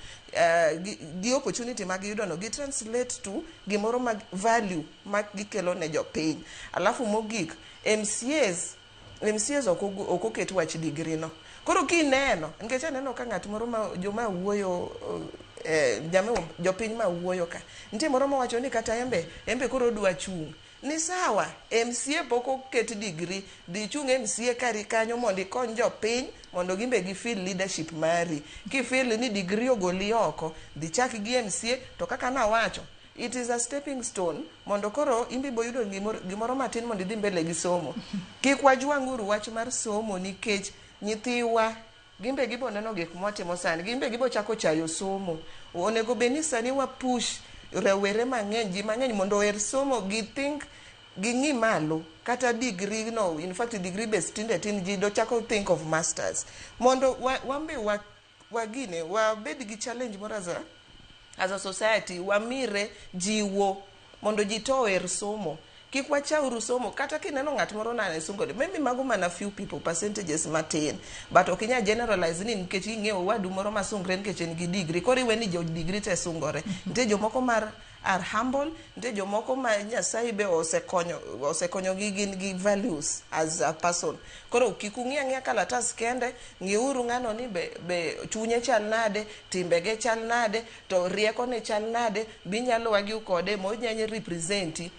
gi, gi opportunity ma giyudo no gi translate to gimoro ma value ma gikelo ne jopiny. Alafu mogik, MCAs MCAs ok ok oket wach degree no. Koro kineno, nikech aneno ka ng'at moro ma joma wuoyo eh, jama jopiny ma wuoyo ka. Nitie moro mawacho ni kata embe, embe koro odwa chung'. Ni sawa, MCA pok oket degree, dhi chung MCA kari kanyo mondo ikony jopiny mondo gimbe gi feel leadership mari. Ki feel ni degree ogoli oko, dhi chak gi MCA to kaka nawacho, it is a stepping stone mondo koro imbe ibo yudo gimoro, gimoro matin mondo idhi mbele gi somo. Kik wajwang'uru wach mar somo nikech nyithiwa gimbe gibo neno gik mwatimo sani, gimbe gibo chako chayo somo. Onego bed ni sani wa push rawere mang'eny, ji mang'eny mondo oher somo, gi think ging'i malo kata degree no, in fact degree base tinde tin ji do chako think of masters mondo wa, wambe wa, wagine wabed gi challenge moro as a society wamire jiwo mondo ji to oher somo kik wachauru somo kata kineno ng'at moro nane sungore maybe mago mana few people percentages matin but ok inyal generalize ni nikech ing'eyo owadu moro masungre nikech en gi degree koro iwe ni jo degree te sungore nitie jomoko mar are humble nitie jomoko ma nyasaye be osekonyo osekonyogi gin gi values as a person koro kik ung'i ang'iya kalatas kende ng'iuru ng'ano ni be, be chunye chal nade timbege chal nade to riekone chal nade binyalo argue kode monyalo representi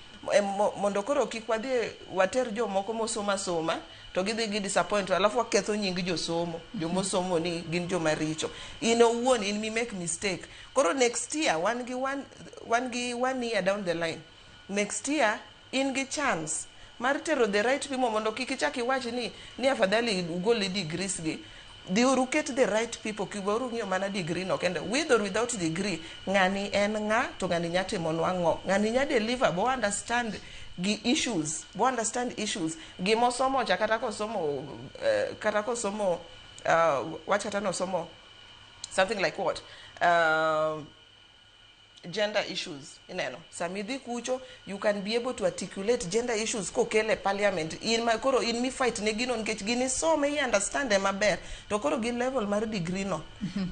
mondo koro kik wadhi water jomoko mosomo asoma to gidhi gi disappoint alafu waketho nying josomo jomosomo ni gin joma richo in owuon in mi make mistake koro next year wan gi one year down the line next year in gi chance mar tero the right people mondo kik ichak iwach ni afadhali ugol degrees gi dhiuru ket the right people kiweuru ng'iyo mana degree no kende with or without degree ng'ani en ng'a to ng'ani nya timonwa ang'o ng'ani nya deliver bo understand gi issues bo understand issues gimosomo cha kata kosomo kata kosomo wach kata nosomo something like what gender issues ineno sama idhi kucho you can be able to articulate gender issues kokel e parliament in ma koro in mi fight ne gino nikech gini some i understand e maber to koro gi level mar degree no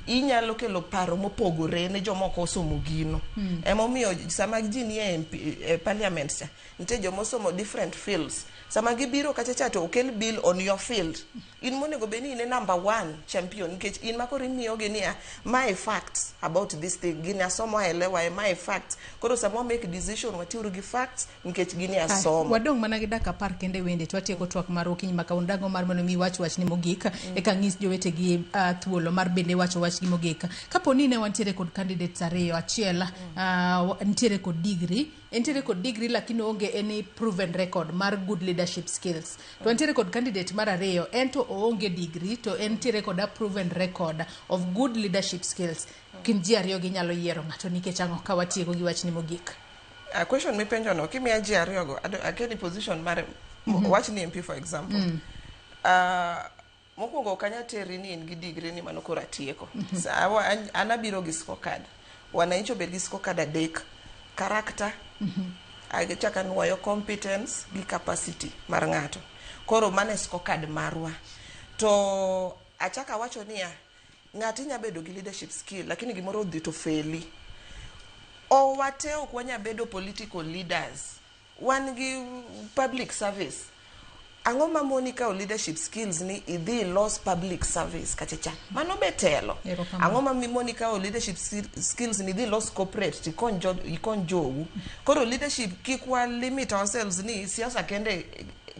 inyalo kelo paro mopogore ne jomoko osomo gino emomiyo sama ji nie MP, e parliament cha nitie jomosomo different fields sama gibiro kacha cha to okel bill on your field in monego bed ni in e number one champion nikech in ma koro imiyogi niya mae facts about this thing gini asomo aelewa e mae facts koro sama wa make decision watiuru gi facts nikech gini asomo wadong' mana gi dakika 10 kende wende to watieko twak mar okinyi ma kawuono dango mar mondo mi iwach wachni mogik eka ng'is jowetegi thuolo mar bende wacho wachgi mogik kapo ni ne wantiere kod candidates ariyo achiel nitiere kod degree entiere kod degree lakini onge any proven record mar good leadership skills to entiere kod candidate mar ariyo en to oonge degree to entiere kod a proven record of good leadership skills kind ji ariyo ginyalo yiero ng'ato nikech ang'o ka watieko gi wachni mogik Question mipenjo no kimiya ji ariyogo akeni position mar wach ni MP for example mokwongo ok anya teri ni in gi degree ni mano koro atieko Sawa, an abiro gi scorecard wananchi obed gi scorecard adek character achako anuoyo competence gi capacity mar ng'ato koro mano e scorecard marwa to achako awacho niya ng'ato inya bedo gi leadership skill lakini gimoro odhi to feli o wate ok wanya bedo political leaders wan gi public service ang'o mamoni kawo leadership skills ni idhi ilos public service kachacha mano be telo Erokamano. ang'o mamoni kawo leadership skills ni idhi ilos corporate tikony jo, ikony jou koro leadership kik wa limit ourselves ni siasa kende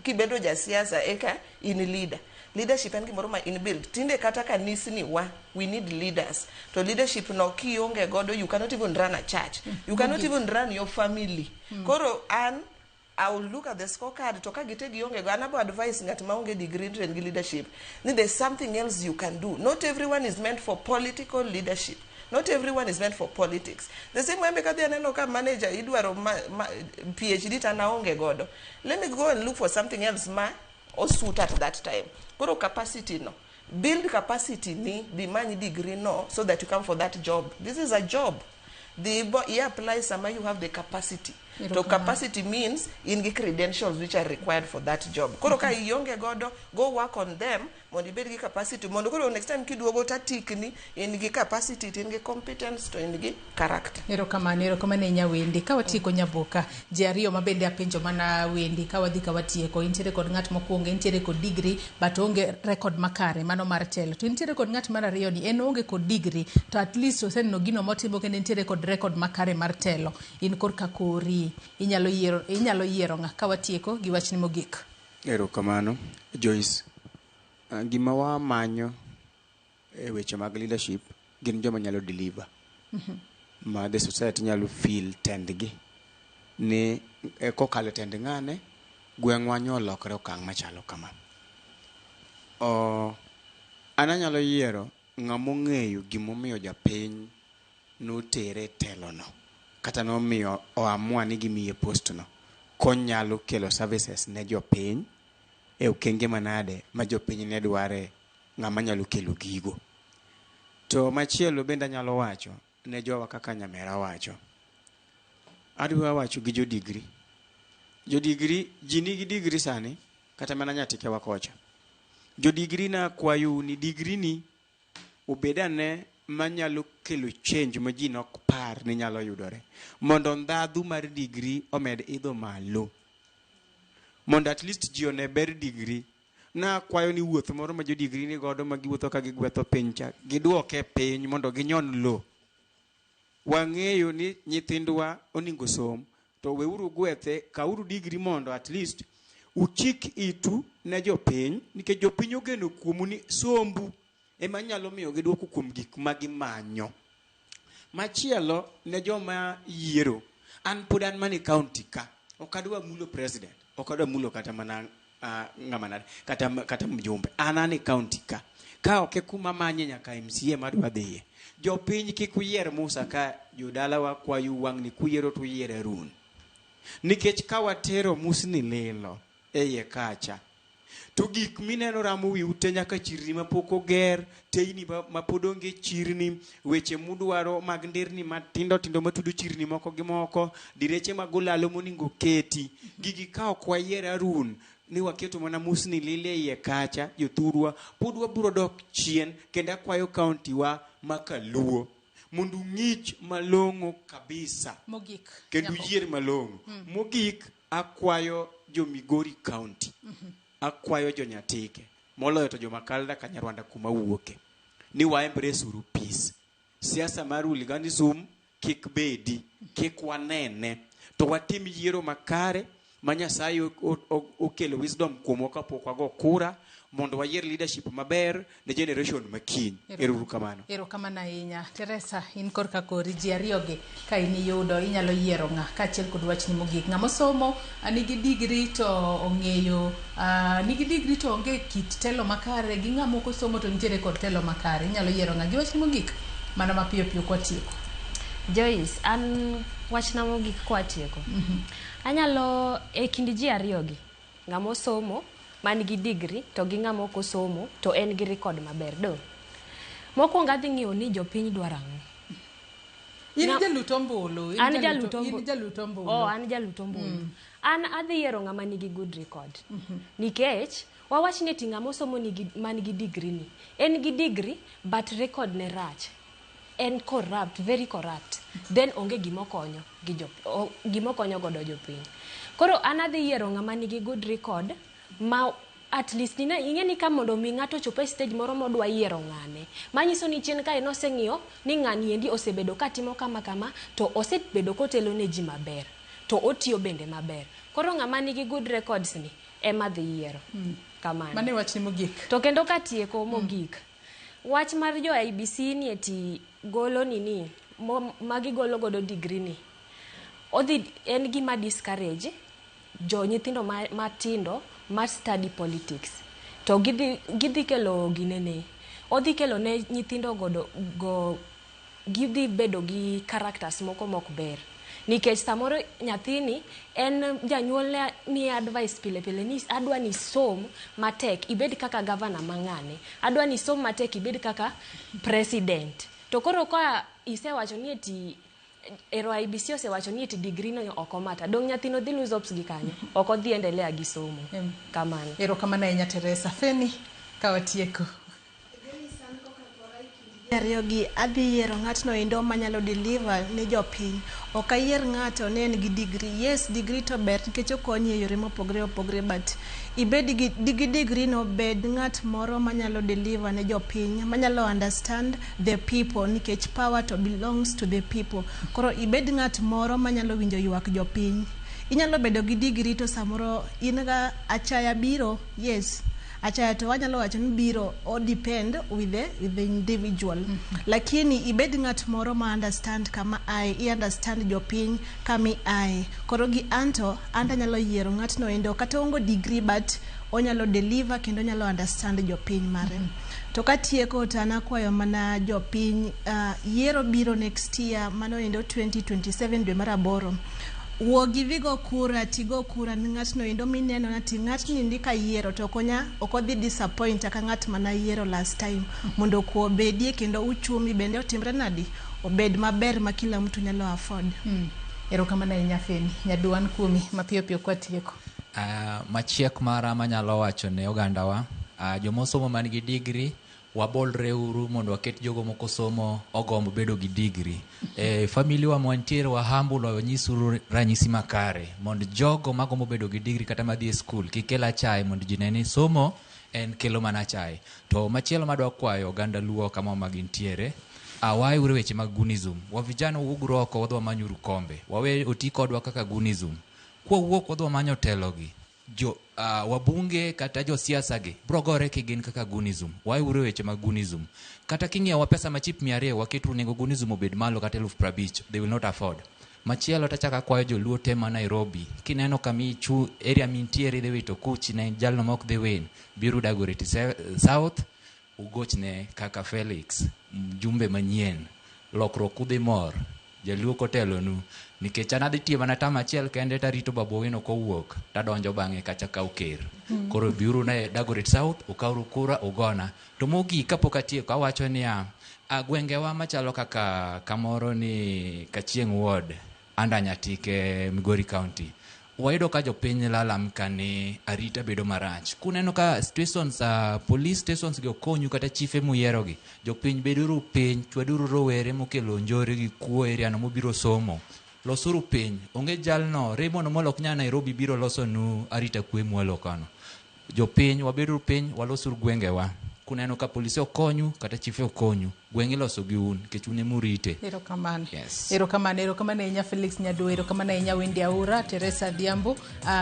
kibedo jasiasa eka in leader leadership en gimoro ma inbuilt tinde kata kanisni wa we need leaders to leadership no kionge godo you cannot even run a church you cannot even run your family koro an I will look at the scorecard to ka gite gionge go an abo advice ng'at maonge degree to en gi leadership ni there's something else you can do not everyone is meant for political leadership not everyone is meant for politics the same way kadhi aneno ka manager idwaro ma PhD to an aonge godo let me go and look for something else ma osuit at that time koro capacity no build capacity ni dhi many degree no so that you come for that job this is a job dhi bo i apply sama you have the capacity To Erokamano. capacity means in gi credentials which are required for that job. Koro ka ionge godo, go work on them mondo ibed gi capacity, mondo koro next time kiduogo tatikni in gi capacity, to in gi competence, to in gi character. Erokamano, erokamano ahinya Wendi. Ka watieko Nyaboka, ji ariyo ma bende apenjo mana Wendi, ka wadhi ka watieko, intiere kod ng'at mokwongo, entiere kod degree but onge record makare, mano mar telo. To intiere kod ng'at mar ariyo ni en oonge kod degree to at least oseneno gino motimo kendo entiere kod record makare mar telo. In korka kori, inyalo yiero ng'a ka watieko gi wachni mogik? Erokamano, Joyce. Gima wamanyo e weche mag leadership gin joma nyalo deliver. Ma the society nyalo feel tendgi ni kokalo e tend ng'ane gweng'wa nyo olokre okang' machalo kama. An anyalo yiero ng'ama ong'eyo gimomiyo japiny notere e telono kata nomiyo oamua ni gimiye post no konyalo kelo services ne jopiny e okenge manade ma jopiny ne dware ng'ama nyalo kelo gigo. To machielo bende anyalo wacho ne jowa kaka nyamera wacho. Adwa wacho gi jo degree. Jo degree, ji nigi degree sani kata mana nyatikewa kocha. Jo degree na akwayou ni degree ni obed ane manyalo kelo change ma ji nok par ni nyalo yudore. Mondo ndhadhu mar degree omed idho malo. Mondo at least ji one ber degree. Nakwayo ni wuoth moro ma jo degree ni godo ma giwuotho ka gigwetho piny cha, giduoke piny mondo ginyon lo. Wang'eyo ni nyithindwa onego som, to weuru gwethe, kawuru degree mondo at least uchik itu ne jopiny, nikech jopiny ogeno kuomu ni sombu ema nyalo miyo giduoko kuom gik ma gimanyo. Machielo ne joma yiero, an pod an mana e county ka, ok adwa mulo president, ok adwa mulo kata mana ng'ama nade, kata mjumbe. An e county ka. Ka ok e kuma manye nyaka MCA madwa dhiye. Jopiny kik uyier Musa ka jodalawa kwayo wang' ni kuyiero to uyier Harun. Nikech ka watero musni lilo e iye kacha, to gik mineno ramo wiu te nyaka chirni mapok oger, teyni mapod onge chirni, weche mudwaro mag nderni matindo tindo matudo chirni moko gi moko, direche mag olalo monego keti. Gigi ka ok wayier Harun ni waketo mana musni lilo e iye kacha, jothurwa, pod wabiro dok chien kendo akwayo county wa ma Kaluo mondo ung'ich malong'o kabisa. Mogik. Kendo Nyamboka. uyier malong'o. Mogik, akwayo jo Migori County. Akwayo jo Nyatike, moloyo to jo Makalda Kanyarwanda kuma wuoke, ni wa embrace uru peace. Siasa mar hooliganism kik bedi, kik wanene, to watim yiero makare ma Nyasaye okelo wisdom kuomwa kapok wago kura mondo wayier leadership maber ne generation makiny. Ero uru kamano. Erokamano ahinya. Teresa, in korka kori ji ariyogi ka in iyudo inyalo yiero ng'a kaachiel kod wachni mogik. Ng'ama osomo nigi degree to ong'eyo nigi degree to onge kit telo makare gi ng'ama ok osomo to nitiere kod telo makare. Inyalo yiero ng'a gi wachni mogik mana mapiyo piyo kwatieko. Joyce, an wachna mogik kwatieko. Anyalo e kind ji ariyogi, ng'ama osomo man gi degree to gi ng'ama ok osomo to en gi record maber do. Mokwongo adhi ng'iyo ni jopiny dwaro ang'o. In jalut ombulu. An jalut ombulu. In jalut ombulu. Oh, an jalut ombulu. An adhi yiero ng'ama nigi good record. Nikech wawach ni eti ng'ama osomo nigi man gi degree ni. En gi degree but record ne rach. En corrupt, very corrupt. Then onge gimokonyo gi jo gimokonyo godo jopiny. Koro an adhi yiero ng'ama nigi good record ma at least nine ing'e ni ka mondo mi ng'ato ochop e stage moro modwa yiero ng'ane manyiso ni chien kae noseng'iyo ni ng'ani endi osebedo katimo kama kama to osebedo kotelo ne ji maber to otiyo bende maber koro ng'ama nigi good records ni ema dhi yiero kamano. Mano e wachni mogik. To kendo katieko mogik, wach mar jo IEBC ni eti golo nini magigolo godo degree ni odhi en gima discourage jo nyithindo matindo ma study politics to gidhi kelo ginene odhi kelo ne nyithindo godo go gidhi bedo gi characters moko mok ber nikech samoro nyathini en janyuol ne miye advice pile pile ni adwa ni som matek ibed kaka gavana mang'ane, adwa ni som matek ibed kaka president, to koro ka isewacho ni eti Ero IEBC osewacho ni eti degree no ok omata. Dong' nyathino dhi lose hopes gi kanyo. Ok odhi endelea gi somo. Kamano. Erokamano ahinya Teresa. Feni, ka watieko. Ariyo gi adhi yiero ng'atno endo manyalo deliver ne jopiny. Ok ayier ng'ato ne en gi degree. Yes, degree to ber nikech okonyi e yore mopogre opogre, but ibed gi degree no, bed ng'at moro manyalo deliver ne jopiny, manyalo understand the people, nikech power to belongs to the people. Koro ibed ng'at moro manyalo winjo ywak jopiny. Inyalo bedo gi degree to samoro in ga achaya biro, yes. Achaya to wanyalo wacho ni biro o depend with the individual. Lakini ibed ng'at moro ma understand kama ae, i understand jopiny kama iae. Koro gi anto, anto anyalo yiero ng'atno endo kata oonge degree, but onyalo deliver kendo onyalo understand jopiny mare. To katieko to an akwayo mana jopiny, yiero biro next year, mano endo 2027 dwe mar aboro. Wuog idhi go kura, tigo kura ne ng'atno endo mineno ni ng'atni ndi kayiero to ok odhi disappoint kaka ng'at manayiero last time, mondo kwe obedie kendo uchumi bende otimre nadi, obed maber ma kila mtu nyalo afford. Erokamano ahinya Feni. Nyaduan kuomi mapiyo piyo kwatieko. Machiek mara manyalo wacho ne ogandawa, jomosomo man gi degree, wabolre uru mondo waket jogo moko somo ogomb bedo gi degree. E family wa mwantiere wa humble, wanyisuru ranyisi makare mondo jogo magombo bedo gi degree kata madhi e school kik kel achaye, mondo ji ne ni somo en kelo mana achaye. To machielo madwa kwayo oganda Luo kama ma gintiere, awayeuru weche mag gunism. Wa vijana, wuoguru oko, wadhi wamanyuru kombe, wawe oti kodwa kaka gunism. Kwawuok wadhi wamanyo telogi, jo wabunge kata josiasa gi bro gore kigin kaka gunism. Waweuru weche mag gunism. Kata king'iewa pesa machip 200, waketuru nengo gunism obed malo kata 50,000, they will not afford. Machielo tachako akwayo joluo te ma Nairobi, kineno kama ichu area mintiere idhi wito kuchi ne jalno ma ok dhi win, biuru Dagoretti South, ugochne kaka Felix mjumbe manyien. Lokruok udhi mor jaluo kotelonu, nikech an adhi tiyo mana tam achiel kende tarito Babu Owino kowuok tadonjo bang'e kacha kaw ker. Koro biuru ne Dagoretti South, ukawru kura ugona. To mogik kapok atieko, awacho niya, a gwengewa machalo kaka kamoro ni Kachieng Ward under Nyatike, Migori County, wayudo ka jopiny lalamka ni arita bedo marach. Kuneno ka stations, police stations gi okonyu kata chife muyierogi, jopiny beduru piny, chwaduru rowere mokelo njore gi kuo area no mobiro somo, losuru piny. Onge jalno Raymond Omolo ok nyal Nairobi biro losonu arita kwe mwalo kono. Jopiny wabeduru piny, walosuru gwengewa. Kuneno ka polise okonyu kata chife okonyu, gweng' iloso gi un nikech un emurite. Erokamano. Yes. Erokamano, erokamano ahinya Felix Nyaduo, erokamano ahinya Wendy Aura, Teresa Adhiambo,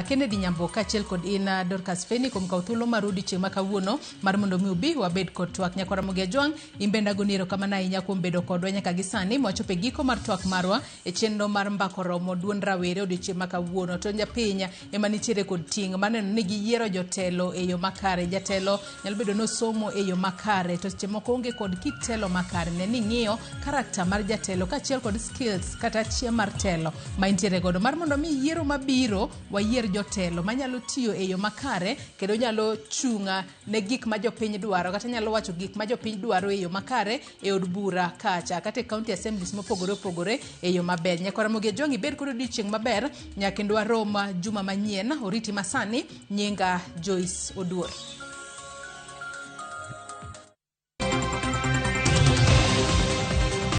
Kennedy Nyambo kaachiel kod in Dorcas Feni kuom kawo thuolo mar odiochieng' ma kawuono mar mondo mi ubi wabed kod twak. Nyakwar Ramogi Ajwang', in bende agoni erokamano ahinya kuom bedo kodwa nyaka gi sani mwachopo e giko mar twak marwa e chenro mar Mbako Romo duond rawere odiochieng' ma kawuono. To japiny ema nitiere kod ting' mar neno ni giyiero jotelo e yo makare. Jatelo nyalo bedo ni osomo e yo makare to seche moko onge kod kit telo makare. Ne ni ing'iyo character mar jatelo kaachiel kod skills kata chia mar telo ma intiere godo mar mondo mi yiero mabiro wayier jotelo manyalo tiyo e yo makare kendo nyalo chung' ne gik ma jopiny dwaro kata nyalo wacho gik ma jopiny dwaro e yo makare e od bura kacha kata e county assemblies mopogore opogore e yo maber. Nyakwar Ramogi Ajwang', ibed kod odiochieng' maber nyaka kendo warom juma manyien. Oriti masani, nyinga Joyce Oduor.